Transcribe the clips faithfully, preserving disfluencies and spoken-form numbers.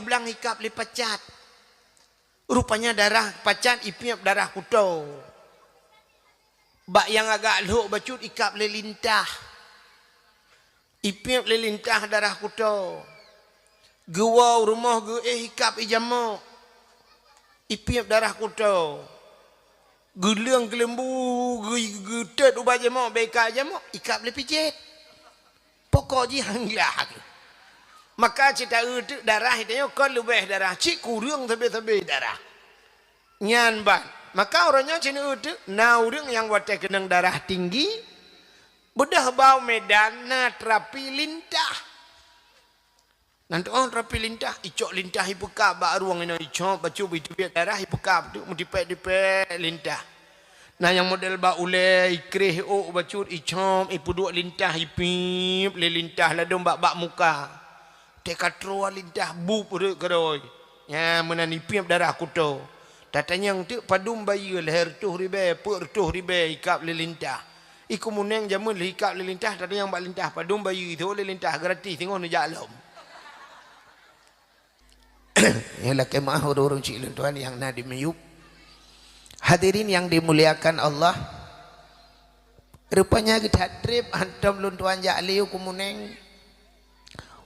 blang ikab lé pacat. Rupanya darah pacat ipiep darah kuto. Bak nyang agak lhok bacut ikab lé lintah. Ipiep lé lintah darah kuto. Geuwoe u rumoh geuéh ikab ijamok. Ipiep darah kuto. Geuleueng keuleumbu geu-, geutet ubat jamok, bèk ikab jamok, ikab lé pijet. Pokok jih han glah. Maka cit taeu teuk darah tanyoe kon leubeh darah, cit kureueng sabe-sabe darah. Nyan ban. Maka uroe nyoe cit neueu teuk na ureueng nyang watèe keunong darah tinggi, beudôh bak u Medan na terapi lintah. Nan tu'oh terapi lintah, icok lintah ipeukab bak rueng inong icok, bacut iteubiet darah ipeukab teuk meutipèk-tipèk lintah. Na nyang model bak ulèe, ikréh ôk bacut, icom, ipeuduek lintah, ipiep lé lintah ladôm bak, bak muka. Teuka troe lintah bup rhot keudroe. Nyan meunan ipiep darah kuto. Tatanyong teuk padum bayeue lhèe reutôh ribèe, peuet reutôh ribèe ikab lé lintah. I Keumuneng jameun lheuh ikab lé lintah, tatanyong bak lintah padum bayeue, ithô lé lintah gratis, singoh neujak lom. Ya, lakèe meu'ah ureueng-ureueng chik lôn tuan nyang na di miyueb. Hadirin yang dimuliakan Allah, rupanya geuthat trép hantom lôn tuan jak lé u Keumuneng.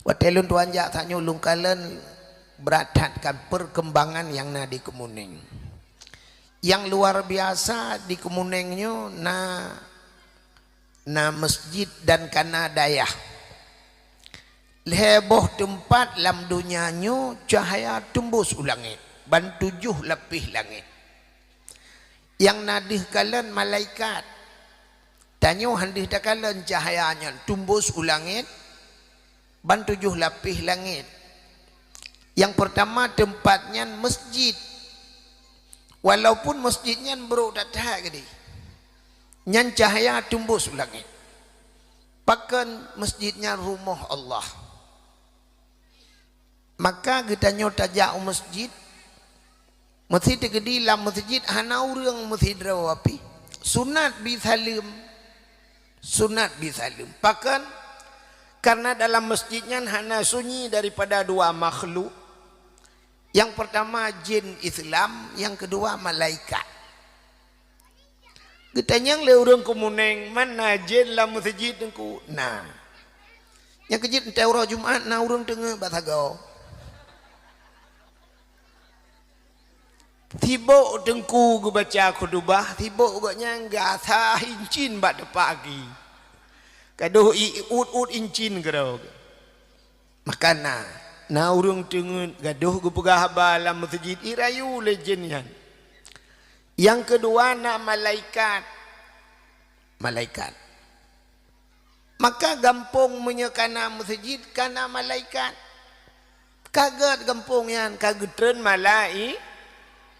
Watèe lôn tuan jak tanyoe lôn kalon brat that kan perkembangan nyang na di Keumuneng. Nyang luar biasa di Keumuneng nyoe na na masjid dan kana dayah. Lhèe boh teumpat lam donya nyoe cahya teumbus u langèt, ban tujoh lapéh langèt. Nyang na deuh kalon malaikat. Tanyoe han deuh takalon cahya nyan teumbus u langèt, ban tujoh lapéh langèt. Nyang peurtama teumpat nyan masjid. Walaupun masjid nyan brôk that-that keudéh, nyan cahya teumbus u langèt. Pakon masjid nyan rumoh Allah. Maka geutanyoe tajak u masjid, meusi teukeudi lam masjid hana ureueng meusidroe pih. Sunat bi saleuem. Sunat bi saleuem. Pakon? Karena dalam masjid nyan hana sunyi daripada dua makhluk. Nyang peurtama jin Islam, nyang keudua malaikat. Geutanyong lé ureueng Keumuneng, "Man na jén lam meuseujid, Teungku?" "Na." Nyang keujeuet, watèe uroe Jumat na ureueng teungeut bak sagoe. Sibôk Teungku geubaca khutubah, sibôk gobnyan gasa incin bak teumpat gaki. Gadôh i-, iut-ut incin keudroe. Maka na, na ureueng teungeut gadôh geupeugah haba lam meuseujid, irayu lé jén nyan. Nyang keudua na malaikat. Malaikat. Maka gampông meunyoe ka na meuseujid, ka na malaikat. Ka gèt gampông nyan, ka geutreun malai-,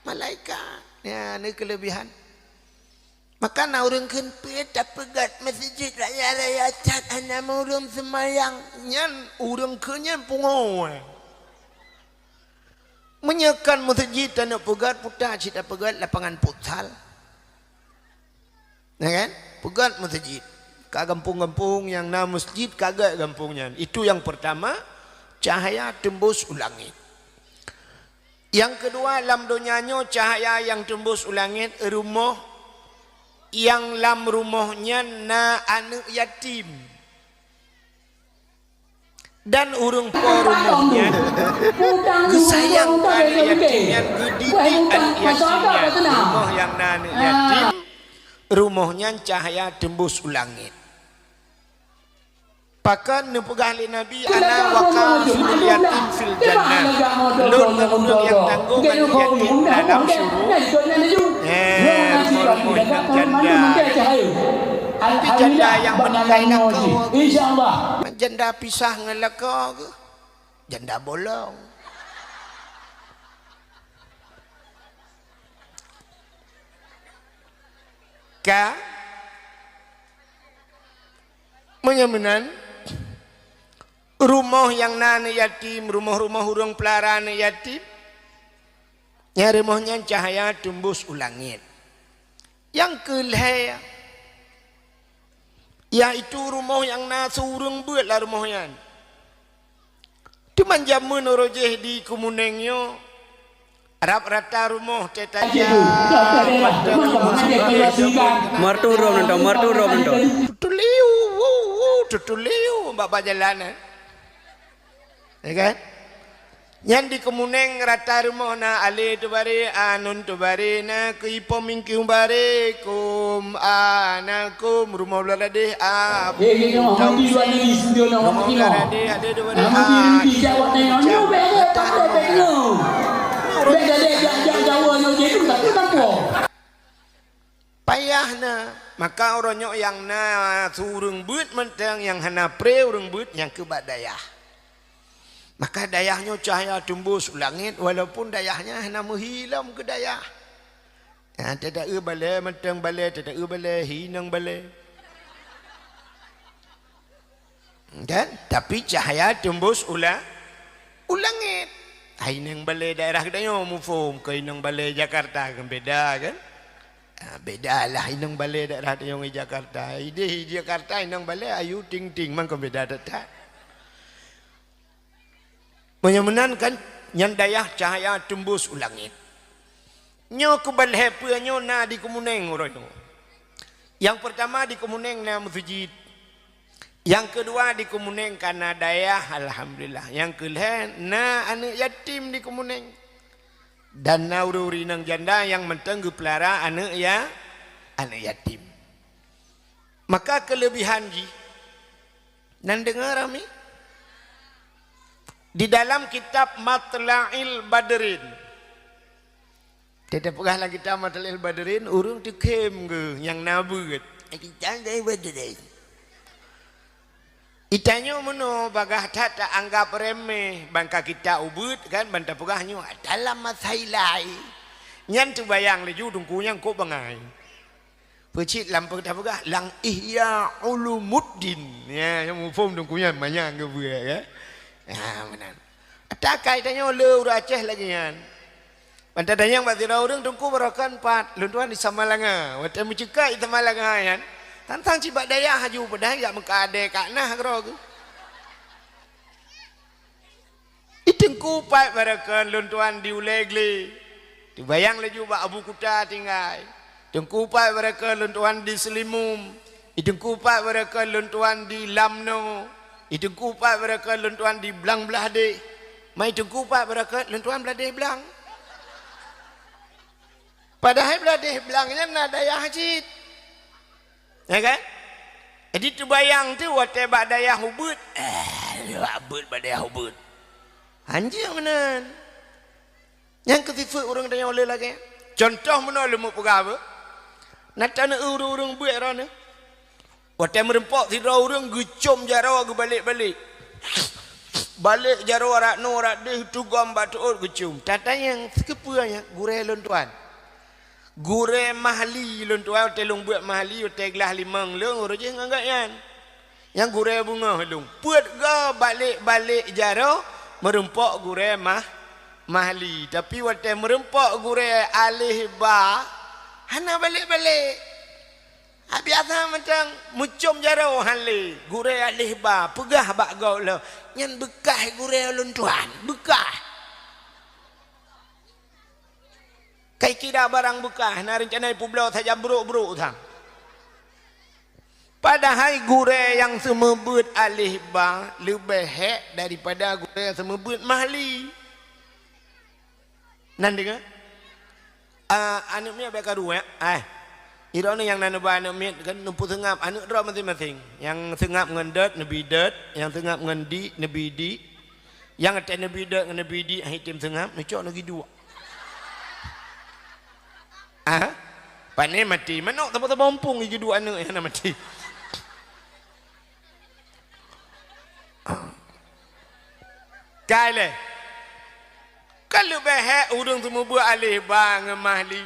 malaikat. Nyan keuleubehan. Maka na ureueng kheun, "Peue tapeugèt meuseujid raya-raya that hana ureueng seumayang?" Nyan ureueng kheun nyan pungo. Meunyoe kon meuseujid taneuk peugèt, peue ta cit tapeugèt lapangan futsal. Ya kan? Peugèt meuseujid. Ka gampông-gampông nyang na meuseujid ka gèt gampông nyan. Itu nyang peurtama, cahya teumbus u langèt. Nyang keudua, lam donya nyoe cahya nyang teumbus u langèt, rumoh nyang lam rumoh nyan na aneuk yatim. Dan ureueng po rumoh nyan geusayang keu aneuk yatim nyan, geudidik aneuk yatim nyan. Rumoh nyang na aneuk yatim, rumoh nyan cahya teumbus u langèt. Pakon neupeugah lé Nabi, "Ana wa kafilul yatim fil jannah." Lôn ngon ureueng nyang tanggông aneuk yatim dalam syuruga. Eh, rumoh-rumoh inong janda. Tapi janda nyang meuninggai lakoe. Janda pisah ngon lakoe geuh. Janda bolong. Ka? Meunyoe meunan, rumoh nyang na aneuk yatim, rumoh-rumoh ureueng peulara aneuk yatim, nyan rumoh nyan cahya teumbus u langèt. Nyang keu lhèe, yaitu rumoh nyang na siureueng beuet lam rumoh nyan. Teuma jameun uroe jéh di Kemuneng nyoe, rab rata rumoh teuh tajak. Martu rom nonton, martu rom nonton. Tutuliu, wu, wu, tutuliu, bak, bak jalan, eh. Ya kan? Nyan di Kemuneng rata rumoh na alé teubaré, anun teubaré, na keu ipom mingkiu baré, kum, a, na kum, rumoh blah ladeh, a, Eh, ini mah mati dua negeri, sentuh nak mati mah. Rumoh blah ladeh, alé teubaré, a, mati di Jawab ni, anu, bek, bek, tak ada, bek, no. Bek, bek, bek, jak, jak, Jawa, no, jadi, tak ada, tak ada. Payah na. Maka uroe nyoe nyang na su ureuëng beuet mantong, nyang hana pré ureuëng beuet nyang keu bak dayah. Maka dayah nyoe cahya teumbus u langét, walaupun dayah nyan hana meuhi lom keu dayah. Ha, teuta-eu balée mantong balée, teuta-eu balée, hi inong balée. Kan? Tapi cahya teumbus u la-, u langét. Hai inong balée daerah geutanyoe muphom keu inong balée Jakarta kan beda kan? Ha, beda lah inong balée daerah tanyoe ngon Jakarta. Idéh di Jakarta inong balée ayu ting-ting, mangkon beda that-that. Meunyoe meunan kan, nyan dayah cahya teumbus u langét. Nyoe keubalhée peue nyoe na di Kemuneng uroe nyoe. Nyang peurtama di Kemuneng na meuseujid. Nyang keudua di Kemuneng ka na dayah, alhamdulillah. Nyang keulhée na aneuëk yatim di Kemuneng. Dan na ureuëng-ureuëng inong janda nyang mantong geupeulara aneuëk ya-, aneuëk yatim. Maka keuleubihan jih, nan deungoe ramé? Di dalam kitab Matla'il Badrin, teupeugah lam kitab Matla'il Badrin, ureuëng teukhém geuh nyang na beuet. Eh, kita dari Badrin. Itanyoe meunoe bagaih that ta-anggab remeh, ban ka kita ubeuet kan, ban tapeugah nyoe dalam masa ilai. Nyan teubayang laju teungku nyang kok bangai. Peucit lam peue tapeugah, lam Ihya Ulumuddin. Ya, nyang muphom teungku nyan manyang geubeue, ya. Ha, meunan. Takai tanyoe le ureuëng Aceh lagée nyan. Ban tatanyong bak sidroe ureuëng, "Teungku, barokon pat?" "Lôn tuan di Samalanga." Watée meuceukat di Samalanga nyan, tantang cit bak dayah laju, padahai jak meukeudée ka na keudroe geuh. "I Teungku pat barokon?" "Lôn tuan di Ulée Glé." Teubayang laju bak Abu Kuta tinggai. "Teungku pat barokon?" "Lôn tuan di Seulimum." "I Teungku pat barokon?" "Lôn tuan di Lamno." "I Teungku pat barokon?" "Lôn tuan di Blang Blahdeh." "Ma i Teungku pat barokon?" "Lôn tuan Blahdeh Blang." Padahai Blahdeh Blang nyan na dayah cit. Ya kan? Jadi teubayang teuh watée bak dayah ubeuet, eh, bak beuet bak dayah ubeuet. Hanjeuet meunan. Nyang keu sifeuet ureuëng tanyoe le lagée. Contoh meunoe leumo peugah beuh. Na taneuk ureuëng-ureuëng beuet droeneueh. Watée meurumpok sidroe ureuëng geucom jaroe geubalek-balek. Balek jaroe rak noe rak deuh tugom bak teuôt geucom. Tatanyong, "Sikeupeue nyan?" "Gurée lôn tuan." "Gurée Mahli lôn tuan, watée lôn beuet Mahli, watée glah limong lôn uroe jéh ngon gobnyan. Nyang gurée beungoh lôn." Peuet goe balek-balek jaroe meurumpok gurée Mah-, Mahli. Tapi watée meurumpok gurée Aleh Ba, hana balek-balek. Biasa mantong meucom jaroe han lé, gurée Aleh Ba peugah bak gob lom, "Nyan beukah gurée lôn tuan, beukah." Kai kira barang beukah, na reuncana ipeubloe sajan brok-brok sang. Padahai gurée nyang seumeubeuet Aleh Ba leubeh hék daripada gurée nyang seumeubeuet Mahli. Nan deungoe? Ah, aneuëk miet bék karu, ya? Ai. Droeneueh nyang na neuba aneuëk miet kan neupeuseungab aneuëk droe maséng-maséng. Nyang seungab ngon dot neubi dot, nyang seungab ngon dik neubi dik. Nyang até neubi dot ngon neubi dik hana tem seungab, neucok neugi duek. Ah? Pane maté manok teuma-teuma mumpung igi duek aneuëk nyang na maté. Kai lé. Ka leubeh hék ureuëng seumeubeuet Aleh Ba ngon Mahli.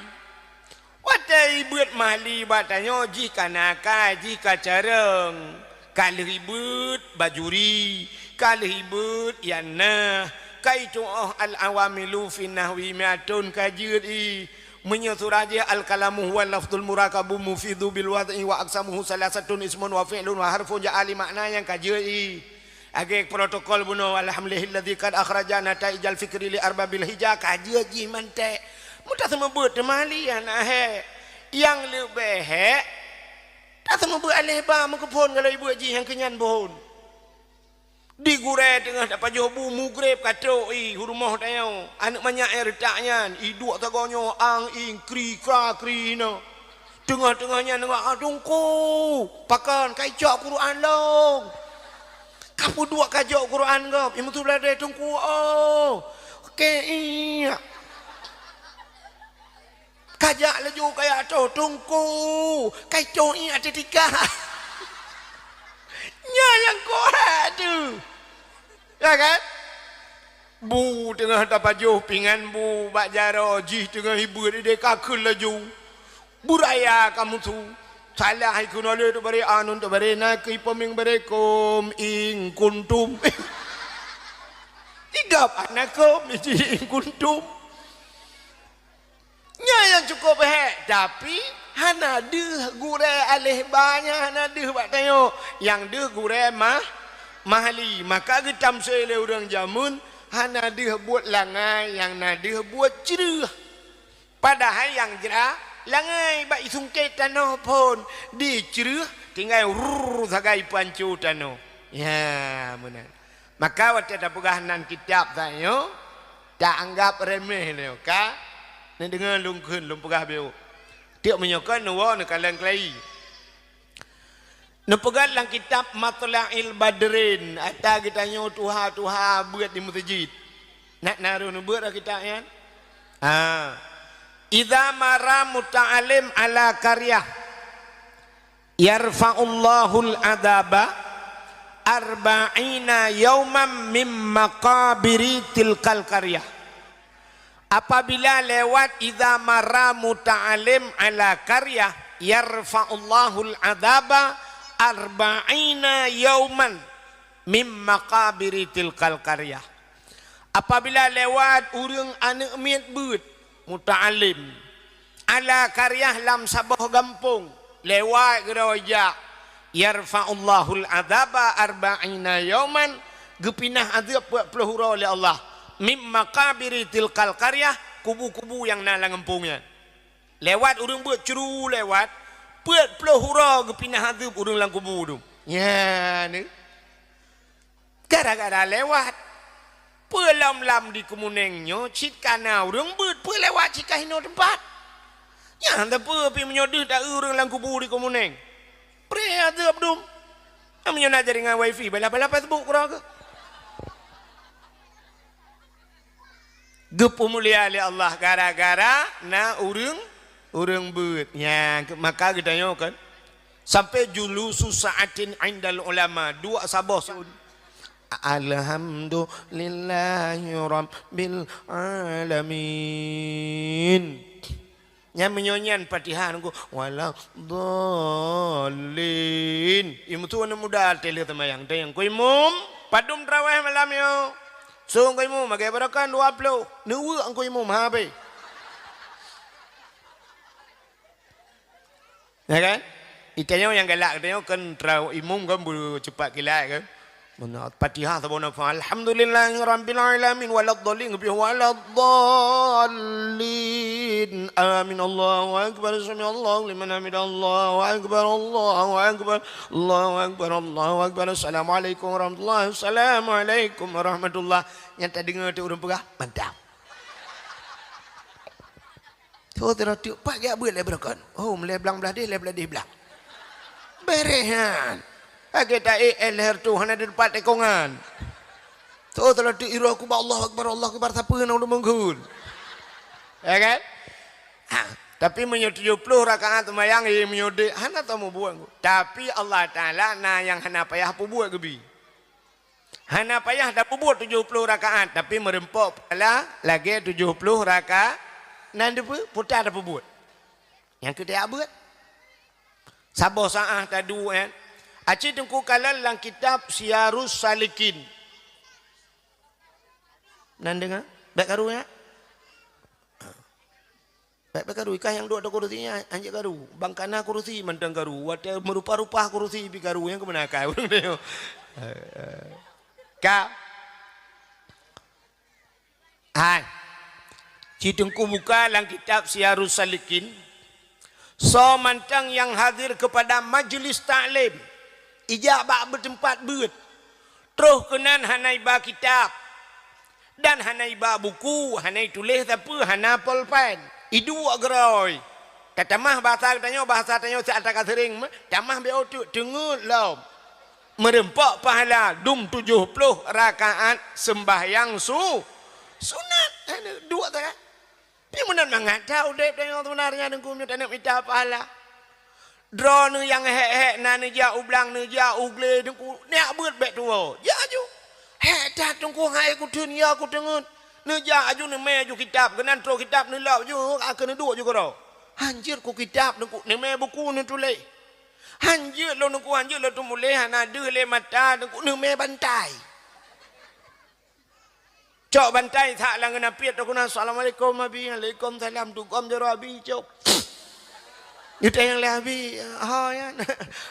Watée ibeuet Mahli bak tanyoe jih ka nakal, jih ka carông, ka lheueh ibeuet bajuri, ka lheueh ibeuet ianah, ka itu'oh al-awamilu fi nahwi mi'atun ka jeuet i. Meunyoe surah jih al-kalamu huwa lafzul murakabu mufidu bil wad'i wa aqsamuhu salasatun ismun wa fi'lun wa harfun ja'a li ma'na nyang ka jeuet i. Lagèe protokol bunoe, alhamdulillahilladzi qad akhraja nataijal fikri li arbabil hija, ka jeuet jih mantek. Meutaseumeubeuet teuma lé hana hék. Nyang leubeh hék, taseumeubeuet aléh ba meukeupon galai beuet jih nyang keunyan phon. Di gurèe teungoh tapajoh bu mugreb ka trok i u rumoh tanyoe. Aneuk manyak nyang reutak nyan, i duek sagoe nyoe, ang-ing, kri-kra, kri hinoe. Teungoh-teungoh nyan deungö, "Ah, Teungku, pakon ka icok Quran lôn?" Ka peuduek ka jok Quran gob, i meutulah deh Teungku, oh. Oke, iya. Ka jak laju kaya toh, "Teungku, ka icok i ateueh tika." Nyan nyang kok tu. Ya kan? Bu teungoh tapajoh pingan bu bak jaroe, jih teungoh ibeuet ideh ka kheun laju. Beuraya ka musu. Salah ikheun lé teubare anun teubare na keu ipeumieng barekom ing kuntum. Tigab anakom iji ing kuntum. Nyan nyang cukôp hék, tapi hana deuh gurèe aléh ba nyan hana deuh bak tanyoe. Nyang deuh gurèe mah, mahli. Maka geutamsé lé ureuëng jameun hana deuh buet langai, nyang na deuh buet creueh. Padahai nyang jra langai bak isungkét tanoh phon dicreueh tinggai rurr sagai panco tanoh. Ya, meunan. Maka watèe tapeugah nan kitab tanyoe, taanggap remeh nyoe ka. Neudeungoe lôn kheun, lôn peugah beu. Tiek meunyoe kon neuwoe neukalon keulayi. Neupeugah lam kitab Matla'il Badrin, ata geutanyoe tuha-tuha beuet di meuseujid. Nak na roh neubeuet lam kitab nyan? Ha. Idza mara muta'allim ala qaryah, yarfa'ullahul adzaba arba'ina yauman min maqabiri tilkal qaryah. Apabila lewat, idza mara muta'allim ala qaryah, yarfa'ullahul adzaba arba'ina yauman min maqabiri tilkal qaryah. Apabila lewat ureuëng aneuk miet beuet, muta'allim, ala qaryah, lam saboh gampông, lewat keudroe jak, yarfa'ullahul adzaba arba'ina yauman, geupinah azeueb peuet ploh uroe lé Allah, mim maqabiri tilkal qaryah, kubu-kubu nyang na lam gampông nyan. Lewat ureuëng beuet curu lewat, peuet ploh uroe geupinah azeueb ureuëng lam kubu tu. Nyan. Gara-gara lewat. Peue lom-lom di Keumunéng nyoe cit ka na ureuëng beuet, peue lewat cit ka hinoe teumpat. Nyan teupeu pih meunyoe deuh ta-eu ureuëng lam kubu di Keumunéng. Preh azeueb dum. Meunyoe na jaringan wifi, balah-balah Facebook keudroe keuh. Geupeumulia lé Allah gara-gara na ureuëng, ureuëng beuet. Nyan, maka geutanyoe kan. Sampai julusu sa'atin indal ulama, duek saboh sun. Alhamdulillahi rabbil alamin. Nyan meunyoe nyan Fatihah nunggu, "Waladdallin." Imum tu aneuk muda teuh lheueh seumayang. Tanyong, "Ku imum, padum traweh malam nyoe?" Song ku imum, "Mageh barokan dua ploh." Neuweuk ku imum, ha, be. Ya kan? Itanyoe nyang galak, itanyoe kan trau imum kan beucupat kilat kan. Meunan Fatihah saboh nafah. Alhamdulillahi rabbil alamin waladdallin. Geubri waladdallin. Amin. Allahu akbar. Sami Allahu liman hamidah. Allahu akbar. Allahu akbar. Allahu akbar. Allahu akbar. Assalamualaikum warahmatullahi. Assalamualaikum warahmatullah. Nyang tadeungoe teuh ureuëng peugah, mantap. Tho teuh rot teuk pat geujak beuet lé beureukan. Oh, meulée blang blaih deh, lé blaih deh blang. Beureh nyan. Lagée ta-ék éh leher tu hana di teumpat tekongan. Tho teuh rot teuk iroh kubah Allahu Akbar, Allahu Akbar, sapeue na ulôn meunggeun. Ya kan? Ha, tapi meunyoe tujoh ploh rakaat seumayang, eh, meunyoe dek hana tamubuet. Tapi Allah Taala na nyang hana payah peubuet geubi. Hana payah tapeubuet tujoh ploh rakaat, tapi meureumpok pahala lagée tujoh ploh rakaat. Nan deupeue puta tapeubuet. Nyang keu tajak beuet. Saboh saát taduek nyan. Aci teungku kalon lam kitab Siyarus Salikin. Nan deungoe? Bék karu nyan? Bék, bék karu, ikah nyang duek ateueh kurusi nyan, hanjeuet karu. Bang kana kurusi mantong karu, watée meurupa-rupa kurusi pih karu, nyang keumeuna akai ureuëng nyoe. Ka. Hai. Ci Teungku buka lam kitab Siyarus Salikin. Soe mantong nyang hadir keupada majlis taklim, ijak bak beuteumpat beuet, troh keunan hana iba kitab, dan hana iba buku, hana ituléh sapeue, hana polpen. Iduek geurôi. Tatamah bahasa geutanyoe, bahasa tanyoe siat ka seuring, tamah B O teuk, teungeut lom. Meureumpok pahala dum tujoh ploh rakaat seumbahyang su-, sunat. Hana duek sagai. Nyan meunan mangat that udeb tanyoe seubeunarnya, Teungku, meunyoe taneuk mita pahala. Droeneuh nyang hék-hék na neujak u blang, neujak u glé, Teungku, neujak beuet bék tuwoe. Jak aju. Hék that, Teungku, hai kuteun, ya kuteungeut. Neujak aju, neumé aju kitab, keunan troh kitab neulop aju, ka keuneuk duek aju keudroe. Han jeuet ku kitab, Teungku, neumé buku neutuléh. Han jeuet lôn, Teungku, han jeuet lôn teumuléh, hana deuh lé mata, Teungku, neumé bantai. Cok bantai that lam geunapiet, takheun, "Assalamualaikum, Abi." "Waalaikumsalam." Tugom jaroe Abi, cok. Geutanyong lé Abi, "Ho nyan?"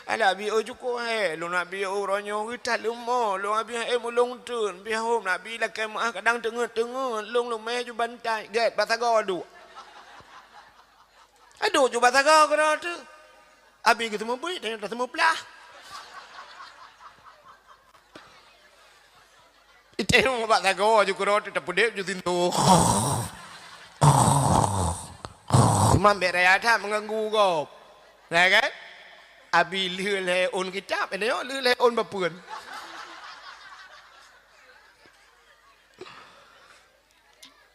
"Alah Abi, oh, cukôp, eh, lôn Abi, oh, uroe nyoe geutat leumo, lôn Abi, eh, mulông teun, bihom Abi lakée meuáh, kadang teungeut-teungeut, lôn leumé ju bantai, gét, bak sagoe duek." Aduh, ju bak sagoe keudroe teuh. Abi geuteumeubeuet, dan geuteumeuplah. Itém bak sagoe ju keudroe teuh, tapeudeb ju sintoe. Man bék raya that meuganggu gob. Ya kan? Abi lheueh lhée ôn kitab, nyoe lheueh lhée ôn bapeuen.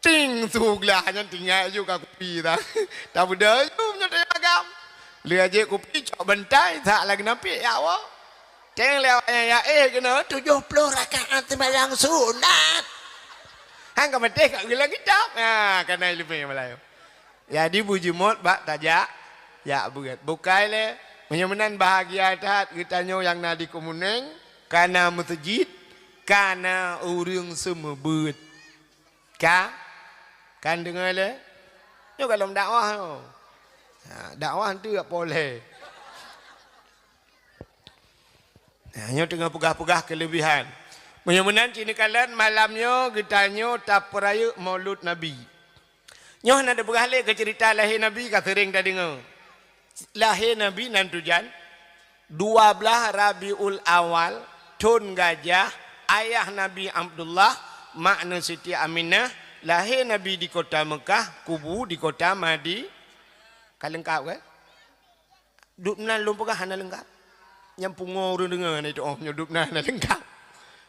Ting, su glah nyan tinggai ju ka kupi ta. Tabeudôh ju meunyoe tanyong agam. Lheueh jép kupi cok bantai, that lagée nampik, ya Allah. Teng lé awak nyan, ya, eh, keunoe tujoh ploh rakaat seumayang sunat. Han ka maté ka geulang kitab. Ha, kana ileumé malayu. Jadi beujeuet bak tajak, jak beuet. Bukai lé. Meunyoe meunan bahagia that geutanyoe nyang na di Keumunéng, kana meuseujid, kana ureuëng seumeubeuet. Ka? Kan deungoe lé? Nyoe gohlom dakwah nyoe. Ha, dakwah tu jak polé. Ha, nyoe teungoh peugah-peugah keuleubihan. Meunyoe meunan cit neukalon malam nyoe geutanyoe tapeurayeuk Maulud Nabi. Nyoe na teupeugah lé keu ceurita lahé Nabi ka seuring tadeungoe. Lahé Nabi nan tujan, dua blaih Rabiul Awal, thon gajah, ayah Nabi Abdullah, makna Siti Aminah, lahé Nabi di kota Meukah, kubu di kota Madi-, ka leungkap kan? Dubna lôn peugah hana leungkap. Nyang pungo ureuëng deungoe na itu, oh, nyoe dubna hana leungkap.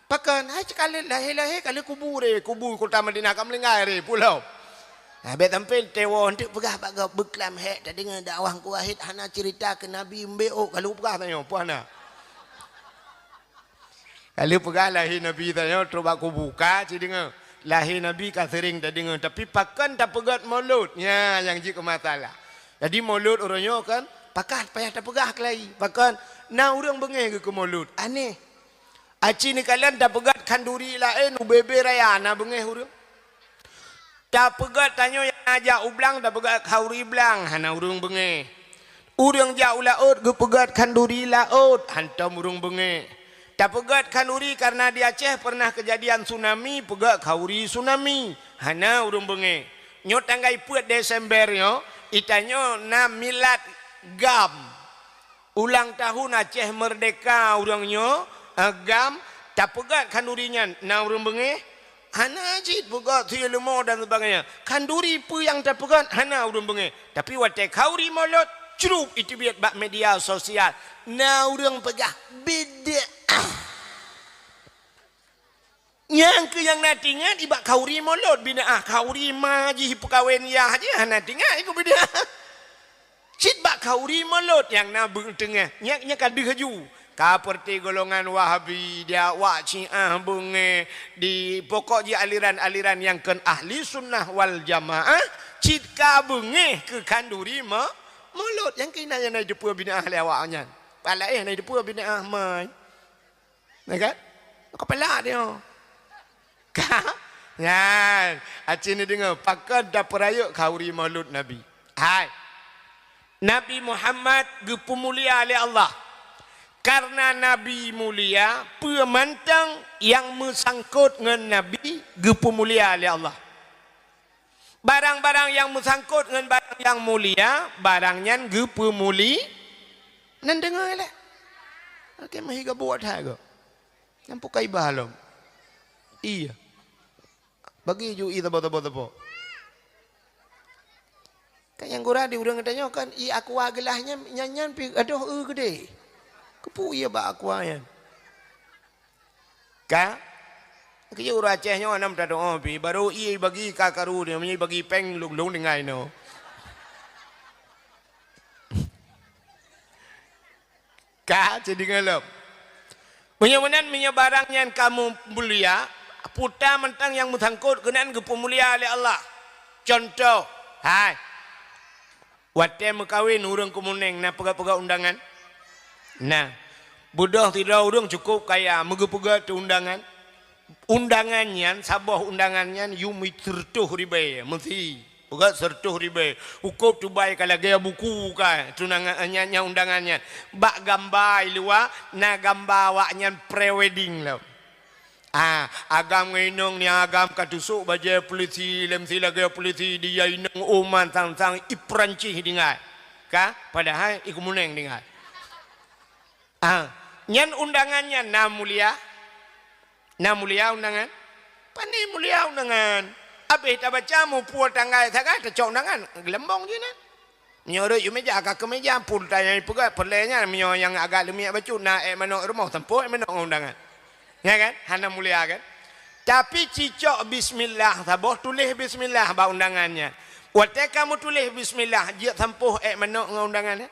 Pakon, hai cit ka lheueh lahé-lahé ka lheueh kubu re, kubu kota Madinah ka meulinggai re, pulo. Nah, bék sampoe tewo, eunteuk peugah bak gob beuklam hék, tadeungoe dakwah Teungku Wahid hana ceurita keu Nabi, mbek ôk ka lheueh peugah tanyoe, peue hana. Ka lheueh peugah lahé Nabi tanyoe trok bak kubu, ka cit deungoe. Lahé Nabi ka seuring tadeungoe, tapi pakon tapeugét Maulud? Nyan nyang jeuet keu masalah. Jadi Maulud uroe nyoe kan, pakon payah tapeugah keulayi. Pakon na ureuëng beungéh geukheun Maulud? Aneh. Aci neukalon tapeugét khanduri laén u bebe raya na beungéh ureuëng. Tapeugét tanyoe nyang na jak u blang, tapeugét khauri blang, hana ureuëng beungéh. Ureuëng jak u laôt geupeugét khanduri laôt, hántom ureuëng beungéh. Tapeugét khanduri kareuna di Aceh peureunah keujadian tsunami, peugét khauri tsunami, hana ureuëng beungéh. Nyoe tanggai peuet Desember nyoe, itanyoe na milad GAM. Ulang tahun Aceh Merdeka ureuëng nyoe, eh, GAM, tapeugét khanduri nyan, na ureuëng beungéh? Hana cit, peugét sie leumo dan sebagainya. Khanduri peue nyang tapeugét, hana ureuëng beungéh. Tapi watée khauri Maulud, crup iteubiet bak media sosial. Na ureuëng peugah, bid'ah. Nyang keuh nyang na teuingat ibak khauri Maulud, bid'ah, khauri ma jih peukawen yah jih, hana teuingat ikeu bid'ah. Cit bak khauri Maulud nyang na beuteungah, nyan, nyan ka deuh aju. Ka peureuté golongan Wahabi, dia wak Syiah beungéh, di pokok jih aliran-aliran nyang kon ahli sunnah wal jamaah, cit ka beungéh keu khanduri ma-, Maulud. Nyang keuh na nyang na jiteupeu bid'ah lé awak nyan. Palaéh na jiteupeu bid'ah mai. Nah kan? Kepala dia. Ka? Nyan. Aci ni deungoe, pakon tapeurayeuk khauri Maulud Nabi. Hai. Nabi Muhammad geupeumulia lé Allah. Kareuna Nabi mulia, peue mantong nyang meusangkot ngon Nabi geupeumulia lé Allah. Barang-barang nyang meusangkot ngon barang nyang mulia, barang nyan geupeumuli-, nan deungoe lé. Oke, meuhi geubuet hai go. Nyang pukai balom. Iya. Bagi ju ie tabo-tabo-tabo. Kan nyang gura di ureuëng geutanyoe kan ie aqua geulaih nyan, nyan, nyan pi adoh eu geudeh. Keupeue ie bak aqua nyan? Ka? Keu ureuëng Aceh nyoe hana meuta doa pi, barô ie bagi ka karu dia, meunyoe bagi péng lung-lung tinggai no. Ka, jadi ngalom. Meunyoe meunan, meunyoe barang nyan kamoe mulia, puta mantong nyang meusangkot keunan geupeumulia lé Allah. Contoh, hai, watée meukawen ureuëng keumuneng na peugah-peugah undangan? Na. Beudôh sidroe ureuëng cukôp kaya, meugeupeugah teu undangan. Undangan nyan, saboh undangan nyan yum sireutôh ribée, meusi. Peugah sireutôh ribée. Ukôb tubai ka lagée buku ka tunangan nyan, nyan undangan nyan. Bak gamba i luwa, na gamba awaknyan pre-wedding lom. Ah, agam ngon inong ni agam ka tusok bajée polisi, lem si lagée polisi, dia inong uman sang-sang i Peurancih tinggai. Ka, padahai i keumuneng tinggai. Ah, nyan undangan nyan na mulia? Na mulia undangan? Pane mulia undangan? Abéh tabaca muphom tanggai sagai tacok undangan, geulambong jih nyan. Meunyoe rot yue meja, ka keu meja, phôn tanyong peugah, peureulée nyan meunyoe nyang agak leumiek bacut na ék manok rumoh, sampôh ék manok ngon undangan. Nya kan? Hana mulia kan? Tapi cicok bismillah saboh, tuléh bismillah bak undangan nyan. Watée kamoe tuléh bismillah, jeuet sampôh ék manok ngon undangan nyan?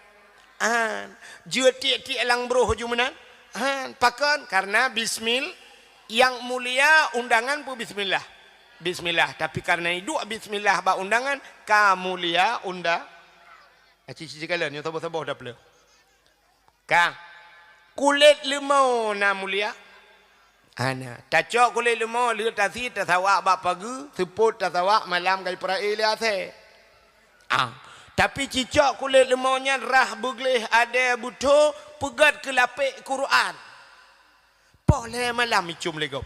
An, jeuet tiek-tiek lam broh ju meunan? An, pakon? Kareuna bismil-, nyang mulia undangan pun bismillah. Bismillah, tapi kareuna iduek bismillah bak undangan, ka mulia unda-, aci-ci kalon, nyoe saboh-saboh dapeuleue. Ka. Kulét leumo na mulia? Hana. Tacok kulét leumo, lheueh tasi tasawak bak pageue, seupôt tasawak malam ka jipeurak lé asée. Ah, tapi cicok kulét leumo nyan rhah beugleh adée beutho peugét keu lapék Quran. Poh lhée malam icôm lé gob.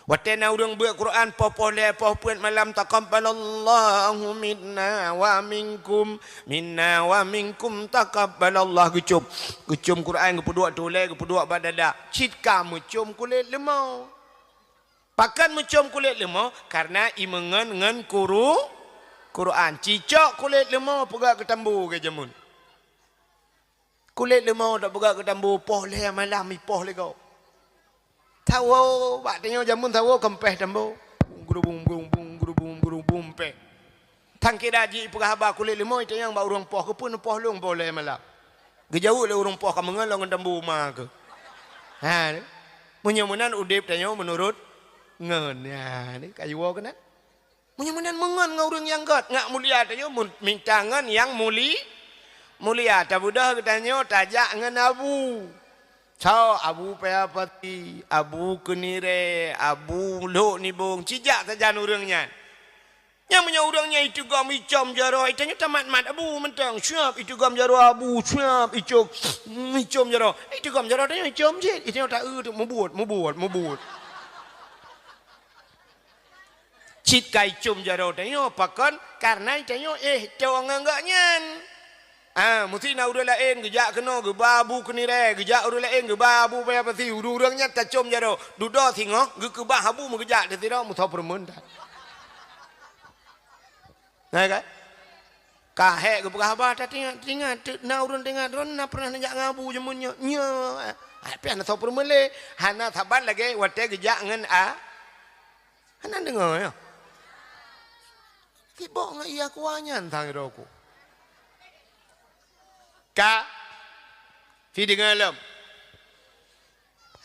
Watée na ureuëng beuet Quran poh-poh lhée poh peuet malam, "Taqabbalallahu minna wa minkum, minna wa minkum taqabbalallah," geucôm. Geucôm Quran geupeuduek tulée, geupeuduek bak dada. Cit ka meucôm kulét leumo. Pakon meucôm kulét leumo? Kareuna imeungon ngon kuru-, Quran. Cicok kulét leumo peugah keu tambu geujamun. Kulét leumo tapeugah keu tambu poh lhée malam ipoh lé gob. Sawoe, bak tanyoe jameun sawoe keumpéh tambu. Gurubung, gurubung, gurubung, gurubung, péh. Tangkira jih ipeugah haba kulét leumo itanyong bak ureuëng poh, "Keupeue neupoh lôn poh lhée malam?" Geujaweueb lé ureuëng poh, "Ka meungon lôn ngon tambu ma keuh." Ha, meunyoe meunan udeb tanyoe meunurot ngon. Ya, ni ka jiwoe keunan. Meunyoe meunan meungon ngon ureuëng nyang gét, ngak mulia tanyoe mun-, mita ngon nyang muli-, mulia. Tabeudôh geutanyoe tajak ngon abu. Soe abu paya pati, abu keunirée, abu lhok nibong, cijak sajan ureuëng nyan. Nyang meunyoe ureuëng nyan iteugom icom jaroe, itanyoe tamat-mat abu mantong. Siap iteugom jaroe abu, siap icom, icom jaroe. Iteugom jaroe tanyoe icom cit, itanyoe ta-eu teuk mubuet, mubuet, mubuet. Cit ka icom jaroe tanyoe, pakon? Kareuna tanyoe éh toe ngon gobnyan. Ah, musti na ureuëng laén geujak keunoe geuba abu keunirée, geujak ureuëng laén geuba abu paya pasi, ureuëng-ureuëng nyan tacom jaroe, dudoe singoh geukeubah abu meugeujak di sidroe musoh peureumeun that. Na kan? Ka hék geupeugah haba, tatingat-tingat, teuk na ureuëng tingat droe na pernah neujak ngon abu jameun nyoe. Nyoe, ah, piah na soe peureumeulee, hana saban lagée watée geujak ngon a-, hana deungoe nyoe. Sibok ngon iya kuah nyan sang droe ku. Ka, si deungoe lom.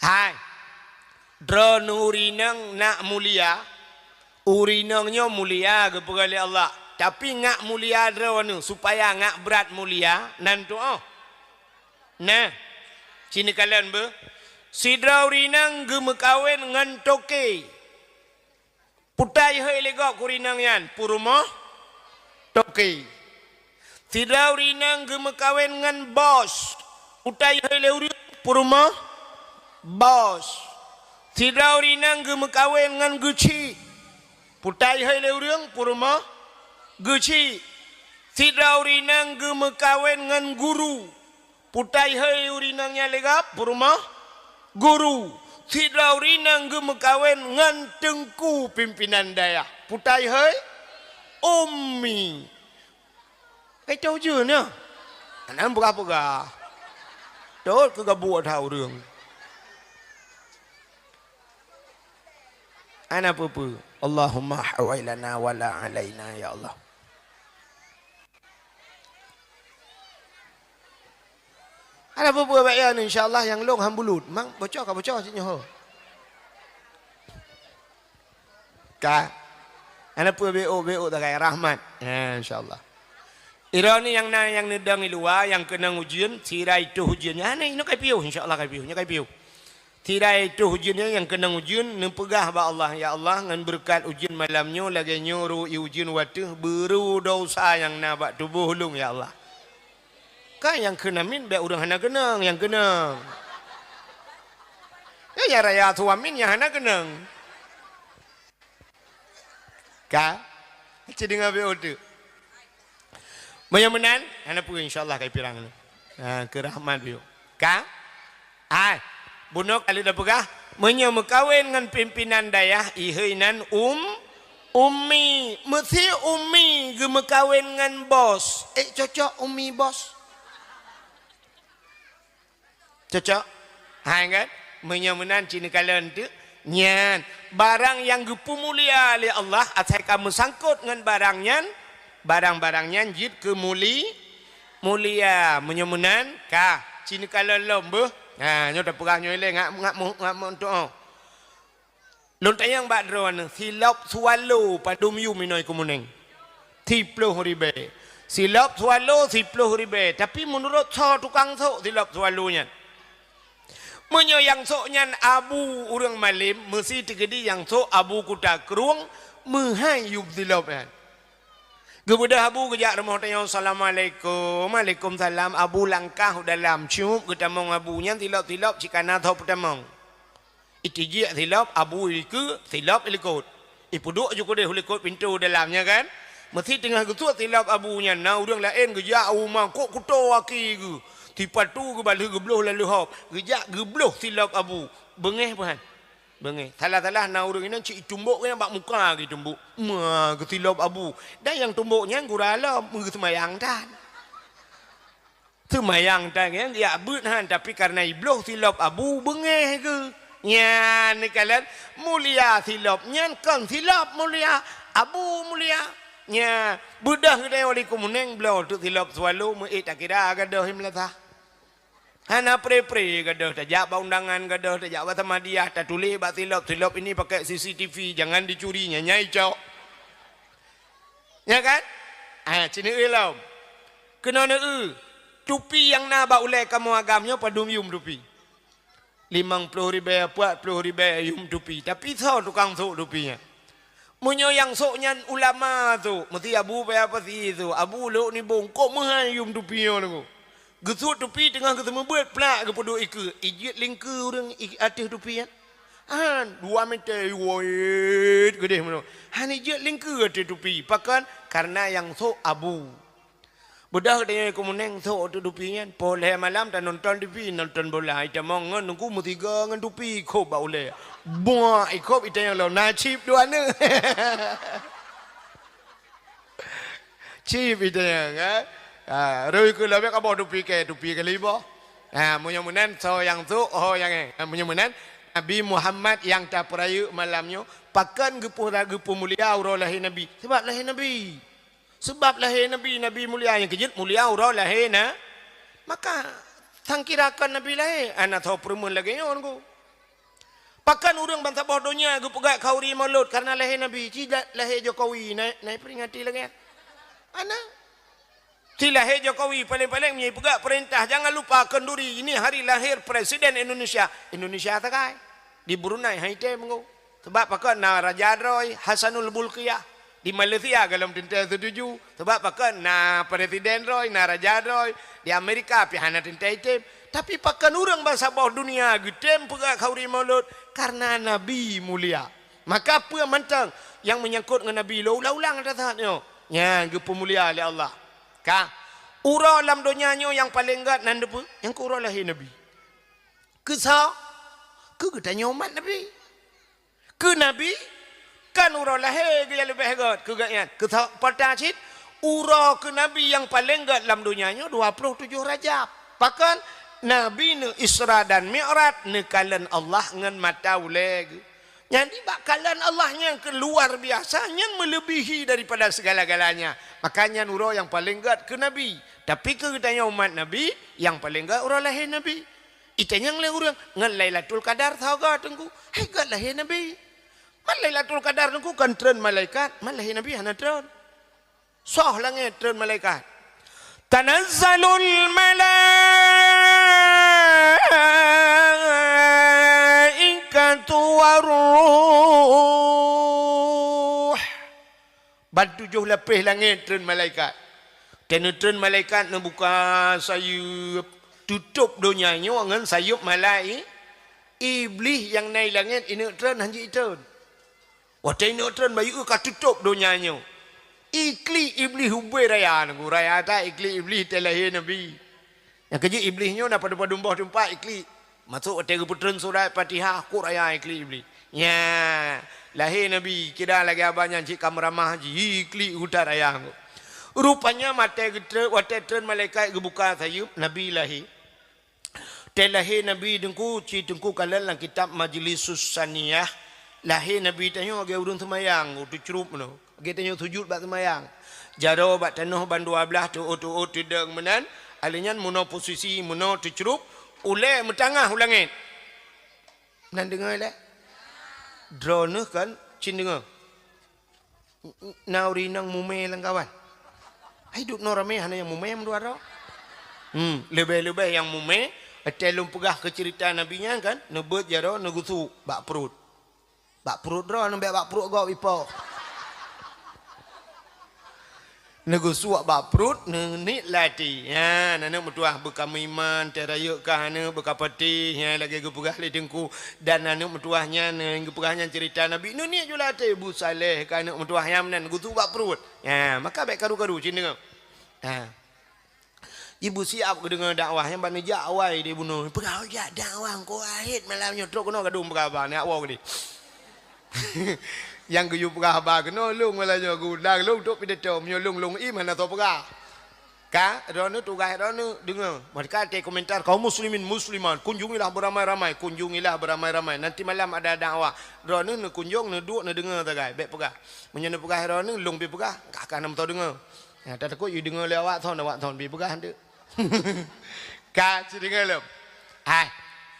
Hai, droeneuh ureuëng inong nak mulia, ureuëng inong nyoe mulia geupeugah lé Allah, tapi ngak mulia droeneuh supaya ngak brat mulia, nan tuoh. Nah, sini kalon beuh, sidroe ureuëng inong geumeukawen ngon toke. Putai hôi lé gob keu ureuëng inong nyan, peurumoh toke. Sidroe ureuëng inong geumeukawen ngon bos, putai hôi lé ureuëng Peurumoh bos. Sidroe ureueng inong geumeukawen ngon geuchik. Putai hai lé ureueng, peurumoh geuchik. Sidroe ureueng inong geumeukawen ngon guru. Putai hai ureueng inong nyang lé gob, peurumoh guru. Sidroe ureueng inong geumeukawen ngon teungku pimpinan dayah. Putai hai ummi. Kai toh ujeuen nyoe. Hana peugah-peugah. Tot keu gabuk that ureueng. Hana peue-peue. Allahumma hawai lana wala alaina, ya Allah. Hana peue-peue, bak nyan, insya Allah nyang lôn han bulut. Mang bocor ka bocor cit nyoe. Ka. Hana peue, beuk-beuk takai rahmat. Ya, insya Allah. Droeneuh nyang na nyang neudong i luwa, nyang keunong ujeuen, sira i toh ujeuen nyan, hana inoe kai piôh, insya Allah kai piôh, nyoe kai piôh. Sira i toh ujeuen nyan nyang keunong ujeuen, neupeugah bak Allah, "Ya Allah, ngon beureukat ujeuen malam nyoe, lagée nyoe ru i ujeuen wateuh, beuru desya nyang na bak tuboh ulôn, ya Allah." Ka nyang kheun amin, bék ureueng hana keunong, nyang keunong. Ya, ya raya su amin nyang hana keunong. Ka? Ci deungoe beutôi. Meunyoe meunan, hana peue, insya Allah kai pirang nyoe. Ha, keu rahmat piôh. Ka? Hai, bunoe ka lheueh tapeugah, meunyoe meukawen ngon pimpinan dayah, iheuy nan um, ummi. Meusi ummi geumeukawen ngon bos. Eh, cocok ummi bos. Cocok? Hai kan? Meunyoe meunan ci neukalon teuk. Nyan, barang nyang geupeumulia lé Allah asai ka meusangkot ngon barang nyan, barang-barang nyan jeuet keu muli-, mulia. Meunyoe meunan, ka, ci neukalon lom beuh. Ha, nyoe tapeugah nyoe ilée ngak, ngak mo-, ngak meutuoh. Lôn tanyong bak droeneuh, silop swallow padum yum inoe i Keumeuneung? Siploh ribée. Silop swallow siploh ribée. Tapi meunurot soe tukang sôk silop swallow nyan? Meunyoe nyang sôk nyan abu ureueng malem, meusi teukeudi nyang sôk abu kuta krueng meuhai yum silop nyan. Geubeudôh abu geujak rumoh tanyoe, "Assalamualaikum." "Waalaikumsalam." Abu langkah u dalam, cup geutamong abu nyan silop-silop cit kana tho peutamong. Itijik silop abu ikeue, silop ilikot. Ipeuduek ju keudeh u likot pintoe dalam nyan kan. Meusi teungoh geusuet silop abu nyan, na ureueng laén geujak u rumoh kok kuto aki geuh. Sipatu geubalheueh geubloh lalu hop, geujak geubloh silop abu. Beungéh peuhan. Beungéh. Salah-salah na ureueng inong cit itumbok nyan bak muka geutumbok. Ma geusilop abu. Dan nyang tumbok nyan gura lom, meuseumayang tan. Seumayang tan nyan geujak beuet han, tapi kareuna ibloh silop abu beungéh geuh. Nyan neukalon mulia silop nyan kon silop mulia, abu mulia. Nya, beudôh geutanyoe di Keumeuneung bloe teuk silop swallow meuék takira gadôh i meulasah. Hana pre-pre gadôh, tajak bak undangan gadôh, tajak bak Samadiyah, tatuléh bak silop, "Silop ini pakai C C T V, jangan dicuri," nyan nyang icok. Nya kan? Ah, ci neueu lom. Keunoe neueu, tupi nyang na bak ulée kamoe agam nyoe padum yum tupi? Limong ploh ribée, peuet ploh ribée yum tupi. Tapi soe tukang sôk tupi nyan? Meunyoe nyang sôk nyan ulama sôk, meusti abu paya pasi sôk, abu lhok nibong, kok meuhai yum tupi nyoe teungku. Geusuet tupi teungoh geuseumeubeuet plak geupeuduek ikeue, ijeuet lingkeue ureueng i ateueh tupi nyan. Han, dua meter iwoet geudeh meunoe. Han ijeuet lingkeue ateueh tupi, pakon? Kareuna nyang sôk abu. Beudôh geutanyoe i Keumeuneung sôk ateueh tupi nyan, poh lhée malam tanonton T V, nonton bola, itamong ngon teungku meusigoe ngon tupi, ikhôb bak ulée. Buak, ikhôb itanyong lom, na chip dua neuk. Chip itanyong, kan? Ha, rhoi keu lobek kaboh tupi kée, tupi kali boh. Ha, meunyoe meunan, soe nyang sôk, ho nyang éh. Ha, meunyoe meunan, Nabi Muhammad nyang tapeurayeuk malam nyoe, pakon geupeu-, geupeumulia uroe lahé Nabi? Sabab lahé Nabi. Sabab lahé Nabi, Nabi mulia nyang keujeuet mulia uroe lahé na. Maka, sangkira kon Nabi lahé, hana soe peureumeun lagée nyoe teungku. Pakon ureueng bansaboh donya geupeugah khanduri Maulud kareuna lahé Nabi, ci la-, lahé Jokowi na, na iperingati lagée nyan? Hana. Ci lahé Jokowi, paléng-paléng meunyoe ipeugah peurintah, jangan lupa khanduri, ini hari lahir Presiden Indonesia. Indonesia sagai. Di Brunei han item teungku. Sabab pakon na raja droe, Hasanul Bolkiah. Di Malaysia golom teuntèe seutuju, sabab pakon na presiden droe, na raja droe, di Amerika pih hana teuntèe item. Tapi pakon ureueng bansaboh dunia geutem peugah khanduri mulod? Karena Nabi mulia. Maka peue mantong nyang meunyangkot ngon Nabi lôn ulang-ulang ata saat nyoe, nyan geupeumulia lé Allah. Ka, uroe lam donya nyoe nyang paleng gèt nan dipeue? Nyang keu uroe lahé Nabi. Keu soe? Keu geutanyoe umat Nabi. Keu Nabi, kan uroe lahé geuh nyang leubeh gèt keu gobnyan. Keu soe? Peurtama cit, uroe keu Nabi nyang paleng gèt lam donya nyoe dua ploh tujoh Rajab. Pakon? Nabi neu-Isra dan Mi'raj, neukalon Allah ngon mata ulèe geuh. Jadi bak kalon Allah nyang keu luar biasa, nyan meulebihi daripada segala-galanya. Maka nyan uroe nyang paleng gèt keu Nabi. Tapi keu geutanyoe umat Nabi, nyang paleng gèt uroe lahé Nabi. Itanyong lé ureueng, "Ngon Lailatul Qadar soe gèt, Teungku?" Hai gèt lahé Nabi. Man Lailatul Qadar, Teungku, kon treun malaikat, man lahé Nabi hana treun. Soh langèt treun malaikat. Tanazzalul malaikatu war ruh. Ban tujoh lapéh langèt treun malaikat. Watèe neutreun malaikat neubuka sayeuep, tutôp donya nyoe ngon sayeuep malai-, Iblih nyang na i langèt ineuk treun, han jeuet treun. Watèe ineuk treun, bayeue ka tutôp donya nyoe. Iklik Iblih ubé raya, Teungku, raya that iklik Iblih watèe lahé Nabi. Nyang keujeuet Iblih nyoe na padum-padum boh teumpat iklik. Masôk watèe geupeutreun surat Fatihah, kok raya iklik Iblih. Nya, lahé Nabi, kira lagèe abah nyan cit ka meuramah jih, iklik u that raya. Rupanya watèe geutreun, watèe treun malaikat geubuka sayeuep, Nabi lahé. Watèe lahé Nabi, Teungku, ci Teungku kalon lam kitab Majlisus Saniyah, lahé Nabi tanyoe lagèe ureueng seumayang, teucrup meunoe. Lagèe tanyoe sujut bak seumayang. Jaroe bak tanoh ban dua blaih, teuôt-teuôt teudong meunan, alèh nyan meunoe posisi, meunoe teucrup, ulèe meutangah u langèt. Nan deungö lé? Droeneuh kan cit deungö. Na ureueng inong mumè lam kawan. Hai dum noe ramè hana nyang mumè meudua droe. Hmm, leubeh-leubeh nyang mumè, watèe lôn peugah keu ceurita Nabi nyan kan, neubeuet jaroe neugeusu bak pruet. Bak pruet droe, neubèk bak pruet gob ipo. Neugeusuak bak pruet, neuniet lam até. Nyan, aneuk meutuah beuka meuiman, watèe rayeuk kah aneuk beuka patéh, nyan lagèe geupeugah lé Teungku. Dan aneuk meutuah nyan, nyang geupeugah nyan ceurita Nabi, neuniet ju lam até, beusaleh keu aneuk meutuah nyan meunan, neugeusu bak pruet. Nyan, maka bèk karu-karu cit deungö. Ha. Jibeusiab geudeungö dakwah nyan ban neujak awai di bunoe. Peugah, "Oh, jak dakwah, engko akhé malam nyoe trok keunoe gadong peugah haba, neujak woe keudeh." Nyang geuyue peugah haba keunoe lôn malam nyoe, geuundang lôn trok pidato, meunyoe lôn, lôn im hana soe peugah. Ka, droeneuh tugaih droeneuh deungö. Maka watèe komentar, "Kaum muslimin muslimat, kunjungilah beramai-ramai, kunjungilah beramai-ramai. Nanti malam ada dakwah." Droeneuh neukunjong, neuduek, neudeungö sagai, bèk peugah. Meunyoe neupeugah droeneuh, lôn pih peugah, ka, ka na meutoe deungö. Nyan, tatakot yue deungö lé awak thon, awak thon pih peugah eunteuk. Ka, ci deungö lom. Hai,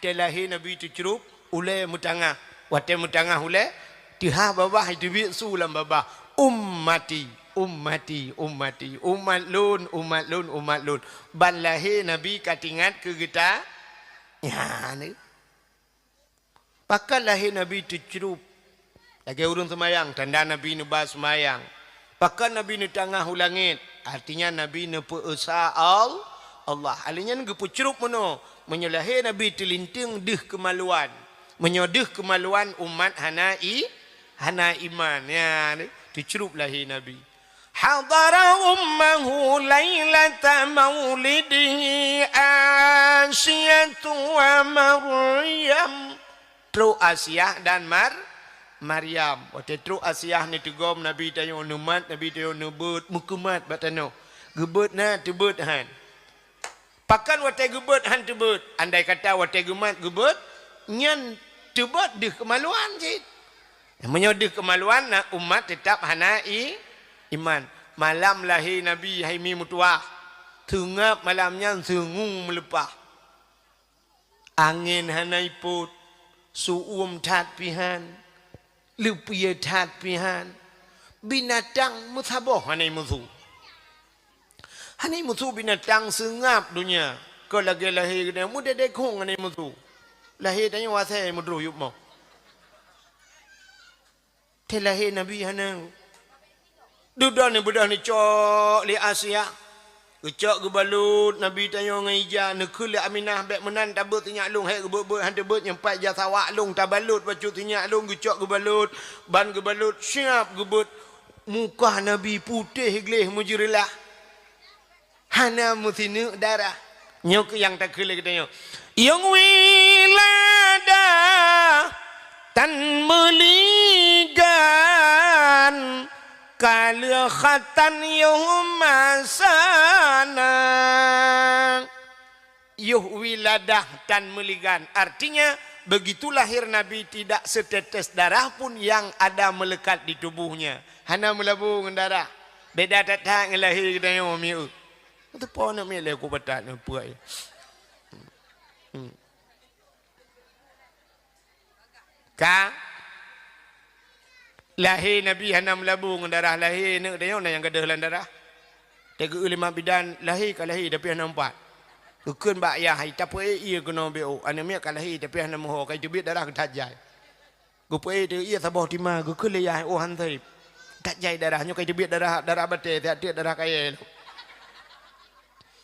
watèe lahé Nabi teucrup, ulèe meutangah. Watèe meutangah ulèe, teuhah babah, teubiet su lam babah. Ummati, ummati, ummati. Umat lôn, umat lôn, umat lôn. Ban lahé Nabi ka teuingat keu geuta-, nyan. Pakon lahé Nabi teucrup? Lagèe ureueng seumayang, tanda Nabi neuba seumayang. Pakon Nabi neutangah u langèt? Artinya Nabi neupeu-esa Al-, Allah. Alèh nyan geupeucrup meunoe. Meunyoe lahé Nabi teulinteung deuh keumaluan. Meunyoe deuh keumaluan, umat hana i-, hana iman. Nyan, teucrup lahé Nabi. Hadara ummahu lailata maulidihi Asiyatu wa Maryam. Trok Asiah dan Mar-, Maryam. Watèe trok Asiah neuteugom Nabi tanyoe, neumat Nabi tanyoe, neubeuet, meukeumat bak tanoh. Geubeuet na, teubeuet han. Pakon watèe geubeuet han teubeuet? Andai kata watèe geumat geubeuet, nyan teubeuet deuh keumaluan cit. Meunyoe deuh keumaluan, na umat teutap hana i-, iman. Malam lahé Nabi, hai mi meutuah, seungab malam nyan seungue meuleupah. Angén hana ipot, seu-uem that pih han, leupie that pih han, binatang meusaboh hana imeusu. Hana imeusu binatang seungab donya, kon lagèe lahé geutanyoe meudedek khueng hana imeusu. Lahé tanyoe asèe meudroh yup mo. Watèe lahé Nabi hana. Dudoe neubeudôh neucok lé Asia. Geucok geubalot Nabi tanyoe ngon ija, neukheun lé Aminah, "Bék meunan tabeuet sinyak lôn, hék geubeuet-beuet han teubeuet, nyang pat ija sawak lôn tabalot bacut sinyak lôn." Geucok geubalot, ban geubalot siab geubeuet. Muka Nabi putéh gleh meujeureulah. Hana meusineuk darah. Nyoe keuh nyang takheun lé geutanyoe. Yôh wiladah tan meuligan, ka lheueh khatan yôh masana. Yôh wiladah tan meuligan, artinya begitu lahir Nabi tidak setetes darah pun yang ada melekat di tubuhnya. Hana meulabu ngon darah. Beda that-that ngon lahé geutanyoe miet. Teupo aneuk miet lé ku batat neupeue. Hmm. Ka lahé Nabi hana meulabu ngon darah, lahé aneuk tanyoe na nyang gadôh lam darah. Teugeu lé mak bidan, lahé ka lahé tapi hana meupat. Geukheun bak yah, "Hai, tapeuék ié keunoe beu, aneuk miet ka lahé tapi hana meuho, ka iteubiet darah geuthat jai." Geupeuék teuk ié saboh tima, geukheun lé yah, "Oh, han sép. That jai darah nyoe ka iteubiet darah, darah batée, siat teuk darah kayée lom."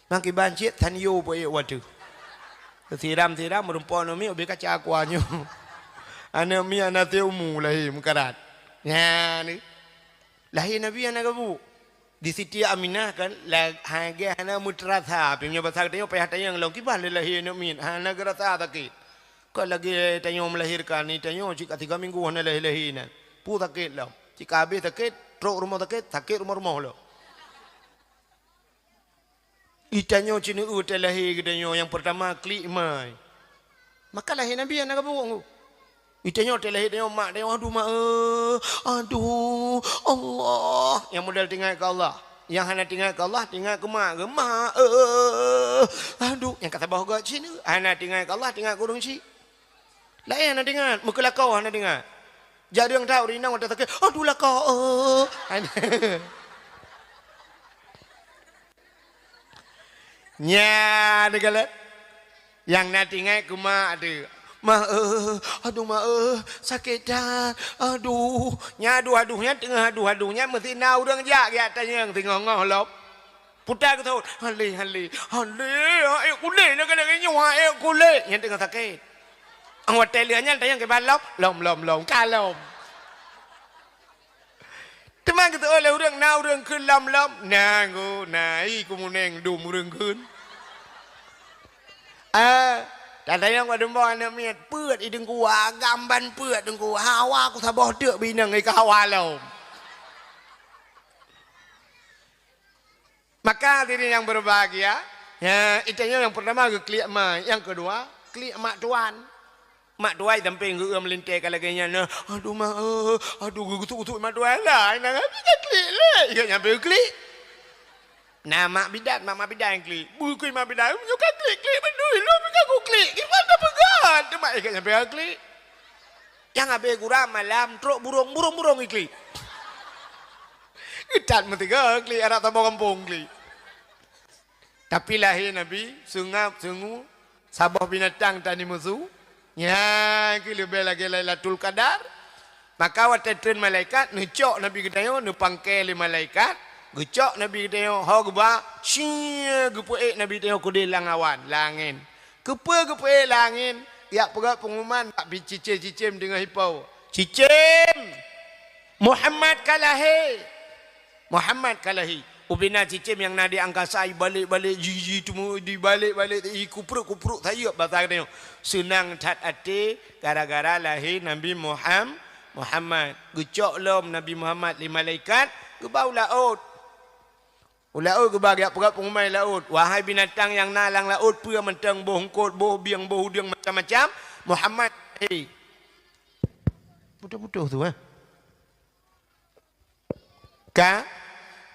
Mangkiban cit tan yo peuék watée. Siram-siram meurumpok aneuk miet ubé kaca aqua nyoe. Aneuk miet hana sép umu lahé meukarat. Nyan. Lahé Nabi hana gabuk. Di Siti Aminah kan, la-, lagée hana meuteurasa, pih meunyoe basa geutanyoe payah tanyong lom, kiban lé lahé aneuk miet, hana geurasa sakét. Kon lagée tanyoe meulahirkan, di tanyoe cit ka tiga minggu hana lahé-lahé nan. Peue sakét lom. Cit ka habéh sakét, trok rumoh sakét, sakét rumoh-rumoh lom. Di tanyoe cit neueu teulahé geutanyoe nyang peurtama klik mai. Maka lahé Nabi hana gabuk. Di tanyoe teulahé tanyoe mak tanyoe, "Aduh, mak, eh, aduh, Allah." Nyang model teuingat keu Allah. Nyang hana teuingat keu Allah, teuingat keu mak, "Mak, eh, aduh." Nyang ka saboh göt cit, hana teuingat keu Allah, teuingat keu ureueng chik. Laén hana teuingat, meukeulakau hana teuingat. Jak deueng that ureueng inong watée sakét, "Aduh, lakau, eh." Nyan dikalon. Nyang na teuingat keu mak teuh. "Mak, eh, aduh, mak, eh, sakét that. Aduh." Nyan aduh-aduh nyan teungoh aduh-aduh nyan meusti na ureueng jak geutanyong teungoh-ngoh lom. Puta geuthot, "Hale, hale, hale, aék kulét, na keuneuk nyoe aék kulét." Nyan teungoh sakét. Watée lheueh nyan tanyong kiban lom, "Lom, lom, lom, ka lom." Teuma geuteuôt lé ureueng, na ureueng kheun lom-lom, na ngô, na i keumuneng dum ureueng kheun. Ah, tatanyong bak dumboe aneuk miet, peuet i deungku, agam ban peuet deungku, hawa ku saboh teuk bak inong i ka hawa lom. Maka hadirin yang berbahagia, ya, itu nyang pertama geuklik ma, yang kedua klik mak tuan. Mak tuai sampéng geu-, meulintée ka lagée nyan, nah, "Aduh, mak, eh, aduh," geugusut-gusut mak tuai lah. Nah, tapi ka klik lé, ingat nyang klik. Nah, mak bidan, mak, mak bidan nyang klik. Bukui mak bidan, "Nyoe ka klik-klik beutôi, lôn pih ka kuklik. Kiban ka peugah?" Teuma ingat nyang klik. Nyang habéh gura malam, trok burong, burong-burong iklik. Geutat meuteugah klik, anak saboh gampông klik. Tapi lahé Nabi, seungab, seungu, saboh binatang tani musu, nyan keuh leubeh lagée Lailatul Qadar. Maka watée treun malaikat, neucok Nabi geutanyoe, neupangke lé malaikat, geucok Nabi geutanyoe, ho geuba, cie, geupeuék Nabi geutanyoe keudeh lam awan, langét. Keupeue geupeuék langét? Jak peugah peungumuman bak cicém-cicém deungon hipau, "Cicém, Muhammad ka lahé! Muhammad ka lahé!" Ubena cicém nyang na di angkasa ibalek-balek, ji-ji teumu-, dibalek-balek, ikupruk-kupruk sayeuep basa geutanyoe. Seunang that até gara-gara lahé Nabi Muham-, Muhammad. Geucok lom Nabi Muhammad lé malaikat, geuba u laôt. U laôt geuba geujak peugah peungumuman laôt, "Wahai binatang nyang na lam laôt, peue mantong, boh eungkot, boh bieng, boh udeueng, macam-macam, Muhammad ka lahé." Putôh-putôh tu, eh. Ka?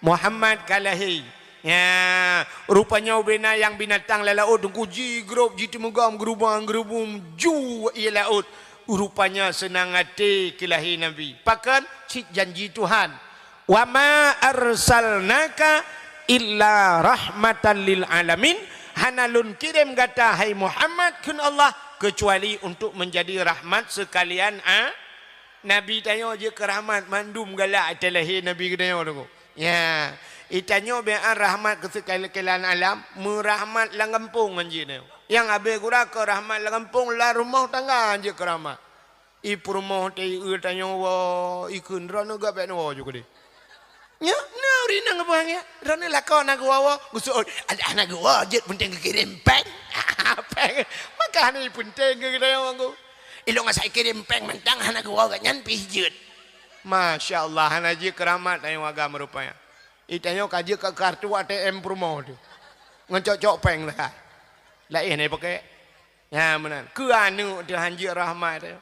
Muhammad ka lahé. Ya, rupanya ubena nyang binatang lam laôt teungku jigrob, jiteumugom, geurubong-geurubum, ju ie laôt. Rupanya seunang até keu lahé Nabi. Pakon? Cit janji Tuhan. "Wa ma arsalnaka illa rahmatan lil alamin," hana lôn kirém gata, hai Muhammad, kheun Allah, keucuali untuk menjadi rahmat sekalian a-, Nabi tanyoe jeuet keu rahmat, mandum galak até lahé Nabi geutanyoe teungku. Ya, itanyoe bi'an rahmat keu seukalian alam, meurahmat lam gampông ngon jih nyoe. Nyang abée gura keu rahmat lam gampông, lam rumoh tangga jeuet keu rahmat. I peurumoh teuh i eu tanyoe woe, ikheun droeneuh gak bék neuwoe ju keudeh. Nyoe, na ureueng inong geupeugah nyan, droeneuh lakoe na geuwoe-woe, geuseuôt, adak na geuwoe jeuet peunteng geukirém péng. Péng, maka hana peunteng keu geutanyoe ngon geuh. Ilôn asai kirém péng mantang hana geuwoe gobnyan pih jeuet. Masya Allah, hana jeuet keu rahmat tanyoe agam rupanya. Itanyoe ka jeuet keu kartu A T M peurumoh teuh. Ngon cok-cok péng teuh. Laén hana pakai. Nyan meunan. Keu aneuk teuh han jeuet rahmat teuh.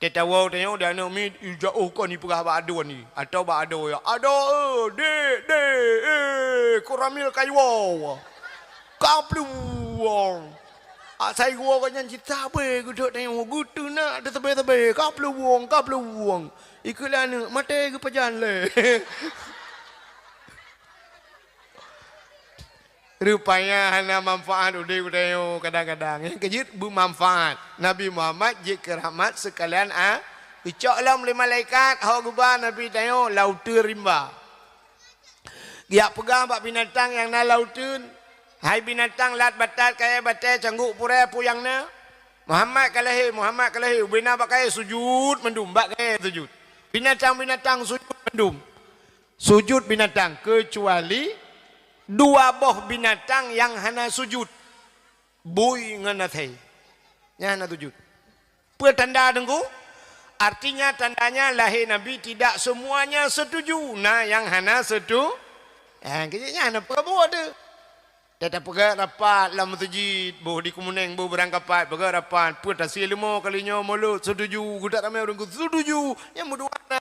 Teuh tawoe tanyoe di aneuk miet, i jaoh kon ipeugah bak aduen i, atawa bak adoe, "Adoe, dek, dek, eh, koramil kayue." Ka plueng. Asai geuwoe gobnyan cit sabe geuduek tanyoe, geuteunak teuh sabe-sabe, ka plueng, ka plueng. Ikheun lé aneuk, maté geupajan lé. Rupanya hana manfaat udeb geutanyoe kadang-kadang. Nyang keujeuet beumanfaat. Nabi Muhammad jeuet keu rahmat seukalian a, geucok lom lé malaikat, ho geuba Nabi tanyoe lam uteuen rimba. Geujak peugah bak binatang nyang na lam uteuen, "Hai binatang lat batat kayée batée cangguek purée peue nyang na? Muhammad ka lahé, Muhammad ka lahé." Ubena bak kayée sujut mandum, bak kayée sujut. Binatang-binatang sujut mandum. Sujut binatang, keucuali dua boh binatang nyang hana sujut, bui ngon asée. Nyan hana sujut. Peue tanda teungku? Artinya tandanya lahé Nabi tidak semuanya setuju. Na nyang hana setu-, eh, keu nyan hana peue buet teuh. Teuh tapeugét rapat lam meuseujid, boh di Keumeunéng, boh Beurangkapat, peugét rapat, peue tasie leumo kali nyoe mulod, setuju, geudak ramé ureueng setuju, nyang meudua na.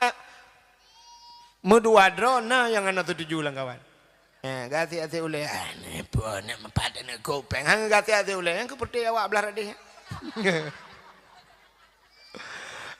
Meudua droe na nyang hana setuju lam kawan. Eh, gasien-gasien ulée, "Ah, ni peue nak meupat aneuk kupeng?" Hana gasien-gasien ulée, nyang keupeuteh awak blah radeh.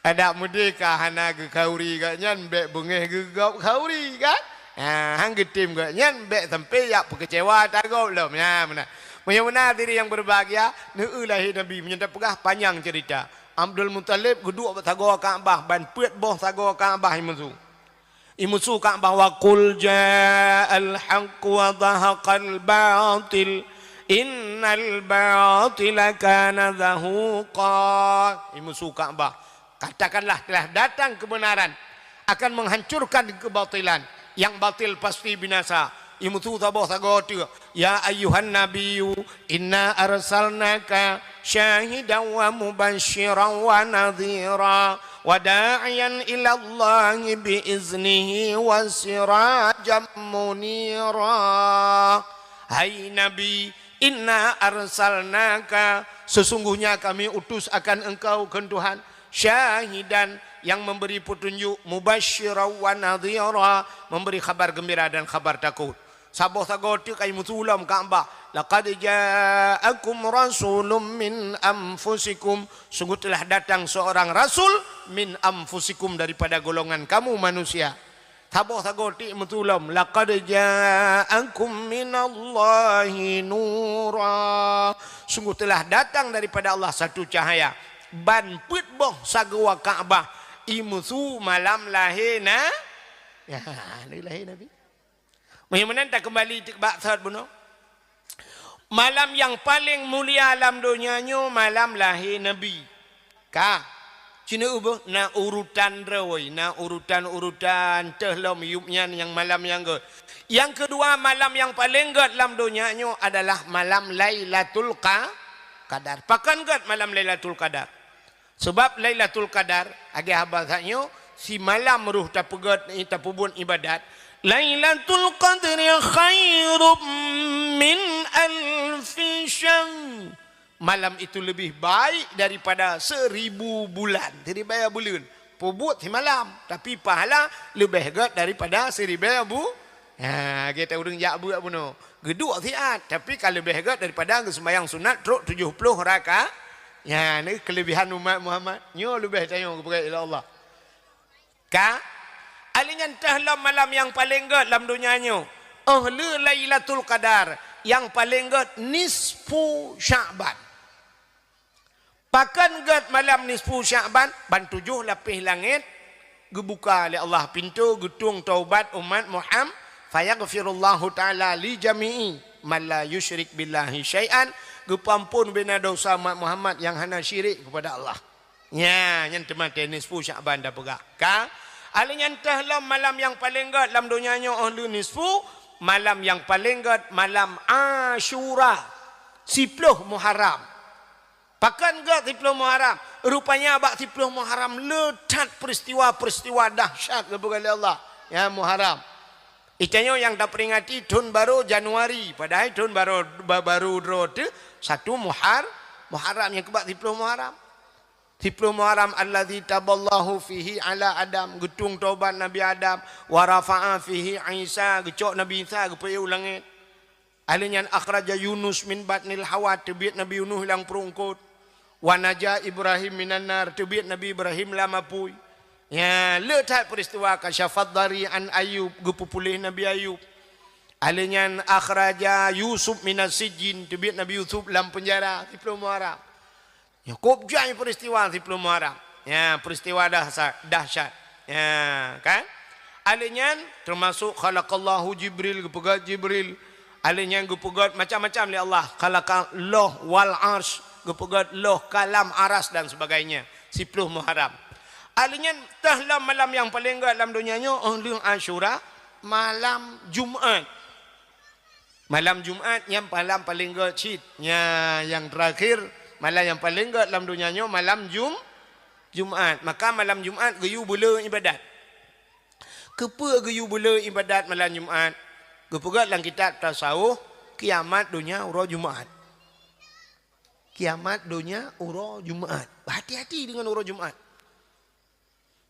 Adak meudeh ka hana geukhauri gobnyan, bék beungéh geugop khauri, kan? Ha, han geutem gobnyan, bék sampai jak peukeucewa tagob lom. Nyan meunan. Meunyoe meunan hadirin yang berbahagia, neueu lahé Nabi, meunyoe tapeugah panyang ceurita. Abdul Muthalib geuduek bak sagoe Ka'bah, ban peuet boh sagoe Ka'bah imusu. Imusu Ka'bah, "Wa qul ja'al haqq wa zahaqal batil, innal batila kana zahuqa." Imusu Ka'bah, "Katakanlah telah datang kebenaran akan menghancurkan kebatilan, yang batil pasti binasa." Imusu saboh sagoe teuk, "Ya ayyuhan nabiyyu, inna arsalnaka syahidan wa mubasysyiran wa nadhira, wa da'iyan ilallahi bi iznihi wa sirajan munira." Hai Nabi, "Inna arsalnaka, sesungguhnya kami utus akan engkau," kheun Tuhan, "syahidan," yang memberi petunjuk, "mubasysyiran wa nadhira," memberi khabar gembira dan khabar takut. Saboh sagoe teuk ka imusu lom Ka'bah, "Laqad ja'akum rasulun min anfusikum," sungguh telah datang seorang rasul, "min anfusikum," daripada golongan kamu manusia. Saboh sagoe teuk imusu lom, "Laqad ja'akum minallahi nura," sungguh telah datang daripada Allah satu cahaya. Ban peuet boh sagoe Ka'bah imusu malam lahé na-, ya, lahé Nabi. Meunyoe meunan takeumbali teuk bak thot bunoe. Malam nyang paleng mulia lam donya nyoe malam lahé Nabi. Ka, ci neueu beuh, na urutan droe, na urutan-urutan teuh lom yup nyan nyang malam nyang gét. Nyang keudua, malam nyang paleng gét lam donya nyoe adalah malam Lailatul Qa-, Qadar. Pakon gét malam Lailatul Qadar? Sabab Lailatul Qadar, lagée haba that nyoe, simalam roh tapeugét, tapeubuet iébadat, "Lailatul Qadri khairum min alfi syahr." Malam itu lebih baik daripada seribu bulan. Siribée buleuen. Peubuet simalam, tapi pahala leubeh gét daripada siribée bu-, ha, gét ureuëng jak beuet bunoe. Geuduek siat, tapi ka leubeh gét daripada geuseumayang sunat trok tujoh ploh raka-, nyan keulebihan umat Muhammad. Nyoe leubeh tanyoe geupeugah lé Allah. Ka, ali nyan teuh lom malam nyang paleng gét lam donya nyoe. Óh lheueh Lailatul Qadar, nyang paleng gét nisfu Sya'ban. Pakon gét malam nisfu Sya'ban? Ban tujoh lapéh langét geubuka lé Allah pintoe geutueng taubat umat Muham-, Fayaghfirullahu ta'ala li jami'i man la yusyrik billahi syai'an, geupeuamphon bina dosa umat Muhammad nyang hana syirik kepada Allah. Nya, nyan teuma teuh nisfu Sya'ban tapeugah. Ka? Ahli nyan teuh lom malam nyang paleng gét lam donya nyoe, oh lheueh nisfu, malam nyang paleng gét malam Asyura, siploh Muharram. Pakon gét siploh Muharram? Rupanya bak siploh Muharram le that peristiwa-peristiwa dahsyat geupeugah lé Allah. Ya, Muharram. Itanyoe nyang taperingati thon barô Januari, padahai thon barô, ba-, barô droe teuh satu Muhar-, Muharram nyang keubak siploh Muharram. Siploh Muharram, allazi taballahu fihi ala Adam, geutueng tobat Nabi Adam, wa rafa'a fihi Isa, geucok Nabi Isa geupeuék u langét. Ahli nyan akhraja Yunus min batnil hawa, teubiet Nabi Yunus lam pruet eungkôt. Wa naja Ibrahim minan nar, teubiet Nabi Ibrahim lam apui. Ya, le that peristiwa kasyafad dari an Ayub, geupeupuléh Nabi Ayub. Ahli nyan akhraja Yusuf minas sijin, teubiet Nabi Yusuf lam penjara, siploh Muharram. Nyoe kôb jai peristiwa siploh Muharram. Ya, peristiwa dahsa-, dahsyat. Ya, kan? Ahli nyan termasuk khalaqallahu Jibril, geupeugét Jibril. Ahli nyan geupeugét macam-macam lé Allah. Khalaqallah wal arsh, geupeugét loh kalam aras dan sebagainya. Siploh Muharram. Ahli nyan teuh lam malam nyang paleng gét lam donya nyoe, oh lheueh Asyura, malam Jumat. Malam Jumat nyan malam paleng gét cit. Nya, nyang terakhir, malam nyang paleng gét lam donya nyoe malam Jum-, Jumat. Maka malam Jumat geuyue beuleu ibadat. Keupeue geuyue beuleu ibadat malam Jumat? Geupeugét lam kitab tasawuf, kiamat donya uroe Jumat. Kiamat donya uroe Jumat. Hati-hati deungon uroe Jumat.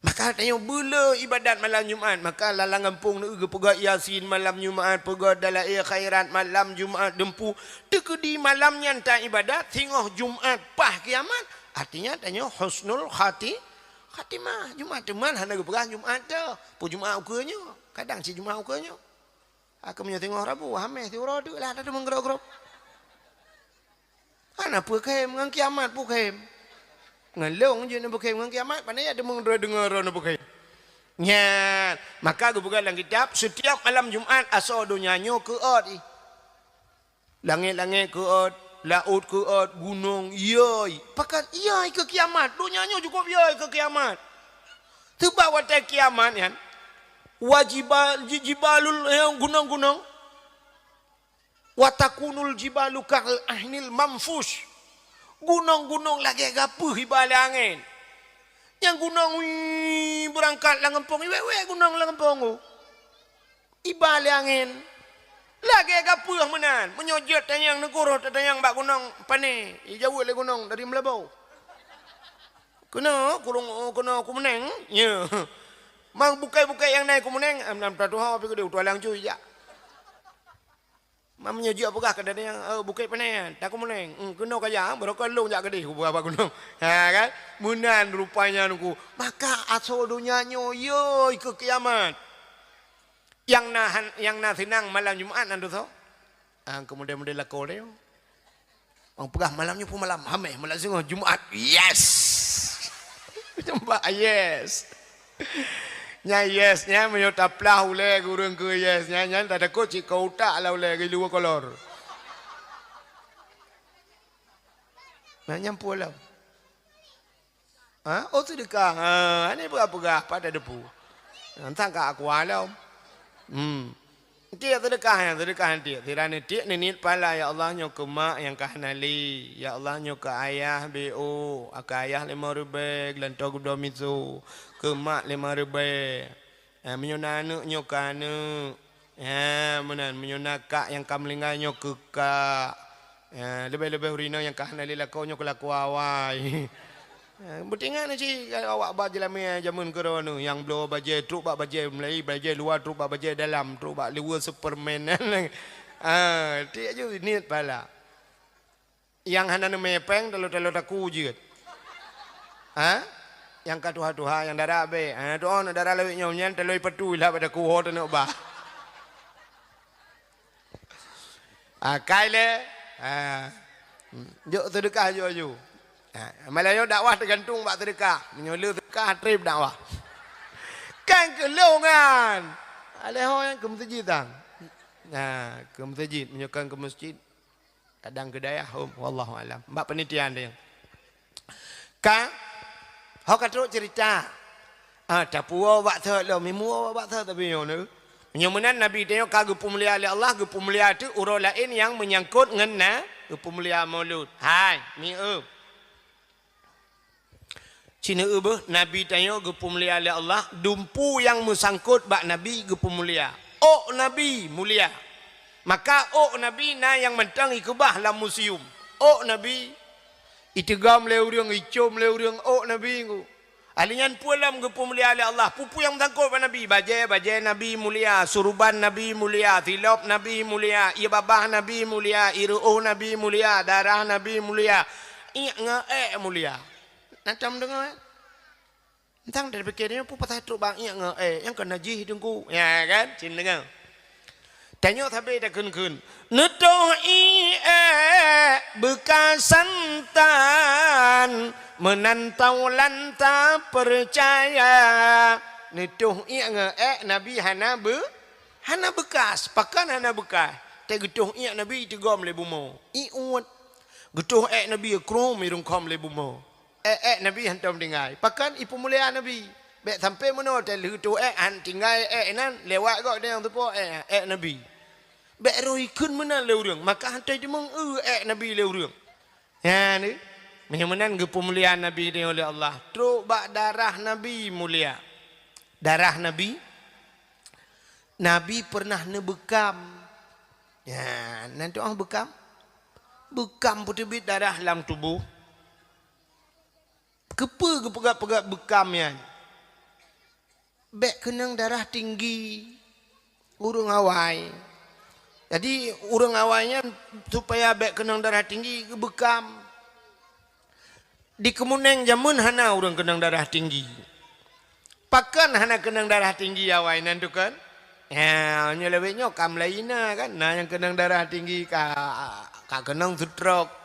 Maka tanyoe beuleu ibadat malam Jumat, maka lam gampông neu geupeugah Yasin malam Jumat, peugah dalail khairat malam Jumat, deumpu teukeudi malam nyan ta ibadat singoh Jumat paih kiamat, artinya tanyoe husnul khati-, khatimah. Jumat teuma hana geupeugah Jumat teuh, peue Jumat ukeue nyoe, kadang cit Jumat ukeue nyoe. Aku meunyoe singoh Rabu, Hameh siuroe teuk lah, ta teumeugrôp-grôp. Hana peukhem ngon kiamat peukhem. Ngon lôn jeuet neupeukhem ngon kiamat, pane ya deungoe droe deungoe droe neupeukhem. Nyan, maka geupeugah lam kitab, setiap malam Jumat asoe donya nyoe keuôt ih. Langét-langét keuôt, laôt keuôt, gunong yôi. Pakon yôi keu kiamat? Donya nyoe cukup yôi keu kiamat. Teuma watée kiamat nyan, wajibal, ji-, jibalul, eh, gunong-gunong. Wa takunul jibalu kal ahnil manfush. Gunong-gunong lagée gapeuh iba lé angén. Nyang gunong, wii, beurangkat lam gampông, iwék-wék gunong lam gampông. Iba lé angén. Lagée gapeuh meunan. Meunyoe jeuet tanyang neuguroh tatanyang bak gunong pane, ijaweueb lé gunong dari Meulaboh. Keunoe kurung, keunoe Kumuneng, ya. Mang bukée-bukée nyang na i Kumuneng, em, nam tatuha pi keudeh, utua lang cui jak. Meunyoe jeuet peugah keu datang, eh, Bukét Panai, takue Meuneng. Hmm, keunoe kajak, barokon lôn jak keudeh, kupeugah bak gunong. Ha, kan? Meunan rupanya nungku. Maka asoe donya nyoe, yoi keu kiamat. Nyang na han-, nyang na seunang malam Jumat nan tu soe? Ah, keumudian-mudian lakoe lé. Orang peugah malam nyoe pun malam Hameh, malam singoh Jumat. Yes! Nampak? Yes! Nyan yes, nyan meunyoe taplah ulée ureuëng keu yes, nyan, nyan tatakot cit keu utak lah ulée geuh luwa kolor. Nah, nyan peue lom? Ha? Oh, seudeukah. Ha, aneuk peugah-peugah pada depu. Entang ka aku lom. Hmm. Tiek seudeukah nyan, seudeukah nyan tiek. Sira nitiek niniet pala, "Ya Allah, nyoe keu mak nyang ka hana lé. Ya Allah, nyoe keu ayah B O, keu ayah limong ribée, geulantoe geubloe miso, keu mak limong ribée." Eh, meunyoe na aneuëk, nyoe keu aneuëk. Eh, meunan, meunyoe na kak nyang ka meuninggai, nyoe keu kak. Eh, leubeh-leubeh ureuëng inong nyang ka hana lé lakoe, nyoe keu lakoe awai. Eh, beutingat na cit awak ba jeulamé jameun keudroe nyoe, nyang bloe bajée trok bak bajée meulayi, bajée luwa trok bak bajée dalam, trok bak luwa Superman. Ah, tiek ju niet pala. Nyang hana neumé péng, talo-talo takue jeuet. Ha? Nyang ka tuha-tuha, nyang dara abée. Ha, tuha na dara lawét nyoe nyan, talo ipatui lah bak takue ho taneuk ba. Ah, kai lé. Ah. Hmm. Jok seudeukah aju-aju. Ah, malam nyoe dakwah teugantung bak seudeukah. Meunyoe le seudeukah, trép dakwah. Kan keu lôn nyan. Alèh ho nyan keu meuseujid tan. Nah, keu meuseujid, meunyoe kon keu meuseujid, kadang keu dayah hom, wallahu alam. Bak panitia nyan. Ka, ho ka trok ceurita. Ah, tapuwoe bak thot lom, imuwoe bak thot tapi nyoe neu. Meunyoe meunan Nabi tanyoe ka geupeumulia lé Allah, geupeumulia teuk uroe laén nyang meunyangkot ngon na, geupeumulia Maulud. Hai, mieu. Sineuk beuh, Nabi tanyoe geupeumulia lé Allah, dumpu nyang meusangkot bak Nabi geupeumulia. Ôk Nabi mulia. Maka ôk Nabi na nyang mantong ikeubah lam museum. Ôk Nabi iteugom lé ureuëng, icom lé ureuëng ôk Nabi ngu. Ahli nyan peue lom geupeumulia lé Allah. Peue-peue nyang meusangkot bak Nabi, bajée, bajée Nabi mulia, suruban Nabi mulia, silop Nabi mulia, ié babah Nabi mulia, ié reuôh Nabi mulia, darah Nabi mulia, iék ngon ék mulia. Na tom deungoe? Entang dari pikir nyoe peue pasai trok bak iék ngon ék, nyang keu najih teungku. Ya kan? Cin deungoe. Tanyoe sabe takheun-kheun. Neutoh iék beukasan tan, meunan taulan tapeucaya. Neutoh iék ngon ék Nabi hana beu-, hana beukas. Pakon hana beukas? Teuh geutoh iék Nabi iteugom lé bumoe. Ié uet. Geutoh ék Nabi krom irungkhom lé bumoe. Ék-ék Nabi hantom tinggai. Pakon ipeumulia Nabi. Bék sampai meunoe teuh lheueh toh ék han tinggai ék nan lewat gok dayang teupok ék, ék Nabi. Bék roh ikheun meunan lé ureuëng, maka hantom jimeu'eu ék Nabi lé ureuëng. Nyan, meunyoe meunan geupeumulia Nabi tanyoe lé Allah. Trok bak darah Nabi mulia. Darah Nabi, Nabi pernah neubeukam. Nyan, nan tu oh beukam. Beukam peuteubiet darah lam tuboh. Keupeue geupeugah-peugah beukam nyan? Bék keunong darah tinggi ureuëng awai. Jadi, ureuëng awai nyan supaya bék keunong darah tinggi, geubeukam. Di Keumuneng jameun hana ureuëng keunong darah tinggi. Pakon hana keunong darah tinggi awai nan tu kan? Ya, nyoe lawét nyoe ka mulai na kan? Na nyang keunong darah tinggi ka, ka keunong stroke.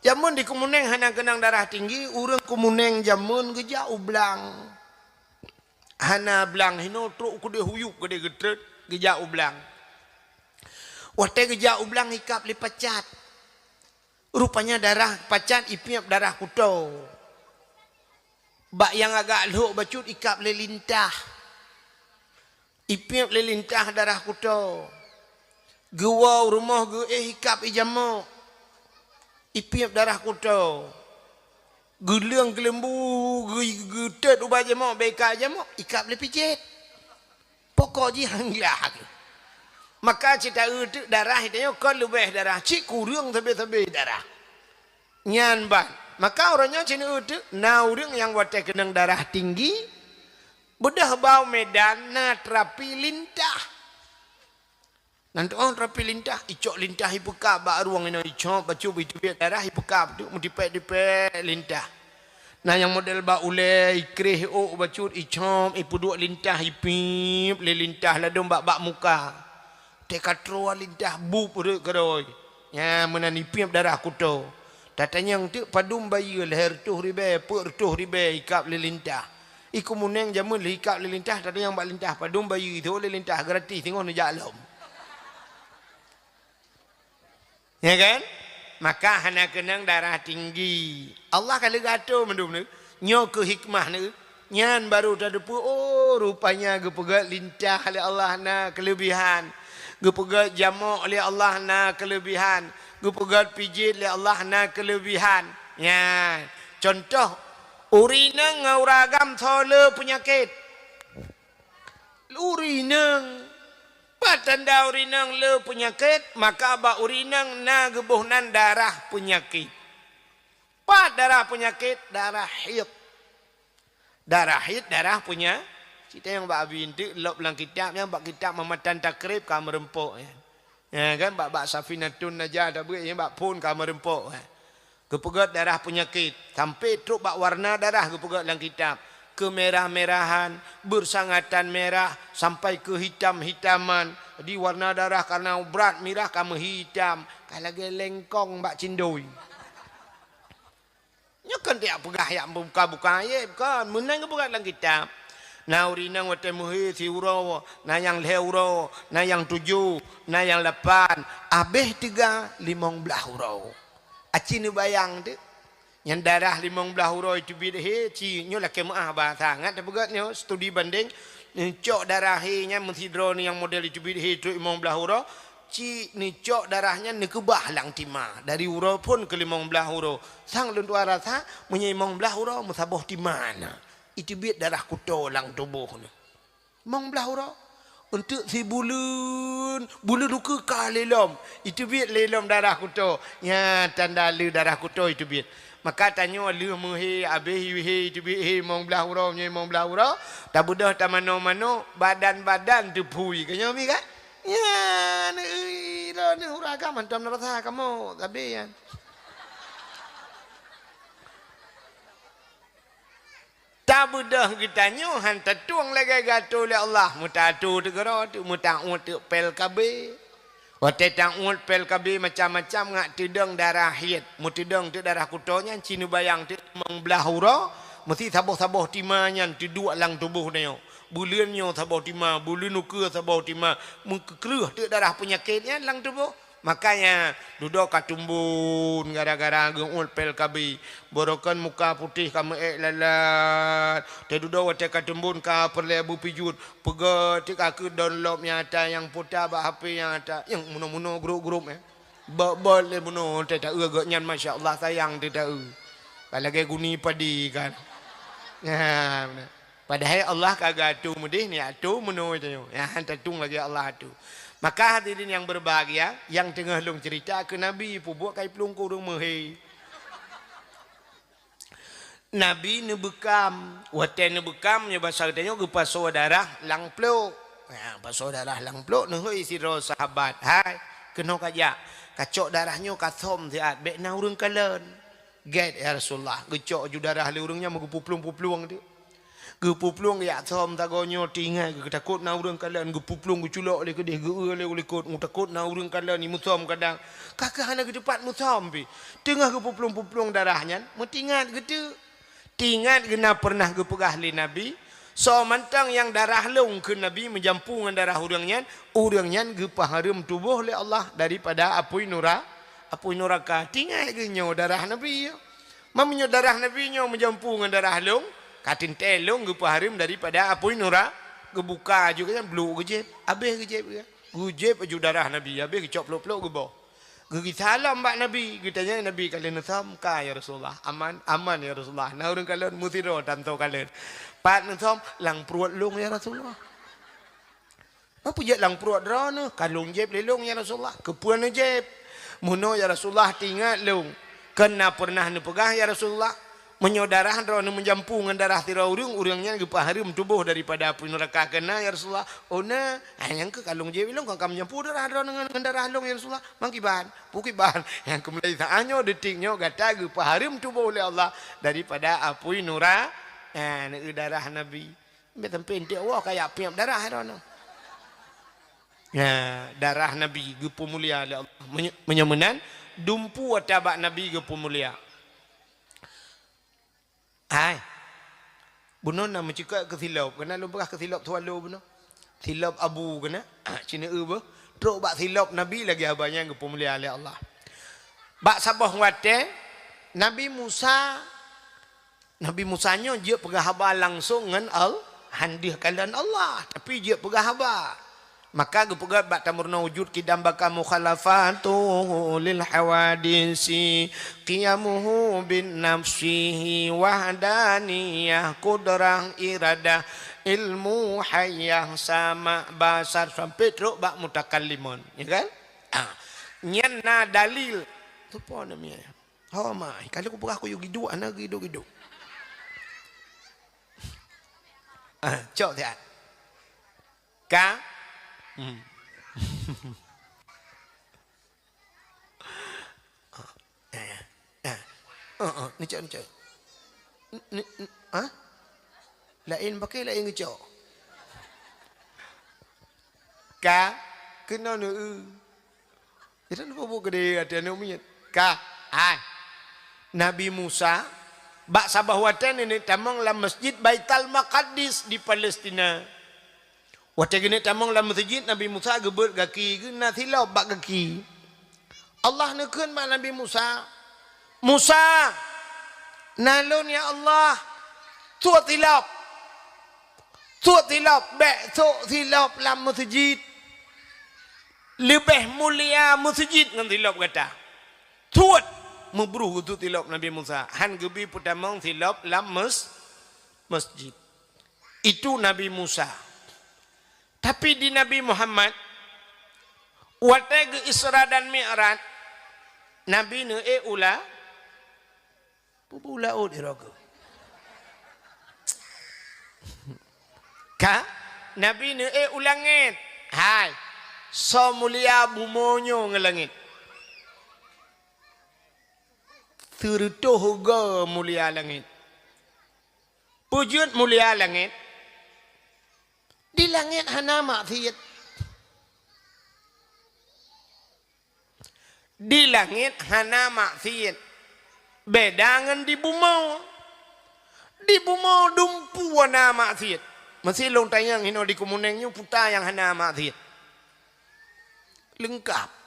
Jameun di Keumuneng hana keunong darah tinggi, ureuëng Keumuneng jameun geujak u blang. Hana blang hinoe trok keudeh huyup keudeh geutrét geujak u blang. Watée geujak u blang ikab lé pacat. Rupanya darah pacat ipiep darah kuto. Bak nyang agak lhok bacut ikab lé lintah. Ipiep lé lintah darah kuto. Geuwoe u rumoh geuéh ikab ijamok. Ipiep darah kuto. Geuleueng keuleumbu geu-, geutet ubat jamok, bék ikab jamok, ikab lé pijet. Pokok jih han glah. Maka cit taeu teuk darah tanyoe kon leubeh darah, cit kureueng sabe-sabe darah. Nyan ban. Maka uroe nyoe cit neueu teuk na ureuëng nyang watée keunong darah tinggi, beudôh bak u Medan na terapi lintah. Nan tuoh terapi lintah, icok lintah ipeukab bak rueng inoe, icok bacut iteubiet darah ipeukab teuk meutipék-tipék lintah. Na nyang model bak ulée, ikréh ôk bacut, icok, ipeuduek lintah, ipiep lé lintah ladôm bak, bak muka. Teuka troe lintah bup rhot keudroe. Nyan meunan ipiep darah kuto. Tatanyong teuk padum bayeue lhée reutôh ribée, peuet reutôh ribée ikab lé lintah. I Keumuneng jameun lheueh ikab lé lintah, tatanyong bak lintah padum bayeue, ithô lé lintah gratis singoh neujak lom. Ya kan? Maka hana keunong darah tinggi. Allah ka leugato mandum neu. Nyoe keu hikmah neu. Nyan baru tateupeue, oh, rupanya geupeugét lintah lé Allah na keuleubihan. Geupeugét jamok lé Allah na keuleubihan. Geupeugét pijet lé Allah na keuleubihan. Nyan. Contoh, ureueng inong ngon ureueng agam soe le peunyakét. Ureueng inong. Pat tanda ureueng inong le peunyakét, maka bak ureueng inong na geuboh nan darah peunyakét. Pat darah peunyakét, darah haid. Darah haid, darah peunya-, cit tanyong bak Abi Enteuk lop lam kitab nyan, bak kitab Mamatan Takrib ka meureumpok nyan. Ya kan, bak, bak Safinatun Najah tabeuet nyan, bak phon ka meureumpok nyan. Geupeugét darah peunyakét, sampai trok bak warna darah geupeugét lam kitab. Keumerah-merahan, bersangatan merah, sampai keuhitam-hitaman. Jadi warna darah karena brat mirah ka meuhitam, ka lagée lengkong bak cindoi. Nyoe kon tiak peugah yak buka-buka ayat, kon. Meunan geupeugah lam kitab. Na ureueng inong watèe meuhé siuroe, na nyang lhèe uroe, na nyang tujoh, na nyang lapan, abéh teuga limong blaih uroe. Aci neubayang teuk. Nyang darah limong blaih uroe iteubiet hé, ci nyoe lakèe meu'ah bahasa. Ngat tapeugah nyoe studi bandeng, neucok darah hé nyan meusidroe nyang model iteubiet hé trok limong blaih uroe, ci neucok darah nyan neukeubah lam tima. Dari uroe phon keu limong blaih uroe. Sang lôn tuan rasa, meunyoe limong blaih uroe meusaboh tima na. Iteubiet darah kuto lam tuboh nyoe. Limong blaih uroe. Eunteuk sibuleuen, buleuen ukeue ka lé lom. Iteubiet lé lom darah kuto. Nyan tanda le darah kuto iteubiet. Maka tanyoe lheueh meuhé, abéh hé iteubiet hé limong blaih uroe, nyoe limong blaih uroe. Tabeudôh tamanoe-manoe, badan-badan teuphui. Ka nyoe mi kan? Nyan, ui, droeneuh ureueng agam mantong rasa kamoe, sabé nyan. Tabeudôh geutanyoe han tatueng lagèe geuatô lé Allah. Meutaatô teuk keudroe teuk, meutauet teuk pèl K B. Watèe tauet pèl K B macam-macam ngat teudong darah haid. Meuteudong teuk darah kuto nyan, ci neubayang teuk limong blaih uroe, meusti saboh-saboh tima nyan teuduek lam tuboh tanyoe. Buleuen nyoe saboh tima, buleuen ukeue saboh tima, meukeureuh teuk darah peunyakét nyan lam tuboh. Makanya, dudoe ka teumbon gara-gara geu'uet pèl K B. Barokon muka putéh ka meu-ék lalat. Teududoe watèe ka teumbon ka peureulèe beupijuet. Peugöt teuk ka keu download nyang ata nyang puta bak H P nyang ata. Nyang munoe-munoe grup-grup, eh. Bot-bot lé munoe teuh taeu gobnyan, masya Allah, sayang teuh taeu. Ka lagèe guni padi kan. Nah, beuna. Padahai Allah ka geuatô meudeh, neuatô meunoe tanyoe. Nyan han tatueng lagèe Allah atô. Maka hadirin nyang berbahagia, nyang teungoh lôn ceurita keu Nabi, peubuet kai plueng keu ureueng meuhé. Nabi neubeukam. Watèe neubeukam, nyoe basa geutanyoe geupasoe darah lam plôk. Ha, pasoe darah lam plôk, neuhôi sidroe sahabat, "Hai, keunoe kajak, kacok darah nyoe kasöm siat, bèk na ureueng kalon." "Gèt, ya Rasulullah." Geucok ju darah lé ureueng nyan meugeupuplueng-puplueng teuk. Geupuplueng geujak söm sagoe nyoe, teuingat geutakot na ureueng kalon, geupuplueng geuculok lé keudeh, geu-eu lé u likot, geutakot na ureueng kalon, imeusöm kadang. Ka keuh hana geuteupat meusöm pih. Teungoh geupuplueng-puplueng darah nyan, meuteuingat geuteuk. Teuingat geuh na peureunah geupeugah lé Nabi, "Soe mantong nyang darah lôn," kheun Nabi, "meujampu ngon darah ureueng nyan, ureueng nyan geupeuhareuem tuboh lé Allah daripada apui nura-, apui nuraka." Teuingat geuh nyoe darah Nabi nyoe. Meunyoe darah Nabi nyoe meujampu ngon darah lôn, ka teuntèe lôn geupeuhareuem daripada apui nura-, geubuka aju geuh nyan, bluk geujieb, abéh geujieb geuh. Geujieb aju darah Nabi, abéh geucok plôk-plôk geuboh. Geugisa lom bak Nabi, geutanyong Nabi, "Ka lheueh neusöm?" "Ka, ya Rasulullah." "Aman?" "Aman, ya Rasulullah." "Na ureueng kalon?" "Meusidroe tanto kalon." "Pat neusöm?" "Lam pruet lôn, ya Rasulullah." "Peue jeuet lam pruet droeneuh?" "Ka lôn jieb lé lôn, ya Rasulullah." "Keupeue neujieb?" "Meunoe, ya Rasulullah, teuingat lôn, kon na peureunah neupeugah, ya Rasulullah, meunyoe darah droeneuh meujampu ngon darah sidroe ureueng, ureueng nyan geupeuhareuem tuboh daripada apui nuraka, kon na, ya Rasulullah?" "Oh na." "Ah, nyang keuh ka lôn jieb lé lôn, kon ka meujampu darah droeneuh ngon, ngon darah lôn, ya Rasulullah." "Meukiban?" "Peue kiban?" "Nyang keuh mulai saat nyoe, detik nyoe, gata geupeuhareuem tuboh lé Allah daripada apui nura-, ah, neu-, darah Nabi." Bèk sampoe eunteuk woe kajak piep darah droeneuh. Nah, darah Nabi geupeumulia lé Allah. Meunyo-, meunyoe meunan, dumpeue ata bak Nabi geupeumulia. Hai. Bunoe na meucukot keu silop. Keunan lôn peugah keu silop Swallow bunoe. Silop abu keunan. Cina eu beuh. Trok bak silop Nabi lagèe haba nyan geupeumulia lé Allah. Bak saboh watèe, Nabi Musa Nabi Musa nyoe jeuet peugah haba langsong ngon Al-, han deuh kalon Allah, tapi jeuet peugah haba. Maka geupeugah bak tameurunoe wujud qidam baqa mukhalafatuhu lil hawadisi, qiyamuhu bin nafsihi wahdaniyah, qudrah, iradah, ilmu, hayah, sama', basar, sampai trok bak mutakallimun, ya kan? Ah. Nyan na dalil. Tu po namanya. Ho mai, kalau kupeugah kuyue giduk, hana giduk-giduk. Ah, cok siat. Ka? Hmm. Ah, ya, ya. Ah. Oh, oh, ni cok, ni cok. Ni, ni, ah? Laén pakai, laén geucok. Ka? Keunoe neu-eu. Jadi, neupeubeuet keudeh até aneuk miet. Ka, hai. Nabi Musa, Bak saboh watée neuneuk tamong lam Masjid Baitul Maqdis di Palestina. Watée geuneuk tamong lam meuseujid, Nabi Musa geubeuet gaki geuh, na silop bak gaki. Allah neukheun bak Nabi Musa, "Musa, na lôn ya Allah, sôk silop. Sôk silop, bék sôk silop lam meuseujid. Leubeh mulia meuseujid ngon silop gata." Sôk! Meubruh geusôk silop Nabi Musa, han geubi peutamong silop lam mes-, masjid. Itu Nabi Musa. Tapi di Nabi Muhammad, watée geu Isra dan Mi'raj, Nabi neuék u la-, pubu laôt iroke. Ka, Nabi neuék u langét. Hai, soe mulia bumoe nyoe ngon langét? Sireutôh goe mulia langét. Peue jeuet mulia langét? Di langét hana maksiet. Di langét hana maksiet. Beda ngon di bumoe. Di bumoe dumpeue na maksiet. Meusi lôn tanyong inoe di Keumeuneung nyoe peue nyang hana maksiet. Leungkap.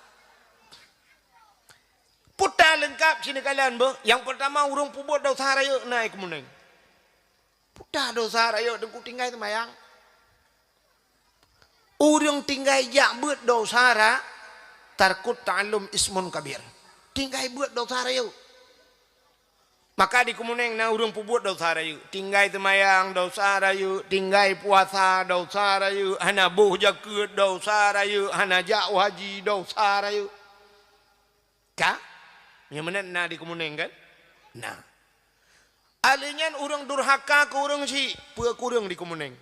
Peue leungkap sinoe kalon beuh. Nyang peurtama ureuëng peubuet desya rayeuk na i Keumeuneung. Peue desya rayeuk Teungku? Tinggai seumayang. Ureuëng tinggai jak beuet desya ra-, tarkut ta'allum ismun kabir. Tinggai beuet desya rayeuk. Maka di Keumeuneung na ureuëng peubuet desya rayeuk. Tinggai seumayang desya rayeuk, tinggai puasa desya rayeuk, hana boh jakeuet desya rayeuk, hana jak haji desya rayeuk. Ka? Nyang meunan na di Keumeuneung kan? Na. Alèh nyan ureuëng durhaka keu ureuëng chik, peue kureueng di Keumeuneung.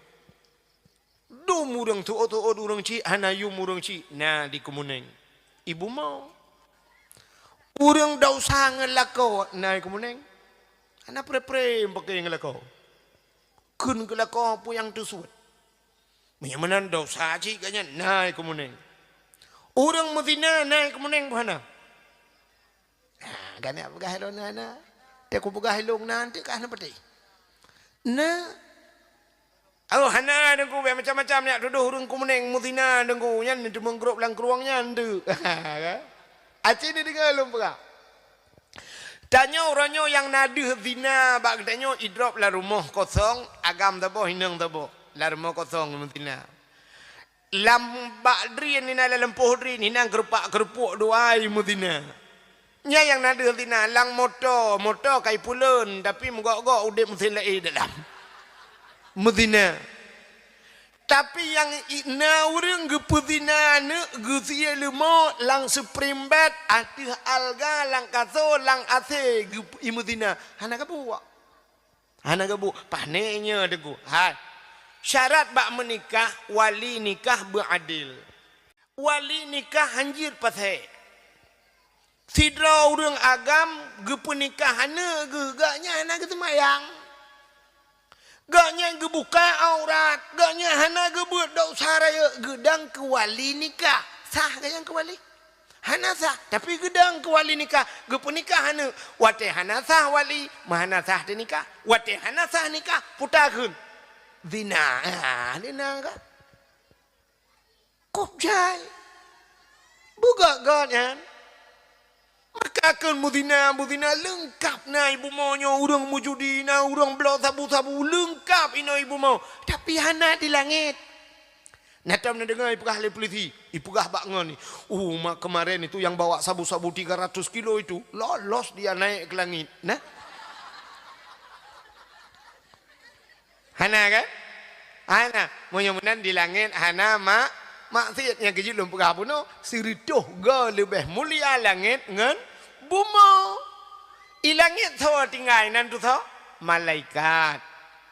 Dum ureuëng tuôt-tuôt ureuëng chik, hana yum ureuëng chik, na di Keumeuneung. I bumoe. Ureuëng desya ngon lakoe, na i Keumeuneung. Hana pre-pre meupaké ngon lakoe. Kheun keu lakoe peue nyang teusuet. Meunyoe meunan desya cit gobnyan na i Keumeuneung. Ureuëng meuzina na i Keumeuneung peue hana? Ah, gobnyan peugah lôn na, na. Teuk kupeugah lôn na, teuk ka hana peutéh. Na. Oh, hana Teungku, bèk macam-macam nyak tudoh ureuëng Keumeuneung meuzina Teungku, nyan teumeugrôp lam krueng nyan teuk. Aci ni deungoe lôn peugah. Tanyoe uroe nyoe nyang na deuh zina bak geutanyoe idrop lam rumoh kosong, agam saboh, inong saboh, lam rumoh kosong meuzina. Lam bak drien inan, lam lampôh drien inan, keurupak-keurupuek dua i meuzina. Nyan nyang na deuh zina, lam moto, moto ka ipuleuen, tapi meugok-gok udép meusén laén dalam. Meuzina. Tapi nyang i-, na ureuëng geupeuzina aneuk geusie leumo lam spring bed, ateueh alga, lam kaso, lam asé geu-, imeuzina. Hana geubuet. Hana geubuet. Pané nyoe Teungku. Hai. Syarat bak meunikah, wali nikah beuadil. Wali nikah hanjeuet pasé. Sidroe ureuëng agam geupeunikah aneuk geuh, gobnyan hana geuseumayang. Gobnyan geubuka aurat, gobnyan hana geubeuet desya rayeuk, geudong keu wali nikah. Sah gobnyan keu wali? Hana sah, tapi geudong keu wali nikah, geupeunikah aneuk. Watée hana sah wali, meuhana sah teunikah. Watée hana sah nikah, peue takheun? Zina. Ah, zina kan? Kop jai. Beugét-gét nyan. Maka kheun meuzina, meuzina leungkap na i bumoe nyoe, ureuëng meujudi na, ureuëng bloe sabu-sabu, leungkap inoe i bumoe. Tapi hana di langét. Na tom neudeungoe ipeugah lé polisi, ipeugah bak ngon ni. Uh, mak, kemarin itu yang bawa sabu-sabu tiga ratus kilo itu, lolos dia naik ke langit. Nah. Hana kan? Hana. Meunyoe meunan di langét hana mak-, maksiet. Nyang keujeuet lôn peugah bunoe, sireutôh goe leubeh mulia langét ngon bumoe. I langét soe tinggai nan tu soe? Malaikat.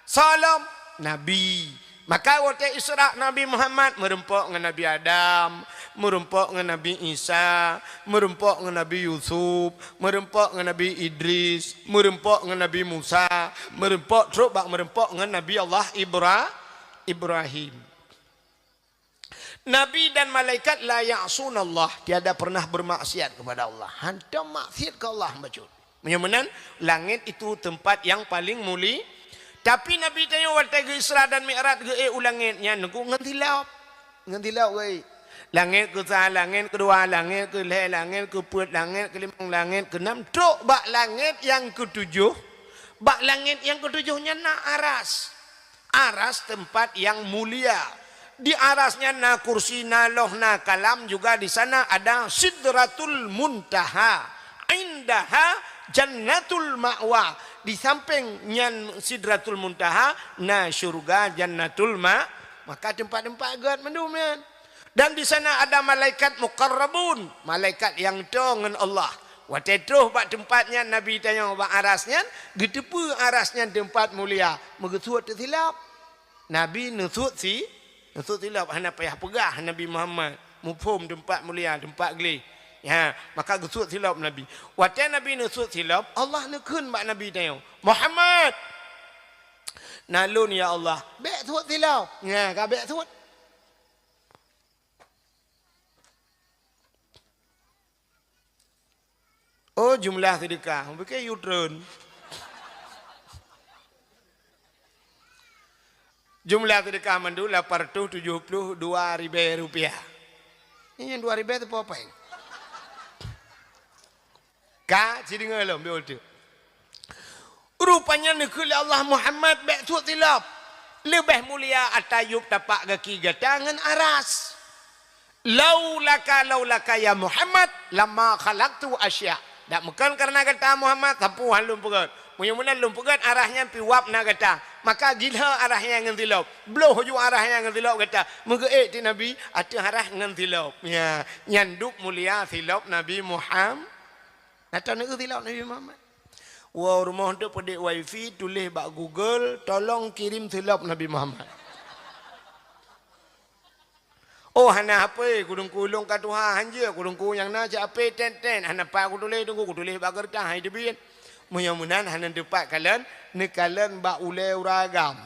Soe lom? Nabi. Maka watée Isra Nabi Muhammad meurumpok ngon Nabi Adam, meurumpok ngon Nabi Isa, meurumpok ngon Nabi Yusuf, meurumpok ngon Nabi Idris, meurumpok ngon Nabi Musa, meurumpok trok bak meurumpok ngon Nabi Allah Ibra-, Ibrahim. Nabi dan malaikat la ya'sunallah, tiada pernah bermaksiat kepada Allah. Hantom maksiat keu Allah bacut. Meunyoe meunan, langét itu teumpat nyang paleng muli-, tapi Nabi tanyoe watée geu-Isra dan Mi'raj geuék u langét nyan teungku ngon silop. Ngon silop geuék. Langét keusa, langét keudua, langét keulhée, langét keupeuet, langét keulimong, langét keunam, trok bak langét nyang keutujoh. Bak langét nyang keutujoh nyan na aras. Aras teumpat nyang mulia. Di aras nyan na kursi, na loh, na kalam, juga di sana ada Sidratul Muntaha. Indaha Jannatul Ma'wa. Di sampéng nyan Sidratul Muntaha na syurga Jannatul Ma-, maka teumpat-teumpat gét mandum nyan. Dan di sana ada malaikat muqarrabun, malaikat nyang toe ngon Allah. Watée troh bak teumpat nyan Nabi tanyoe bak aras nyan, geuteupeue aras nyan teumpat mulia, meugeusuet teusilop. Nabi neusuet si-, neusuet silop, hana payah peugah Nabi Muhammad, muphom teumpat mulia, teumpat gleh. Ha, maka geusuet silop Nabi. Watée Nabi neusuet silop, Allah neukheun bak Nabi tanyoe, "Muhammad!" "Na lôn, ya Allah." "Bék suet silop." Nya, ka bék suet. Oh, jumlah seudeukah. Mungkin yue treun. Jumlah seudeukah mandum lapan ratus tujoh puluh dua ribée rupiah. Nyan dua ribée teupeu apa? Ka, sideungoe lom, beutôi. Rupanya neukheun lé Allah, "Muhammad, bék suet silop. Leubeh mulia ata yueb tapak gaki gata ngon aras." "Laulaka, laulaka ya Muhammad, lama khalaqtu asya." Dak meukon kareuna gata Muhammad, sapeue han lôn peugét. Meunyoe meunan lôn peugét aras nyan pih wab na gata, maka gilhö aras nyan ngon silop. Bloh ju aras nyan ngon silop gata. Meugeuék teuk Nabi ateueh aras ngon silop. Ya, nyan dub mulia silop Nabi Muham-, na taneuk silop Nabi Muhammad. Woe rumoh teuk peudeh wifi, tuléh bak Google, "Tolong kirim silop Nabi Muhammad." Oh, hana H P, kudungku lôn ka tuha, hanjeuet kudungku nyang na cit H P tét-tét, hana pat kutuléh teungku, kutuléh bak keureutah, hai teubiet. Meunyoe meunan hana teupat kalon, neukalon bak ulée ureueng agam.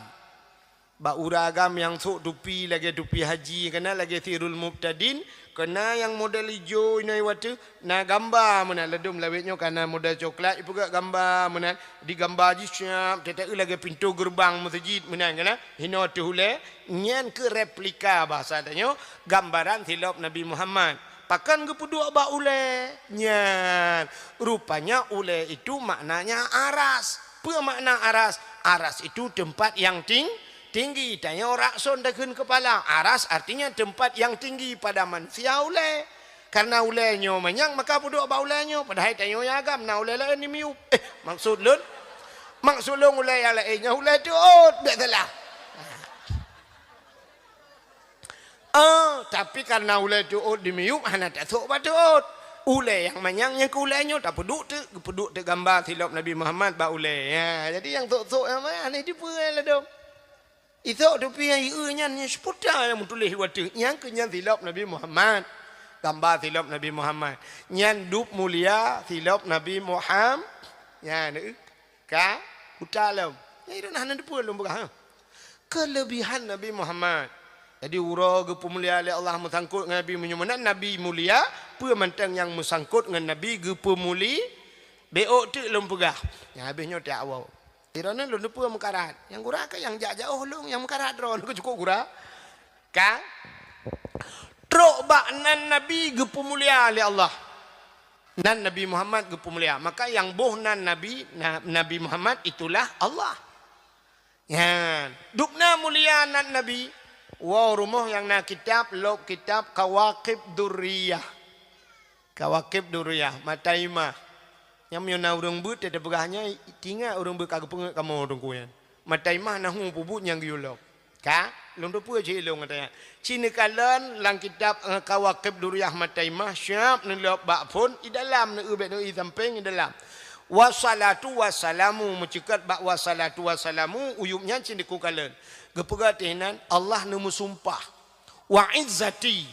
Bak ureueng agam nyang sôk tupi lagée tupi haji, kana lagée Sirul Mubtadin, kana nyang model ijo inoe watée, na gamba meunan, ladôm lawét nyoe kana model coklat, ipeugét gamba meunan, digamba jih siap, teuteue lagée pintoe geureubang meuseujid meunan kana, hinoe teuh ulée, nyan keuh replika bahasa tanyoe, gambaran silop Nabi Muhammad. Pakon geupeuduek bak ulée? Nyan, rupanya ulée itu maknanya aras. Peue makna aras? Aras itu teumpat nyang ting-, tinggi, tanyoe rakson takheun keupala. Aras artinya teumpat nyang tinggi pada manusia ulée. Kareuna ulée nyoe manyang maka peuduek bak ulée nyoe, padahai tanyoe nyang agam na ulée laén di miyueb. Eh, maksud lôn, maksud lôn ulée nyang laén nyoe ulée teuôt, bék salah. Ah, tapi kareuna ulée teuôt di miyueb hana tasôk bak teuôt. Ulée nyang manyang nyang keu ulée nyoe tapeuduek teuk, geupeuduek teuk gamba silop Nabi Muhammad bak ulée. Ya, jadi nyang sôk-sôk nyang manyang hana dipeue ladôm. Isôk tupi nyang ieu nyan, nyan seuputa nyang meutuléh watée. Nyang keu nyan silop Nabi Muhammad. Gamba silop Nabi Muhammad. Nyan dub mulia silop Nabi Muham-, nyan, eh, ka buta lom. Nyang ireuna hana dipeue lôn peugah, ha. Keulebihan Nabi Muhammad. Jadi, uroe geupeumulia lé Allah meusangkot ngon Nabi, meunyoe meunan Nabi mulia, peue mantong nyang meusangkot ngon Nabi geupeumuli-, bék teuk lôn peugah. Nyang habéh nyoe tiak woe. Droeneuh lôn teupeue meukarat. Nyang gura ka nyang jak jaoh lôn nyang meukarat droeneuh keu cukôp gura. Ka trok bak nan Nabi geupeumulia lé Allah. Nan Nabi Muhammad geupeumulia. Maka nyang boh nan Nabi, na-, Nabi Muhammad itulah Allah. Nyan. Dubna mulia nan Nabi. Woe rumoh nyang na kitab, lôb kitab Kawakib Durriyah. Kawakib Durriyah, mata imah. Nyang meunyoe na ureuëng beuet teupeugah nyan, tingat ureuëng beuet ka geupeungeut kamoe teungku nyan. Mata imah nahu peubuet nyang geuyue lom. Ka, lôn teupeue cit ilôn gata nyan. Ci neukalon lam kitab, eh, Kawakib Durriyah mata imah, siap neulôb bak phon, i dalam, neueu bék neueu i sampéng, i dalam. Wassalatu wassalamu, meuceukat bak wassalatu wassalamu, uyueb nyan ci neukalon. Geupeugah teuh inan, Allah neumeusumpah. "Wa izzati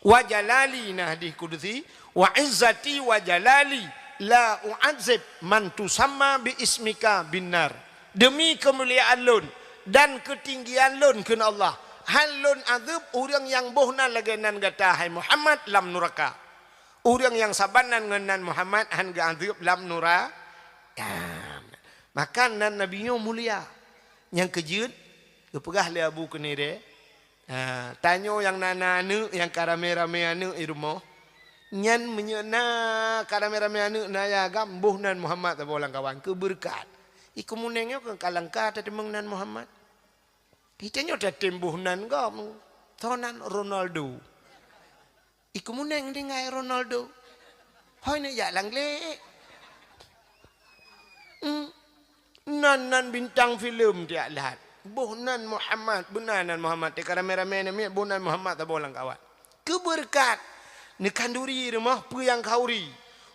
wa jalali," na hadih kudusi, "Wa izzati wa jalali la u'adzib man tusamma bi ismika binnar." Demi keumuliaan lôn dan keutinggian lôn, kheun Allah, hán lôn azeueb ureuëng nyang boh nan lagée nan gata, hai Muhammad, lam nuraka. Ureuëng nyang saban nan ngon nan Muhammad hán geuazeueb lam nura-, Kan. Maka nan Nabi nyoe mulia. Nyang keujeuet, geupeugah lé Abu Keunirée, ha, tanyoe nyang na, na aneuk, nyang ka ramé-ramé aneuk i rumoh, nyan meunyoe na ka ramé-ramé aneuk na ya agam, boh nan Muhammad saboh lam kawan, keu beureukat. I keumuneng nyoe ka langka tateumeung nan Muhammad. Geutanyoe tatem boh nan gob, soe nan Ronaldo. I keumuneng tinggai Ronaldo. Hôi neujak lam glé. Hmm. Nan, nan bintang filem tiak lhat. Boh nan Muhammad, beuna nan Muhammad. Teuka ramé-ramé namiet boh nan Muhammad saboh lam kawan. Keu beureukat. Neukhanduri rumoh peue nyang khanduri.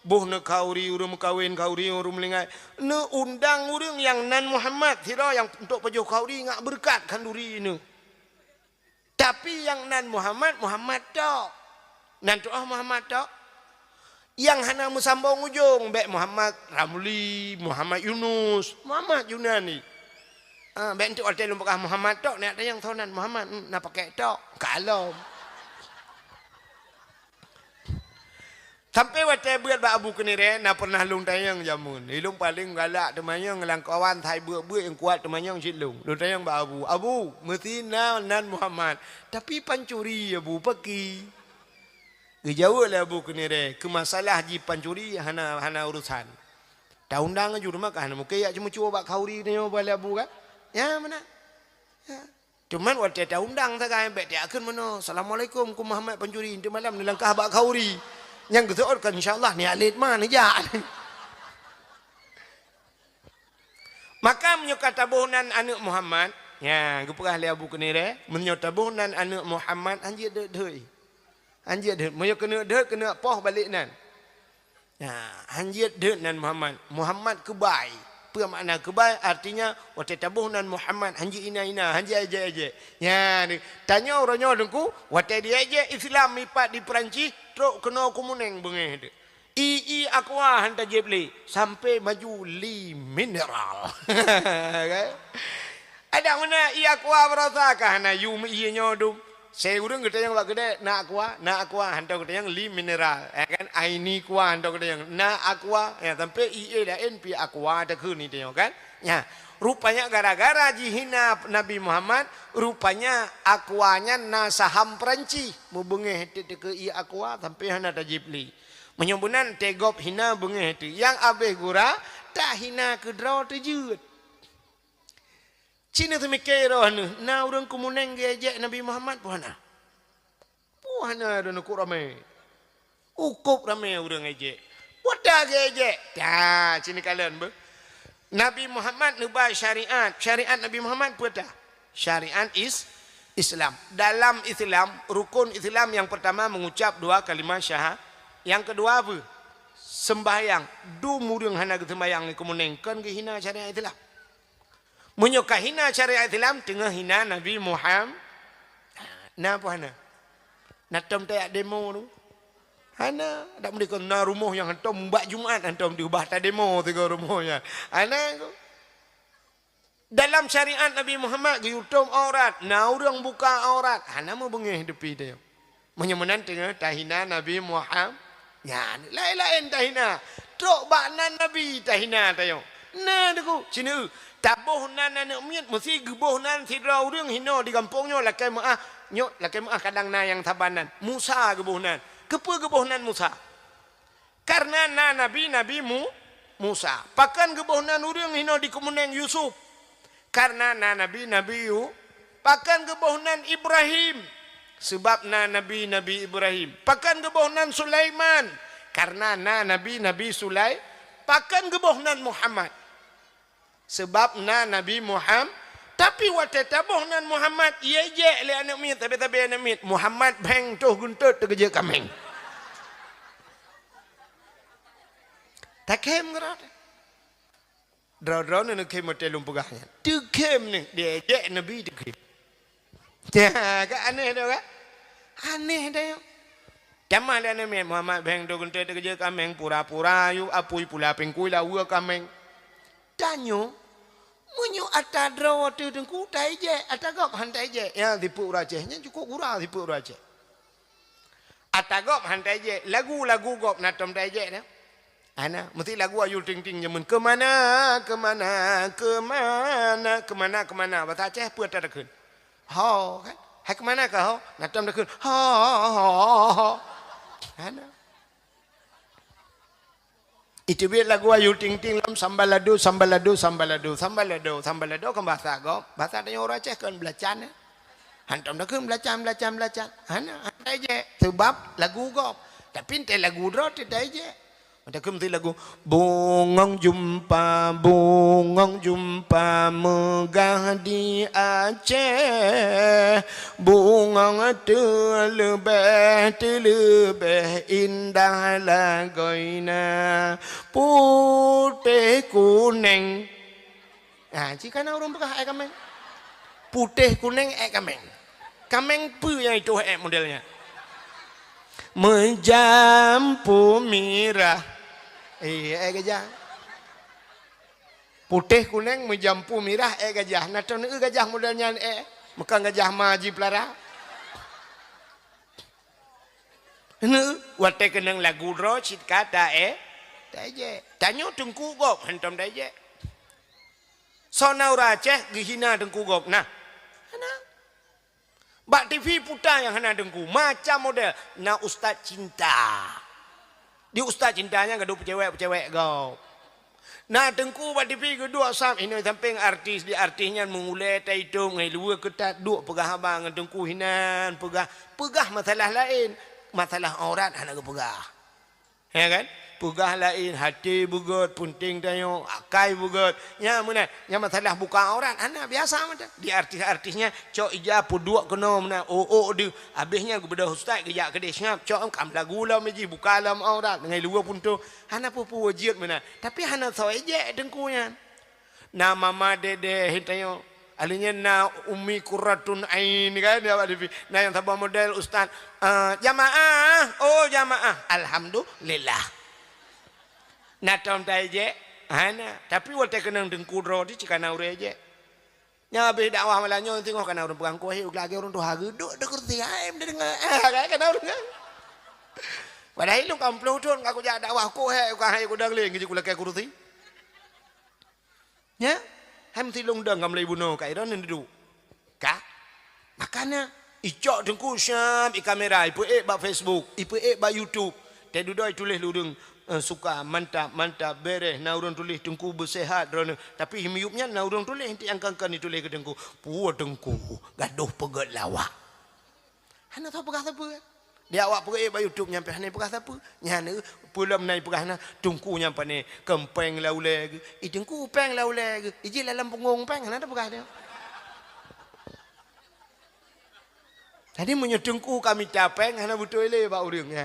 Boh neukhanduri ureuëng meukawen, khanduri ureuëng meulinggai. Neuundang ureuëng nyang nan Muhammad sidroe nyang untuk pajoh khanduri ngat beureukat khanduri neuh. Tapi nyang nan Muhammad, Muhammad tok. Nan tuoh Muhammad tok. Nyang hana meusambong ujong, bék Muhammad Ramli, Muhammad Yunus, Muhammad Junani. Ah, bék enteuk watée lôn peugah Muhammad tok, neujak tanyong soe nan Muhammad, hmm, na pakék tok, kalom. Sampai watée beuet bak Abu Keunirée, na pernah lôn tanyong jameun. Ilôn paleng galak teumanyong lam kawan, sai beuet-beuet nyang kuat teumanyong cit lôn. Lôn tanyong bak Abu, "Abu, meusti na nan Muhammad, tapi pancuri, Abu, pakri?" Geujaweueb lé Abu Keunirée, "Keu masalah jipancuri hana, hana urusan. Taundang aju teuma ka hana mungken jak ceumeucue bak khanduri tanyoe bak lé Abu kan?" Ya, meunan. Ya. Cuman watée taundang sagai, bék tiak kheun meunoe, "Assalamualaikum, keu Muhammad pancuri." Enteuk malam neulangkah bak khanduri. Nyang geuseuôt kan, "Insya Allah, niat lét ma neujak." Maka meunyoe ka taboh nan aneuk Muhammad, ya, geupeugah lé Abu Keunirée, meunyoe taboh nan aneuk Muhammad, hanjeuet deuet-deuet. Hanjeuet deuet. Meunyoe keuneuk deuet, keuneuk poh balek nan. Ya, hanjeuet deuet nan Muhammad. Muhammad keubai. Peue makna keubai? Artinya, watée taboh nan Muhammad, hanjeuet hina-hina, hanjeuet ejek-ejek. Nya, tanyoe uroe nyoe Teungku, watée diejek Islam mipat di Perancis, trok keunoe keumuneng beungéh teuh. I, i Aqua han tajieb lé, sampai maju li mineral. Kan? Adak meunan i Aqua barosa ka hana yum ié nyoe dum. Sei ureuëng geutanyong bak keudè, "Na Aqua?" "Na Aqua," hantom geutanyong li mineral. Ya kan? "Aini Aqua," hantom geutanyong. "Na Aqua," ya, sampai ié laén pi Aqua takheun tanyoe kan? Ya. Rupanya gara-gara jihina Nabi Muhammad, rupanya Aqua nyan na saham Perancis. Meubeungéh teuh keu i Aqua sampai hana tajieb lé. Meunyoe meunan teuh gob hina beungéh teuh. Nyang abéh gura, tahina keudroe teujeuet. Cit neuseumiké roh neuh, na ureuëng keumuneng geuejek Nabi Muhammad peue hana? Peue hana droeneuh kok ramé? Ukôb ramé ureuëng ejek. Peue ta geuejek? Ta, cit neukalon beuh. Nabi Muhammad neuba syariat. Syariat Nabi Muhammad peue ta? Syariat is-, Islam. Dalam Islam, rukun Islam yang pertama mengucap dua kalimah syaha-, yang kedua apa? Sembahyang. Dum ureuëng hana geuseumbahyang keumuneng kon geuhina syariat Islam. Meunyoe ka hina syariat Islam, teungoh hina Nabi Muhammad. Na peue hana? Na tom tajak demo tu? Hana. Dak meudeh kon na rumoh nyang hantom bak Jumat hantom diubah tademo sigoe rumoh nyan. Hana ko. Dalam syariat Nabi Muhammad geuyue tom aurat, na ureuëng buka aurat, hana meubeungéh deupi teuh. Meunyoe meunan teungoh tahina Nabi Muhammad, nyan laén-laén tahina. Trok bak nan Nabi tahina tanyoe. Na Teungku, sineuk taboh nan aneuk miet meusi geuboh nan sidroe ureuëng hinoe di gampông nyoe lakée meuáh, nyoe lakée meuáh kadang na nyang saban nan. Musa geuboh nan. Keupeue geuboh nan Musa? Karena na nabi, Nabi Mu-, Musa. Pakon geuboh nan ureuëng hinoe di keumuneng Yusuf? Karena na nabi, Nabi Yu-, pakon geuboh nan Ibrahim? Sebab na nabi, Nabi Ibrahim. Pakon geuboh nan Sulaiman? Karena na nabi, Nabi Sulai-, pakon geuboh nan Muhammad? Sebab na Nabi Muham-, tapi watée taboh nan Muhammad, ié jek lé aneuk miet, sabe-sabe aneuk miet, Muhammad bheng toh geuntot teukeujeuet kaméng. Takhém keurot. Droe-droe neuneuk khém watée lôn peugah nyan. Teukhém nyoe, diejek Nabi teukhém. Ka aneh teuh kan? Aneh teuh. Tamah lé aneuk miet Muhammad bheng toh geuntot teukeujeuet kaméng, pura-pura yue apui pula pingkui laweue kaméng. Tanyoe, meunyoe ata droe teuh Teungku taijek, ata gob han taijek. Ya, sipeuet ureuëng Aceh. Nyan cukôp gura sipeuet ureuëng Aceh. Ata gob han taijek, lagu-lagu gob na tom taijek nyan. Hana, meusti lagu Ayu Ting Ting jameun, "Keumana, keumana, keumana, keumana, keumana." Basa Aceh peue takheun? Ho, kan? Hai keumana kah ho? Nah, tom takheun, "Ho, ho, ho, ho." Hana. Iteubiet lagu Ayu Ting Ting lom, sambalado, sambalado, sambalado, sambalado, sambalado kan basa gob. Basa tanyoe ureueng Aceh kan belacan, eh. Hantom takheun belacan, belacan, belacan. Hana, hana ijek. Sebab lagu gob. Tapi entah lagu droe teuh ijek. Takheun meusti lagu, "Bungong jumpa, bungong jumpa meugah di Aceh. Bungong teuleubeh, teuleubeh indah lagoina. Putéh kuneng." Ha, ci kana ureueng peugah ék kaméng. Putéh kuneng ék kaméng. Kaméng peue nyang ituh ék model nyan? Meujampu mirah. Eh, ék gajah. Putéh kuneng meujampu mirah ék gajah. Na teuneuk gajah model nyan ék. Meukan gajah ma jipeulara. Hana, watée keunong lagu droe cit ka ta-, eh, taijek. Tanyoe teungku gob hantom taijek. Soe na ureueng Aceh geuhina teungku gob? Nah. Hana. Bak T V puta nyang hana teungku, macam model. Na ustaz cinta. Di ustaz cinta nyan gadoh peucewek-peucewek gob. Na teungku bak T V geuduek sam, inoe sampéng artis, di artis nyan meungulée taitong ngon luweue keutat duek peugah haba ngon teungku hinan, peugah, peugah masalah laén, masalah aurat hana geupeugah. Ya kan? Peugah laén, até beugét, peunteng tanyoe, akai beugét. Nya meunan, nya masalah buka aurat, hana biasa meunan. Di artis-artis nyan, cok ija peuduek keunoe meunan, ôk-ôk deuh. Abéh nyan geubeudôh ustaz geujak keudeh seungab, cok kam lagu lom iji, buka lom aurat, ngon luweue puntông. Hana peue-peue jeuet meunan. Tapi hana soe ijek teungku nyan. Na mama Dede tanyoe. Ahli nyan na Umi Qurratun Ain kan, ya, Pak Devi. Na nyang saboh model ustaz, eh, jamaah, oh jamaah. Alhamdulillah. Na tom taijek? Hana. Tapi watée keunong teungku droe di cika na ureueng ijek. Nyang habéh dakwah malam nyoe singoh kana ureueng peugah keuh hai lagée ureueng tuha geuduek di kursi hai meudeungoe. Eh, kana ureueng. Padahai lôn ka ploh thon ka kujak dakwah keuh hai, ka hai kudang lé ngeujeuet kulakée kursi. Nya, hai meusilong dong ka meulai bunoe ka iron neuduek. Ka? Makanya, icok teungku siab i kamera, ipeuék bak Facebook, ipeuék bak YouTube. Teududoe tuléh lureueng, eh, suka, mantap, mantap, bereh, na ureueng tuléh teungku beuseuhat droeneuh. Tapi miyueb nyan na ureueng tuléh inti angkang-angkang ituléh keu teungku. Puwoe teungku, gadoh peugét lawak. Hana tapeugah sapeue. Di awak peuék bak YouTube nyan pih hana peugah sapeue. Nyan, eh, peulom na ipeugah na, teungku nyan pane keu péng lam ulée geuh. I teungku péng lam ulée geuh. Iji lam punggong péng hana tapeugah dia. Jadi meunyoe teungku ka mita péng hana beutôi lé bak ureueng, ya.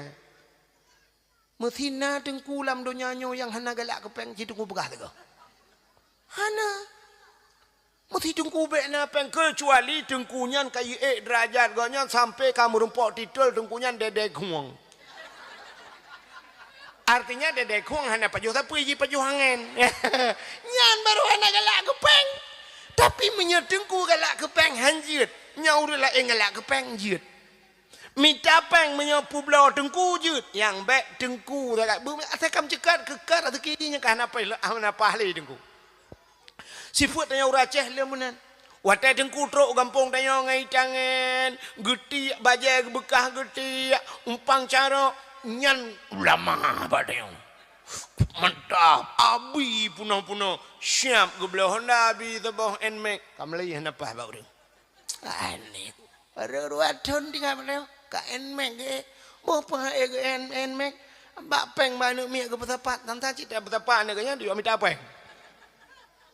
Meusi na teungku lam donya nyoe nyang hana galak keu péng, ci teungku peugah teuk. Hana. Meusi teungku bék na péng, keucuali teungku nyan ka jiék deurajat gobnyan sampai ka meurumpok titel teungku nyan Dede Khueng. Artinya Dede Khueng hana pajoh sapeue, jipajoh angén. Nyan baru hana galak keu péng. Tapi meunyoe teungku galak keu péng, han jeuet. Nyan ureueng laén galak keu péng, jeuet. Mita péng meunyoe peubloe teungku jeuet, nyang bék teungku sagai. Beu-, asai ka meuceukat keu kat rezeki nyang ka hana paih le-, hana paih lé teungku. Sifeuet tanyoe ureueng Aceh lé meunan. Watée teungku trok u gampông tanyoe ngon itangen, geutiek bajée geubeukah geutiek, umpang carok, nyan ulama bak tanyoe. Mantap, abi punoh-punoh, siab geubloe honda abi saboh Nmax, ka meulayeue hana paih bak ureueng. Aneh. Baru dua thon tinggai meunyoe ka Nmax geuék. Boh peuhan ék geuék Nmax. Bak péng bak aneuk miet geupeusapat. Tanta cit tapeusapat aneuk geuh nyan, duek mita péng.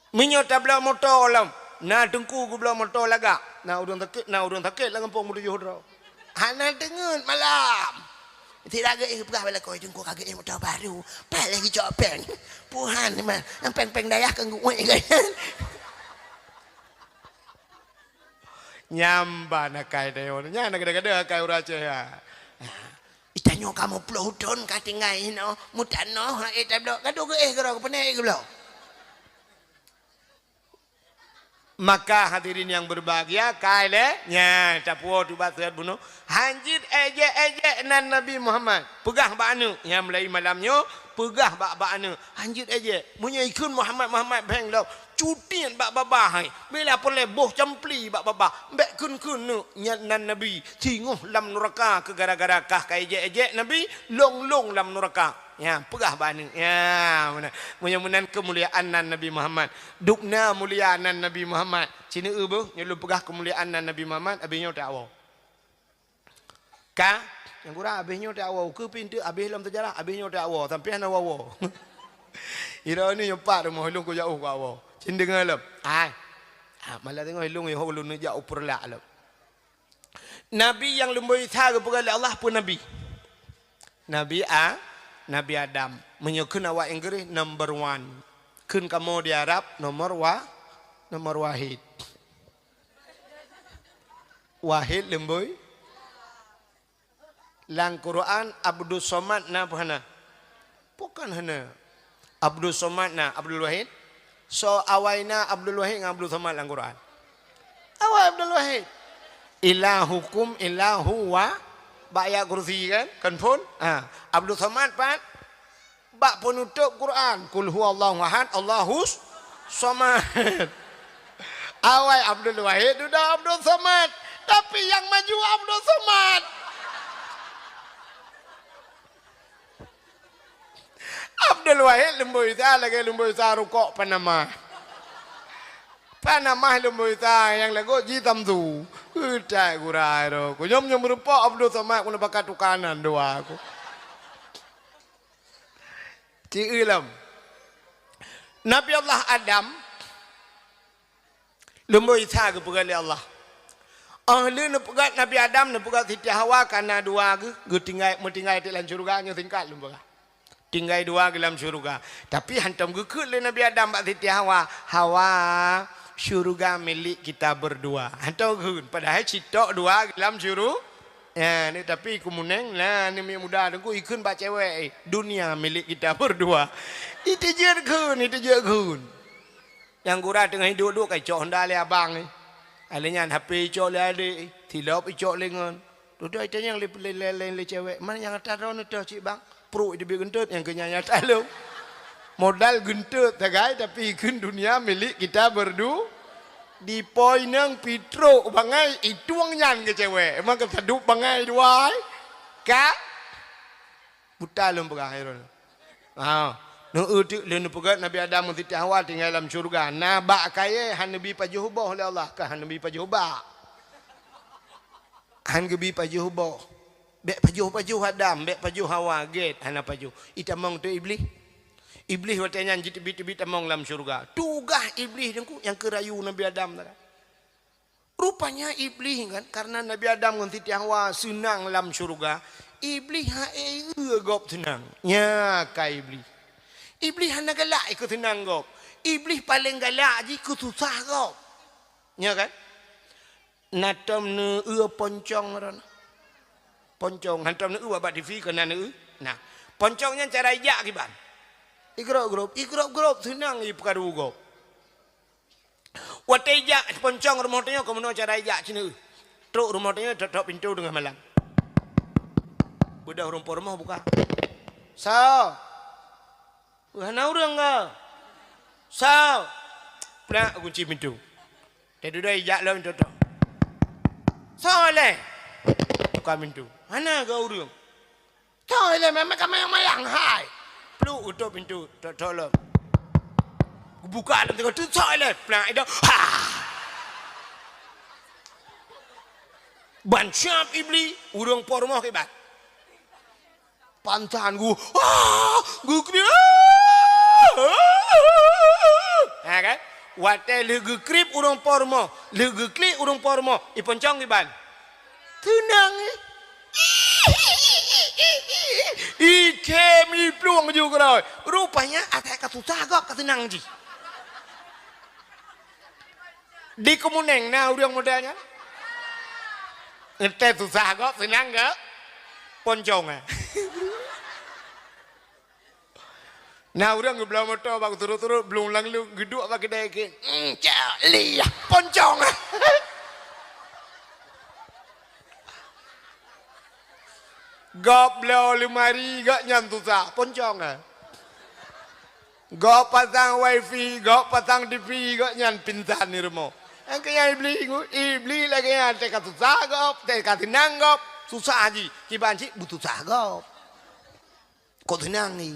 Meunyoe tabloe moto lom, na teungku geubloe moto lagak. Na ureueng sakét, na ureueng sakét lam gampông meutujoh droe. Hana teungeut malam. Sira geuék peugah bak lakoe teungku ka geuék moto baru. Paih lé geucok péng. Peuhan mah, nyang péng-péng dayah keu geuék geuh nyan. Nyang ban akai tanyoe. Nyan na gada-gada akai ureueng Aceh, ya. Tanyoe ka meuploh thon ka tinggai inoe, meutanoh, ha, eh, tabloe. Gadoh geuéh keudroe, keupeue na ék geubloe. Maka hadirin yang berbahagia, kai lé, nyan, tapuwoe tubat seuhat bunoe. Han jeuet éjek-éjek nan Nabi Muhammad. Peugah bak aneuk, nyan mulai malam nyoe, Peugah bak-bak aneuk, "Hanjeuet ejek, meunyoe ikheun Muhammad, Muhammad bheng lom, cutiet bak babah hai. Bila peureulée boh campli bak babah, bék kheun-kheun neuk nyan nan Nabi, singoh lam nuraka keu gara-gara kah ka ejek-ejek Nabi, long-long lam nuraka." Ya, peugah bak aneuk. Ya, meunan. Meunyoe meunan keumuliaan nan Nabi Muhammad. Dubna mulia nan Nabi Muhammad. Sineuk beuh, nyoe lôn peugah keumuliaan nan Nabi Muhammad, abéh nyoe tawoe. Ka, nyang kurang abéh nyoe tawoe, keu pintoe abéh lom seujarah, abéh nyoe tawoe, sampoe hana woe-woe. Ira ni nyoe pat rumoh lôn kujak uh kawak woe. Cin deungoe lom. Hai. Ah, malah teungoh lôn yoh lôn neujak u Peureulak lom. Nabi nyang leumboi sa geupeugah lé Allah peue nabi? Nabi A, Nabi Adam. Meunyoe kheun awak Inggris, number one. Kheun kamoe di Arab, nomor wa-, nomor wahid. Wahid leumboi. Lam Quran, Abdus Somad na peue hana? Bukan hana. Abdus Somad na, Abdul Wahid. Soe awai na Abdul Wahid ngon Abdul Somad lam Quran? Awai Abdul Wahid. Ilahukum ilahu wa-, bak ayat kursi kan? Kan phon? Ha. Abdul Somad pat? Bak peunutôp Quran, "Qul huwallahu ahad, Allahus somad." Awai Abdul Wahid dudoe Abdul Somad, tapi nyang maju Abdul Somad. Abdul Wahid leumboi sa lagée leumboi sa rukok Panama. Panama leumboi sa nyang lagot ji Samsu. Utai gura ro. Kunyom nyom meureumpok Abdul Somad keuneuk pakat tukanan dua ku. Ci-, lom. Nabi Allah Adam leumboi sa geupeugah lé Allah. Oh lheueh neupeugah Nabi Adam, neupeugah Siti Hawa ka na dua geuh, geutinggai, meutinggai teuk lam syeuruga nyoe singkat lôn peugah. Tinggai dua geuh lam syeuruga. Tapi hantom geukheun lé Nabi Adam bak Siti Hawa, "Hawa, syeuruga milik kita berdua." Hantom geukheun, padahai sitok dua geuh lam syeuruga. Ya, ni tapi kumuneng, nah, ni mi muda teungku ikheun bak cewek, eh, "Dunia milik kita berdua." Itu jeuet kheun, itu jeuet kheun. Nyang gura teungoh hidup duek ka icok honda lé abang, eh. Alé nyan H P icok lé adek, eh. Silop icok lé ngon. Dudoe itanyong lé, lé, lé, lé, lé cewek, "Man nyang ata droeneuh toh cit bang?" Pruek iteubiet geuntot nyang keu nyan nyata lom. Modal geuntot sagai tapi ikheun dunia milik kita berdu-, Di po inong pitrok bangai itueng nyan keu cewek. Emang keu sadup bangai dua ai? Ka? Buta lôn peugah hai droeneuh. Ha. Neueu teuk lé neupeugah Nabi Adam ngon Siti Hawa tinggai lam syeuruga. Na bak kayée hana neubi pajoh boh lé Allah, ka hana neubi pajoh bak. Hana geubi pajoh boh. Bék pajoh-pajoh Adam, bék pajoh Hawa, gét hana pajoh. Itamong teuk Iblih. Iblih watée nyan jiteubiet-teubiet tamong lam syeuruga. Tugaih Iblih teungku nyang keu rayu Nabi Adam tadi. Rupanya Iblih kan, karena Nabi Adam ngon Siti Hawa seunang lam syeuruga, Iblih hana eu gob seunang. Nya ka Iblih. Iblih hana galak ikeu seunang gob. Iblih paleng galak jih keu susah gob. Nya kan? Na tom neueu poncong droeneuh. Poncong, hantom neueu bak T V keu na neueu. Nah, poncong nyan cara ijak kiban. Igrop-grop, igrop-grop seunang ipeukaru gob. Watée ijak poncong rumoh tanyoe keu meunoe cara ijak cit neueu. Trok rumoh tanyoe, tok-tok pintoe teungoh malam. Beudôh ureuëng po rumoh buka. Soe? Hana ureuëng ka. Soe? Plak gunci pintoe. Teududoe ijak lom tok-tok. Soe lé? Buka pintoe. Hana ka ureuëng. Soe lé, memang ka mayang-mayang hai. Pluk utok pintoe, tok-tok lom. Buka lom tengok tu soe lé. Plak ida. Ha! Ban siap Iblih, ureuëng po rumoh kiban. Pansan gu, ah, geukriek. Ha kan? Watée lheueh geukriek ureuëng po rumoh, lheueh geukriek ureuëng po rumoh, iponcong kiban. Seunang, eh. Ikhem iplueng ju keurôi. Rupanya asai ka susah gob ka seunang jih. Di Kemuneng na ureuëng model nyan. Ngeteh susah gob, seunang gob. Poncong, eh. Na ureuëng geubloe moto bak turot-turot, blong lam lu, geuduek bak keudai keu, "Hmm, cak, liah, poncong, eh." Gob bloe leumari, gobnyan susah, poncong, eh. Gob pasang wifi, gob pasang T V, gob nyan pingsan di rumoh. Nyang keu nyan Iblih, Iblih lagèe nyan, teuka susah gob, teuka seunang gob, susah jih. Kiban cit beususah gob. Kok seunang ni?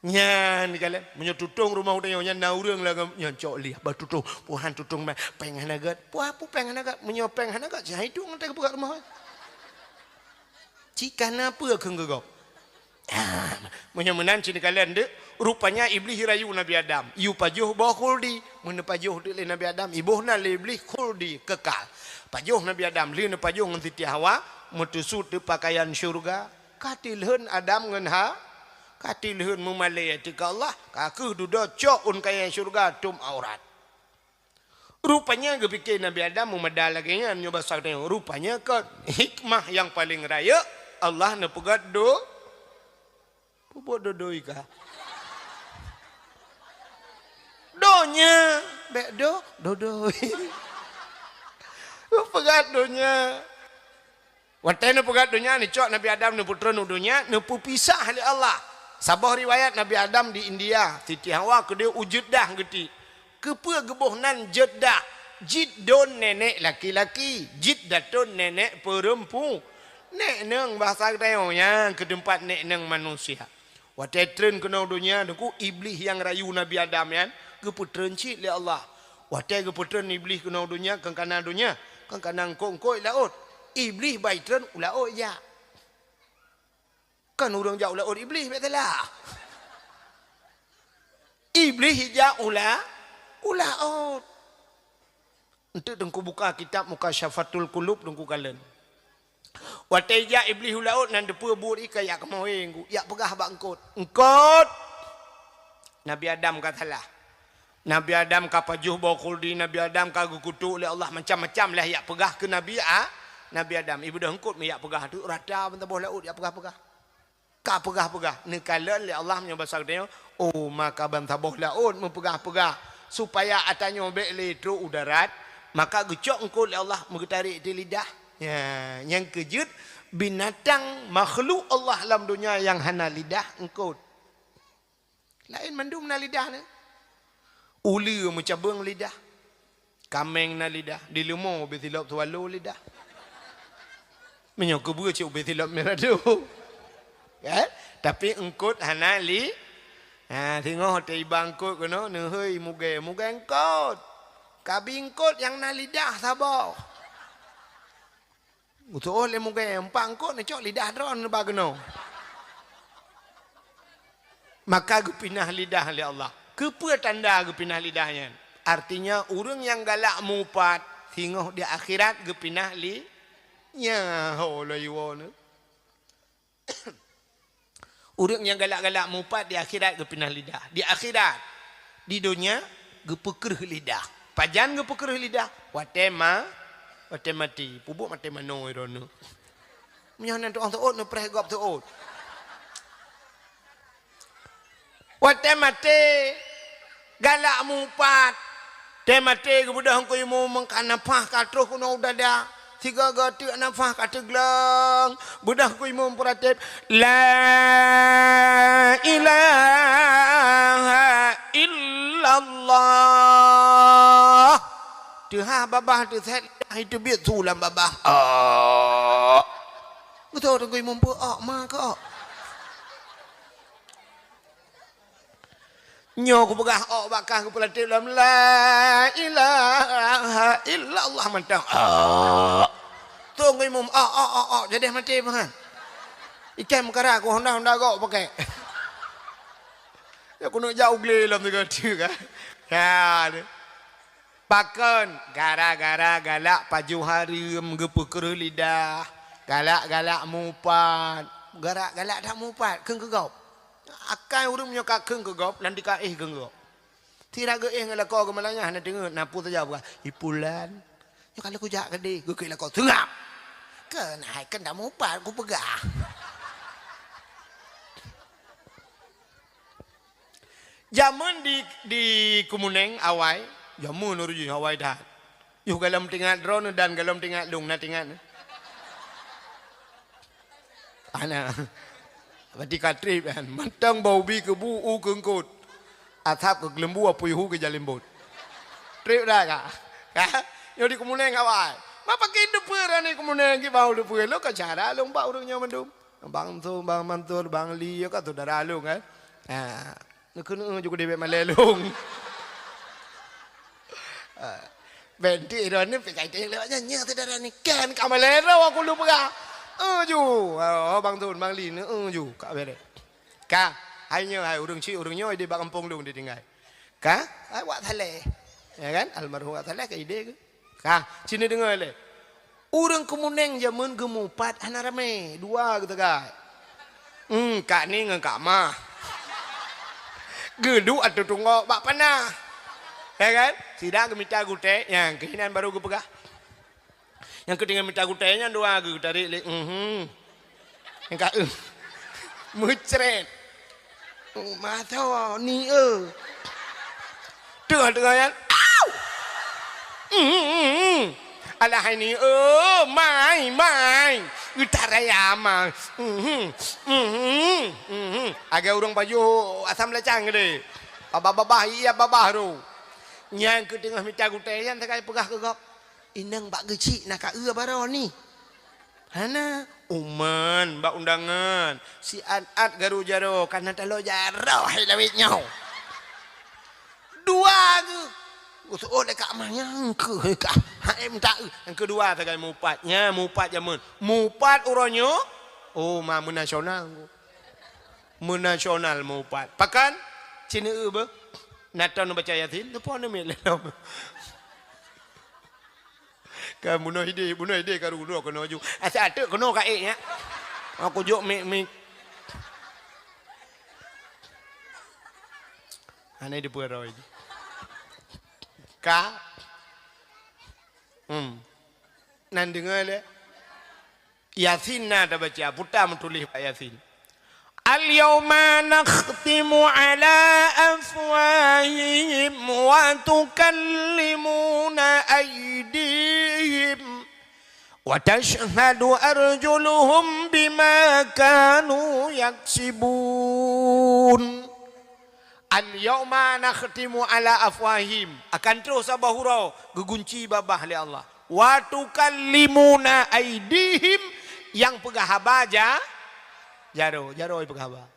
Nyan kalon, meunyoe tutong rumoh tanyoe nyan na ureueng lam nyan cok lé, bah tutong, puhan tutong bah, péng hana gèt. Puhan peue péng hana gèt? Meunyoe péng hana gèt, siat hidong teuka peugah rumoh. Cit ka na peue kheun keu gob. Ah, meunyoe meunan cit kalon deuh, rupanya Iblih rayu Nabi Adam. Yue pajoh boh khuldi, meuneupajoh teuk lé Nabi Adam, iboh na lé Iblih khuldi kekal. Pajoh Nabi Adam, lheueh neupajoh ngon Siti Hawa, meuteusut teuk pakaian syeuruga. Ka tilheun Adam ngon Ha, ka tilheun meumalèe ateueh keu Allah, ka kheueh dudoe cok ôn kayèe syeuruga tom aurat. Rupanya geupike Nabi Adam meumada lagèe nyan nyoe basa geutanyoe. Rupanya kon hikmah nyang paleng rayeuk Allah neupeugèt do-, peubuet dodoi ka. Donya, bèk do-, dodoi. Peugèt donya. Watèe neupeugèt donya, neucok Nabi Adam neupeutreun u donya, neupeupisah lé Allah. Saboh riwayat Nabi Adam di India, Siti Hawa keudeh u Jeddah geutiek. Keupeue geuboh nan Jeddah? Jid don nenek laki-laki, jid daton nenek peurempu-, nek neung bahasa geutanyoe nyan keu teumpat nek neung manusia. Watèe treun keunoe donya, Teungku, Iblih nyang rayu Nabi Adam nyan geupeutreun cit lé Allah. Watèe geupeutreun Iblih keunoe donya, kon kana donya, kon kana eungkôt-eungkôt laôt. Iblih bai treun u laôt jak. Kon ureueng jak u laôt Iblih, bèk salah. Iblih jak u la-, u laôt. Enteuk Teungku buka kitab Mukasyafatul Qulub, Teungku kalon. Watèe jak Iblih u laôt nan teupeue buet ié ka jak kamoe, Teungku, jak peugah bak eungkôt. Eungkôt! Nabi Adam ka salah. Nabi Adam ka pajoh boh khuldi, Nabi Adam ka geukutok lé Allah macam-macam lah jak peugah keu Nabi A-, Nabi Adam. Ibeudôh eungkôt meujak peugah teuk rata ban saboh laôt jak peugah-peugah. Ka peugah-peugah, neukalon lé Allah meunyoe basa geutanyoe, oh, maka ban saboh laôt meupeugah-peugah, supaya ata nyoe bèk lé trok u darat, maka geucok eungkôt lé Allah meugeutarek di lidah. Ya, nyang keujeuet binatang makhluk Allah lam donya nyang hana lidah eungkôt. Laén mandum na lidah nyan. Uleue meucabeueng lidah. Kaméng na lidah, di leumo ubé silop swallow lidah. Meunyoe keubeue cit ubé silop mirado. Kan? Tapi eungkôt hana li-, ha, singoh teuiba eungkôt keunoe, neuhôi mugée, mugée eungkôt. Kabi eungkôt nyang na lidah saboh. Geutu'oh lé mugée, empat eungkôt neucok lidah droe neuba keunoe. Maka geupinah lidah lé Allah. Keupeue tanda geupinah lidah nyan? Artinya, ureueng nyang galak mupat, singoh di akhirat geupinah li-, nya ho lôn iwoe nyoe. Ureueng nyang galak-galak mupat di akhirat geupinah lidah. Di akhirat, di donya geupeukreuh lidah. Pajan geupeukreuh lidah? Watée ma-, watée maté. Peubuet maté manoe droeneuh. Meunyoe nan tu'oh seuôt, neupreh gob seuôt. Watée maté, galak mupat. Tée maté geubeudôh Teungku Imum, ka nafah ka troh keunoe u dada. Sigoe-goe teuk nafah ka teuglong. Beudôh Teungku Imum peuratéb, "La ilaha illallah." Teuhah babah teusét, teubiet su lam babah. Oh. Beutôi Teungku Imum peu-, oh, ma kok. Nyoe kupeugah ôk bak kah geupeulatéb lom, "La ilaha illallah," mantong. Ôk. Teungku Imum, ôk, ôk, ôk, ôk, jadeh maté peuhan. Ikan meukara ku honda-honda gok pakai. Ya, keuneuk jak u glé lom sigoe teuk kan. Ya, deh. Pakon? Gara-gara galak pajoh hareuem, geupeukreuh lidah, galak-galak mupat. Galak-galak that mupat, kheun keu gob. Akai ureueng meunyoe ka kheun keu gob, lam tika éh kheun keu gob. Sira geuéh ngon lakoe geumeulanyah na teungeut, na peue saja peugah, "Ipulan, nyoe ka lheueh kujak keudeh," geukheun lakoe, "Seungab! Keuhai keu that mupat kupeugah." Jameun di, di Keumeuneung awai, jameun ureueng jih awai that. Yoh galom teuingat droeneuh dan galom teuingat lôn na teuingat. Ana. Berarti ka treb kan. Mantong bak ubi keubu u keu eungkôt. Asab keu geuleumbu, apui hu keu jalembot. Trép dah ka? Ka? Nyoe di Kemuneng awai. Ma pakri teupeue rani Kemuneng, kiban teupeue. Lôn ka cara lôn bak ureueng nyoe mandum. Bang Su, Bang Mansur, Bang Li, nyoe ka syedara lôn kan. Ha. Neukeuneuk ju keudeh bèk malèe lôn. Ha. Bèk enteuk droeneuh pih ka itanyong lewat nyan, nyan syedara ni kan ka malèe droe aku lôn peugah. Eh ju. Oh, Bang Su, Bang Li, eh ju. Ka bèrèh. Ka, hai nyoe, hai ureueng chik, ureueng nyoe idéh bak gampông lôn ditinggai. Ka, hai Wak Saleh. Ya kan? Almarhum Wak Saleh ka idéh keu. Ka, ci neudeungoe lé. Ureueng Kemuneng jameun geumupat hana ramé, dua geuteugai. Hmm, Kak Ni ngon Kak Mah. Geuduek ateueh tunggok bak panah. Ya kan? Sira geumita gutèe, nyang keuh inan baru geupeugah. Nyang keuh teungoh mita gutèe nyan dua geuh tarek lé, mhm. Nyang ka, eh. Meucrét. Oh, masa ni, eh. Tengah-tengah nyan. Au! Mhm, mhm. Alah ni, eh, mai, mai. Utaraya mai. Mhm, mhm, mhm. Agak ureueng pajoh asam lacang gede. Babah-babah, iya babah tu. Nyang keuh teungoh mita gutèe nyan sagai peugah keu gob. Inong bak geuchik na ka eu baroe ni. Hana, uman bak undangan, siat-at garu jaroe, kana talo jaroe hai lawét nyoe. Dua geuh. Geusoe lé Kak Mah nyang keuh ka. Hai minta eu. Nyang keudua sagai mupat. Nya mupat jameun. Mupat uroe nyoe. Oh, ma meunasional. Meunasional mupat. Pakon? Ci neu eu beuh. Na tom neubaca Yasin, teupon neumiet lé lom. Ka bunoe idéh, bunoe idéh ka rudoe keunoe ju. Asai ateuk keunoe ka ék nyan. Aku jok mik-mik. Hana dipeuroi. Ka. Hmm. Nan deungoe lé. Yasin na tabaca, peue ta meutuléh bak Yasin. Al-yauma nakhtimu ala afwahihim wa tukallimuna aydihim wa tashhadu arjuluhum bima kanu yaksibun. Al-yauma nakhtimu ala afwahihim, akan troh saboh uroe geugunci babah lé Allah. Wa tukallimuna aidihim, nyang peugah haba ja-, jaroe, jaroe peugah haba.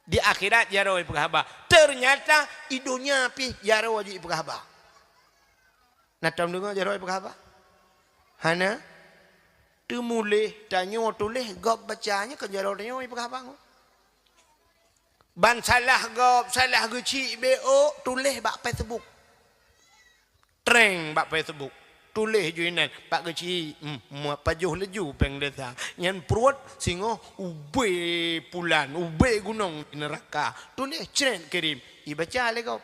Di akhirat jaroe peugah haba. Ternyata i donya pih jaroe jipeugah haba. Na tom deungoe jaroe peugah haba? Hana. Teumuléh tanyoe tuléh gob baca nyoe kon jaroe tanyoe peugah haba. Ban salah gob, salah geuchik beu tuléh bak Facebook. Treng bak Facebook. Tuléh ju inan bak geuchik, hmm, pajoh laju péng desa. Nyan pruet singoh ubé pulan, ubé gunong di neuraka. Tuléh cret kirim, ibaca lé gob.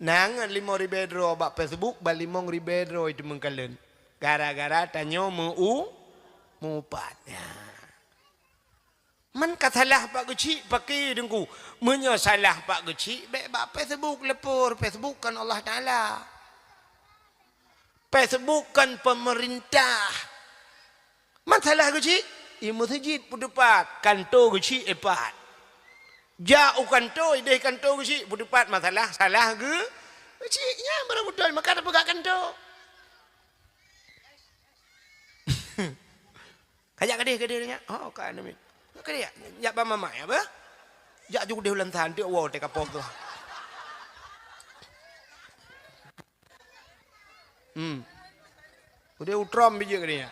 Na ngon limong ribée droe bak Facebook, ban limong ribée droe teumeukalon. Gara-gara tanyoe meu-, meuupat. Ya. Man ka salah bak geuchik, pakri Teungku. Meunyoe salah bak geuchik, bék bak Facebook leupur. Facebook kon Allah Taala. Facebook kon peumeurintah. Man salah geuchik, i meuseujid peuteupat, kanto geuchik ipat. Jak u kanto, ideh kanto geuchik peuteupat masalah, salah geu-, geuchik. Nyan barô beutôi, maka tapeugah kanto. Kajak keudeh, keudeh nyan. Oh, ka aneuk miet. Keudeh, jak ban mamak, ya, bah? Jak ju keudeh u Lansan, teuk woe teuka poh tu. Hmm. Udeh u trom bijéh keudeh nyan.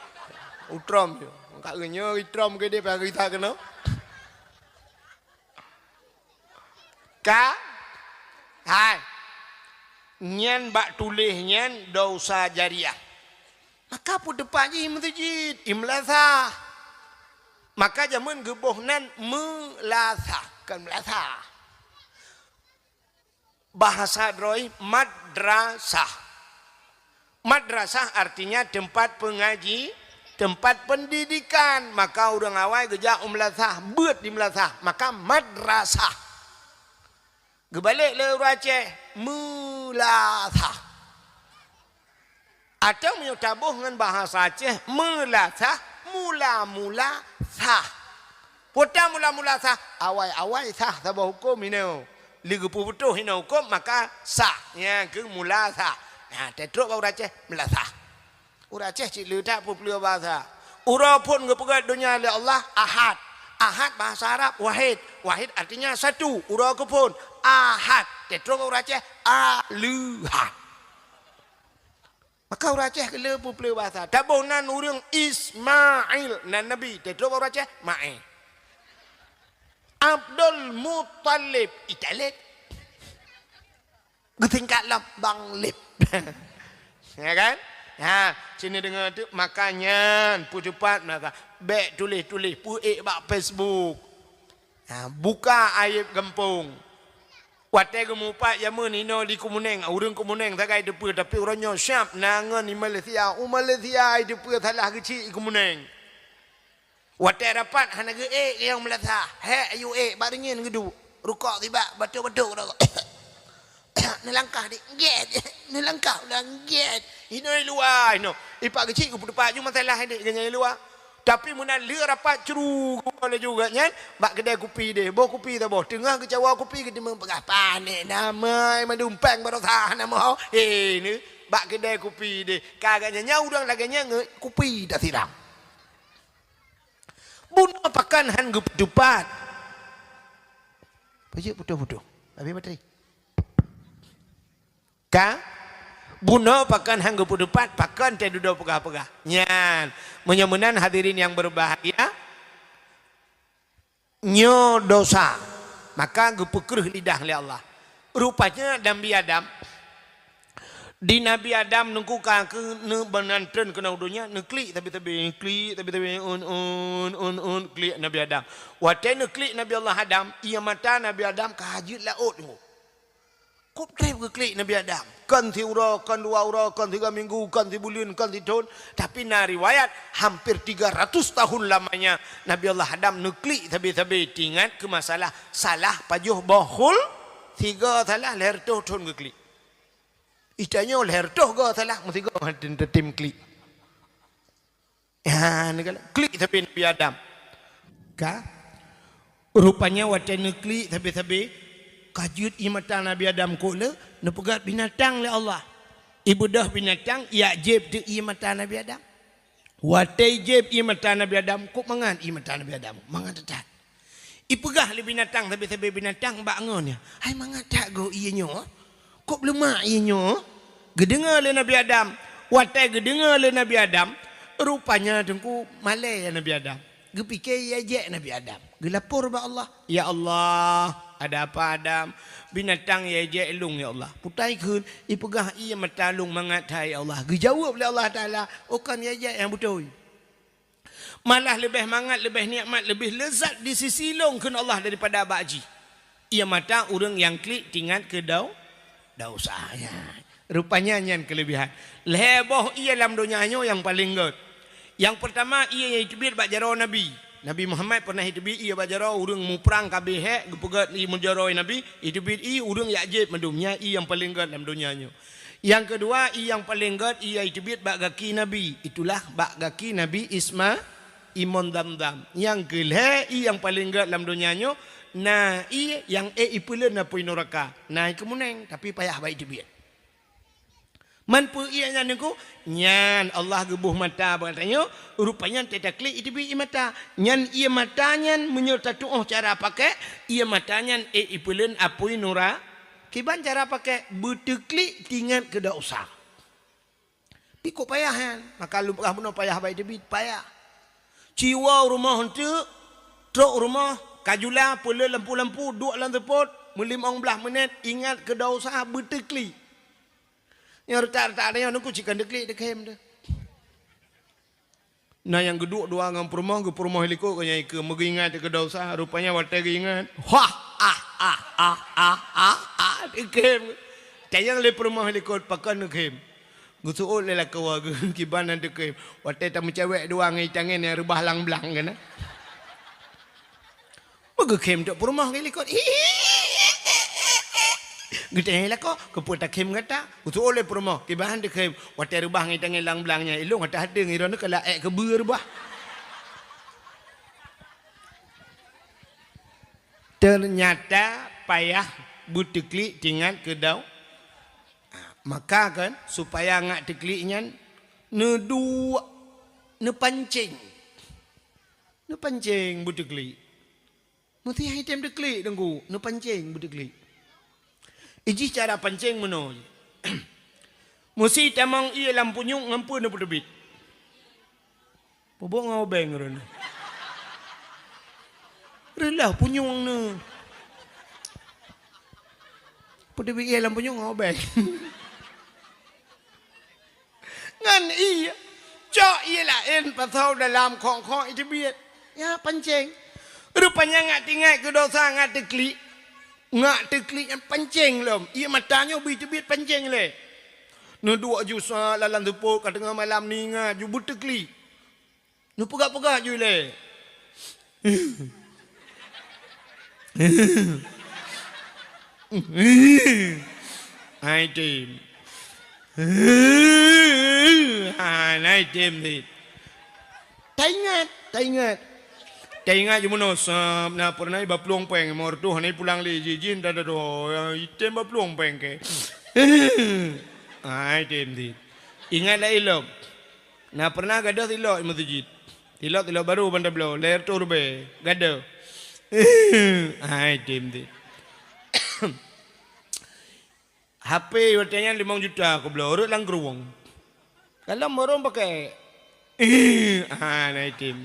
U trom je. Ka nyoe i trom keudeh, payah geuisa keunoe. Ka? Hai. Nyan bak tuléh nyan dosa jariah. Maka peuteupat jih i meuseujid, i meulasah. Maka jameun geuboh nan meulasah, kon meulasah. Bahasa droe madrasah. Madrasah artinya tempat pengaji, tempat pendidikan. Maka ureuëng awai geujak u meulasah, beuet di meulasah. Maka madrasah. Geubalek lé ureuëng Aceh, meulasah. Atawa meunyoe taboh ngon bahasa Aceh, meulasah, mula-mula sah. Peue ta mula-mula sah, awai-awai sah saboh huköm inoe. Lé geupeubutoh hinoe hukôm, maka sah. Nyang keu mula sah. Nah, teutrok bak ureuëng Aceh, meulasah. Ureuëng Aceh cit le that peupleue basa. Uroe phon geupeugét donya lé Allah, Ahad. Ahad bahasa Arab, wahid. Wahid artinya satu. Uroe keuphon, Ahad. Teutrok bak ureuëng Aceh, Aleuhad. Maka ureuëng Aceh keu le peupleue basa. Taboh nan ureuëng Ismail, nan Nabi. Teutrok bak ureuëng Aceh, Maé. Abdul Muttalib, Italib. Geutingkat lom Bang Lib. Ya kan? Ha, sini deungoe tu, makanya peutupat maka bék tuléh-tuléh peuék bak Facebook. Ha, buka aib gampông. Watée geumupat jameun inoe di Keumeunéng, ureuëng Keumeunéng sagai teupeue, tapi uroe nyoe siab na ngon di Malaysia. U Malaysia ai teupeue salah geuchik i Keumeunéng. Watée rapat hana geuék nyang meulasah. Hék ayue ék bak reunyeun geuduek. Rukok sibak batuk-batuk rukok. Neulangkah dik, gét. Neulangkah ulang, gét. Inoe luwa inoe. Ipak geuchik geupeutupat ju masalah dik geunyang luwa. Tapi meunan le rapat cru geuboh laju geuh nyan bak keudée kupi deh. Boh kupi saboh. Teungoh geucawa kupi geuteumeung peugah panéh namai mandum péng barosa nama ho. Hé ni bak keudée kupi deh. Ka geuh nyan ureuëng lagée nyan ngon kupi tasiram. Bunoe pakon hán geupeutupat. Pajak putôh-putôh. Habis bateri. Ka? Bunoe pakon hán geupeutupat, pakon teududoe peugah-peugah. Nyan. Meunyoe meunan hadirin yang berbahagia, nyoe dosa. Maka geupeukreuh lidah lé Allah. Rupanya Nabi Adam, di Nabi Adam nungku ka keu neubanantreun keunoe donya, neuklik sabe-sabe, klik sabe-sabe, un, un, un, un, klik Nabi Adam. Watée neuklik Nabi Allah Adam, ié mata Nabi Adam ka jeuet laôt nyoe. Kop treb geuklik Nabi Adam. Kon siuroe, kon dua uroe, kon siga minggu, kon sibuleuen, kon sithon. Tapi na riwayat, hampir tiga ratus tahun lamanya Nabi Allah Adam neuklik sabe-sabe teuingat keu masalah salah pajoh boh khul, siga salah lhée reutôh thon geuklik. Itanyoe lhée reutôh go salah, meusigo hana teutem klik. Ha, neugalak. Klik sabe Nabi Adam. Ka? Rupanya watée neuklik sabe-sabe, ka jeuet ié mata Nabi Adam kok le, neupeugét binatang lé Allah. Ibeudôh binatang, ijak jieb teuh ié mata Nabi Adam. Watée jieb ié mata Nabi Adam, kok mangat ié mata Nabi Adam, mangat that-that. Ipeugah lé binatang sabe-sabe binatang bak ngon nyan, "Hai mangat that goe ié nyoe, kok beuleumah ié nyoe?" Geudeungoe lé Nabi Adam. Watée geudeungoe lé Nabi Adam, rupanya teungku malée ya Nabi Adam. Geupike ya jek Nabi Adam. Geulapor bak Allah, "Ya Allah, ada apa Adam? Binatang ya jek lôn ya Allah. Putai kheun, ipeugah ié mata lôn mangat that ya Allah." Geujaweueb lé Allah Taala, "Oh kon ya jek nyang beutôi." Malah leubeh mangat, leubeh nikmat, leubeh leuzat di sisi lôn kheun Allah daripada bak jih. Ié mata ureuëng nyang klik teuingat keu dau-, dosa. Ya. Rupanya nyan keuleubihan. Lhée boh ié lam donya nyoe nyang paleng gét. Nyang peurtama ié nyang jiteubiet bak jaroe Nabi. Nabi Muhammad pernah jiteubiet ié bak jaroe ureuëng muprang ka abéh hék geupeugét ié meujaroe Nabi, jiteubiet ié ureuëng jak jieb mandum nyan ié nyang paleng gét lam donya nyoe. Nyang keudua, ié nyang paleng gét ié nyang jiteubiet bak gaki Nabi, itulah bak gaki Nabi Isma, imon Zamzam. Nyang keulhée, ié nyang paleng gét lam donya nyoe, na ié nyang ék ipeuleuen apui nuraka. Na i Keumeunéng, tapi payah bak jiteubiet. Man peue ié nyan teungku? Nyan Allah geuboh mata bak tanyoe, rupanya teutaklik jiteubiet ié mata. Nyan ié mata nyan meunyoe tatuoh cara pakék, ié mata nyan ék ipeuleuen apui nura-, Kiban cara pakék, beuteuklik teuingat keu dosa. Pi kok payah nyan, maka lôn peugah bunoe payah bak jiteubiet, payah. Ci woe u rumoh eunteuk, trok u rumoh, ka jula, peuleueh lampu-lampu, duek lam seupôt, meulimong blaih meunét, ingat keu dosa, beuteuklik. Nyang reutak-reutak nyoe neukeuh ci kon teuklik, teukhem teuh. Na nyang geuduek dua ngon peurumoh, geupeurumoh likot keu nyang ikeu, meugeuingat keu dosa, rupanya watée geuingat, wah, ah, ah, ah, ah, ah, ah, teukhem. Tanyong lé peurumoh likot, pakon teukhem. Geuseuôt lé lakoe geuh, kiban na teukhem. Watée tameucawek dua ngon itangen nyang reubah lam blang keunan. Meugeukhem trok peurumoh ngon likot. Geutanyong lakoe, "Keupeue takhem gata?" Geuseuôt lé peurumoh, "Kiban teukhem, watée reubah ngon itangen lam blang nyan, ilôn gata hate ngon droeneuh kala ék keubeue reubah." Teunyata payah Beuteuklik tingat keu dau. Ah, maka kan, supaya ngat teuklik nyan, neuduek, neupancéng. Neupancéng beuteuklik. Meusti han item teuklik, Teungku, neupancéng beuteuklik. Ijih cara pancéng meunoe. Meusti tamong ié lam punyueng ngon peue neupeuteubiet. Peubuet ngon obeng droeneuh. Reulah punyueng neuh. Peuteubiet ié lam punyueng ngon obeng. Ngon ié, cok ié laén pasoe dalam khong-khong iteubiet. Ya, pancéng. Rupanya ngat tingat keu dosa ngat teuklik. Ngat teuklik nyan pancéng lom. Ié mata nyoe bri teubiet pancéng lé. Neuduek ju sa lam seupôt ka teungoh malam ningat ju beuteuklik. Neupeugah-peugah ju ilée. Hai tem. Hai, hai tem dit. Taingat, taingat. Taingat ju meunoe sab na peureunah baplueng péng mor tuh hana pulang lé jijin tada doh item baplueng péng ke. Hai tem dit. Ingat lah ilom. Na peureunah gadôh tilok i meuseujid. Tilok-tilok barô ban tabloe, lhèe reutôh ribèe. Gadôh. Hai, tem, tem. H P watèe nyan limong juta kubloe, rhot lam krueng. Kalon barô pakèk. Ha, na tem.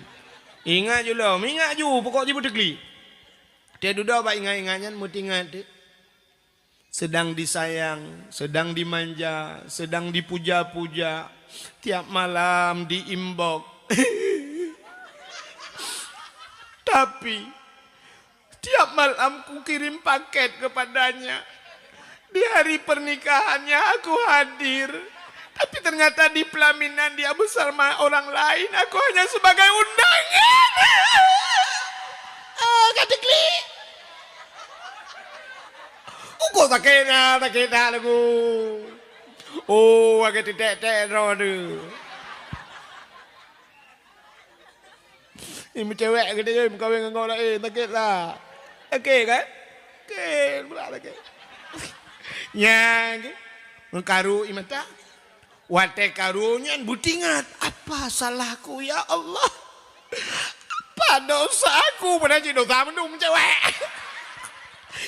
Ingat ju lom, ingat ju, pokok jih beuteuklik. Teududoe bak ingat-ingat nyan, meutingat teuk. Sedang disayang, sedang dimanja, sedang dipuja-puja, tiap malam di-inbox. Tapi, tiap malam kukirim paket kepadanya. Di hari pernikahannya aku hadir. Tapi ternyata di pelaminan dia bersama orang lain, aku hanya sebagai undangan. Oh, ka teuklik. Uko sakét na, sakét na lagu. Oh, lagèe teutek-tek droe tu. Ni meucewek geutanyoe meukawen ngon laén, sakét lah. Sakét kan? Sakét, pula sakét. Nyan ke? Meukaru i mata. Watèe karu nyan beutingat, "Apa salahku, ya Allah? Apa dosaku?" Padahai cit dosa mandum cewek.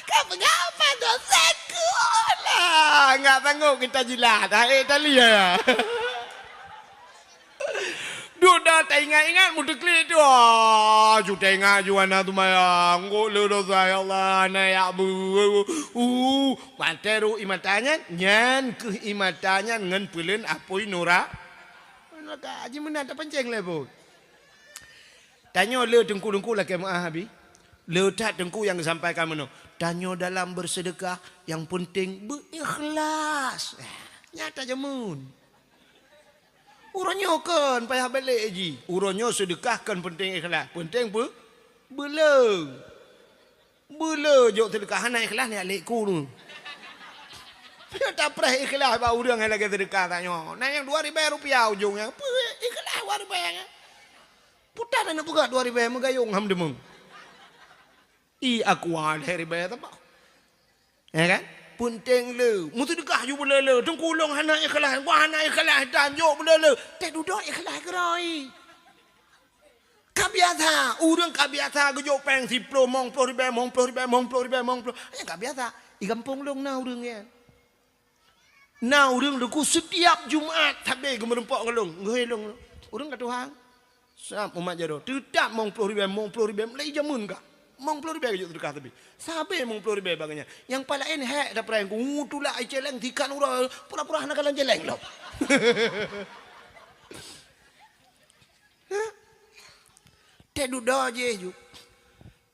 Ka peugah apa dosaku? Alah, nggak sanggup kita jilat. Hai, tali ya. Duda taingat-ingat meuteuklik tu. Ah, ju taingat ju hana seumayang. Ngok le dosa, ya Allah, hana yak bu. Uh, Watèe rhot i mata nyan, nyan kheueh i mata nyan ngon peuleueng apui nura-, nuraka. Haji meunan tapancéng lé buet. Tanyoe le teungku-teungku lakèe meu'ah abi. Le that teungku nyang geusampaikan meunoe. Tanyoe dalam beuseudeukah, nyang peunteng beu-ikhlas. Nyan tajameun. Uroe nyoe kon payah bèk lé jih. Uroe nyoe seudeukah kon peunteng ikhlas. Peunteng peu-, beuleu. Beuleu jok seudeukah hana ikhlas nyan lé ku tu. Tapreh ikhlas bak ureueng hai lagèe seudeukah tanyoe. Na nyang dua ribèe rupiah ujong nyan. Peue ikhlas dua ribèe nyan. Putan aneuk peugah dua ribèe meugayong ham deungoe. I aqua lhèe ribèe teuma. Ya kan? Peunteng le. Meuseudeukah ju beuleu-leu. Teungku lôn hana ikhlas. Wah hana ikhlas dan jok beuleu-leu. Teududoe ikhlas keurôi. Ka biasa, ureueng ka biasa geujok péng siploh, mong ploh ribèe, mong ploh ribèe, mong ploh ribèe, mong ploh. Nyan ka biasa. Di gampông lôn na ureueng nyan. Na ureueng teungku setiap Jumat sabe geumeureumpok ngon lôn, geuhôi lôn. Ureueng ka tuha. Sab umat jaroe, teutap mong ploh ribèe, mong ploh ribèe, mulai jameun ka. Mong ploh ribèe geujok seudeukah sabe. Sabe mong ploh ribèe bak geuh nyan. Nyang paléng hék da prank ku, tulak i céléng tikan uroe, pura-pura hana kalon céléng lom. Teududoe jih ju.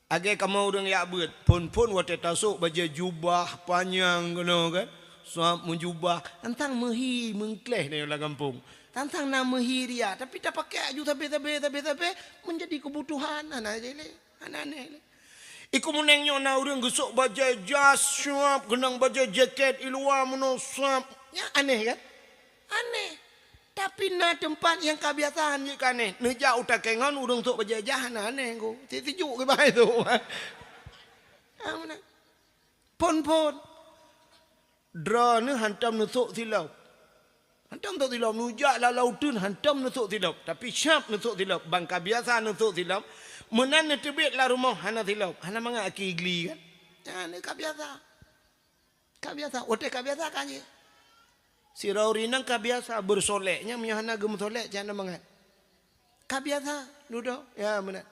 Lagèe kamoe ureueng yak beuet, phôn-phôn watèe tasôk bajèe jubah panyang keunoe kan, sab meujubah, tantang meuhi meungkléh nyoe lam gampông. Tantang na meuhi riak, tapi tapakèk ju sabe-sabe, sabe-sabe, meunjadi keubutuhan, hana jih lé, hana aneh lé. Iko meuneng nyoe na ureueng geusôk bajèe jas sab, keunong bajèe jakét i luwa meunoe sab. Nyan aneh kan? Aneh. Tapi na teumpat nyang ka biasa han jeuet keu aneh. Neujak u takée ngon ureueng sôk bajèe jas hana aneh ko. Cit sijuek kiban tu. Ha, meunan. Phon-phon. Droeneuh hantom neusok silop. Hantom neusok silop, neujak lam lauteun hantom neusok silop. Tapi siap neusok silop, ban ka biasa neusok silop. Meunan neuteubiet lam rumoh hana silop, hana mangat aki gli kan. Nyan ka biasa. Ka biasa, watée ka biasa ka jih. Sidroe ureuëng inong ka biasa beusolek, nyan meunyoe hana geumeusolek, cit hana mangat. Ka biasa, dudoe, ya meunan.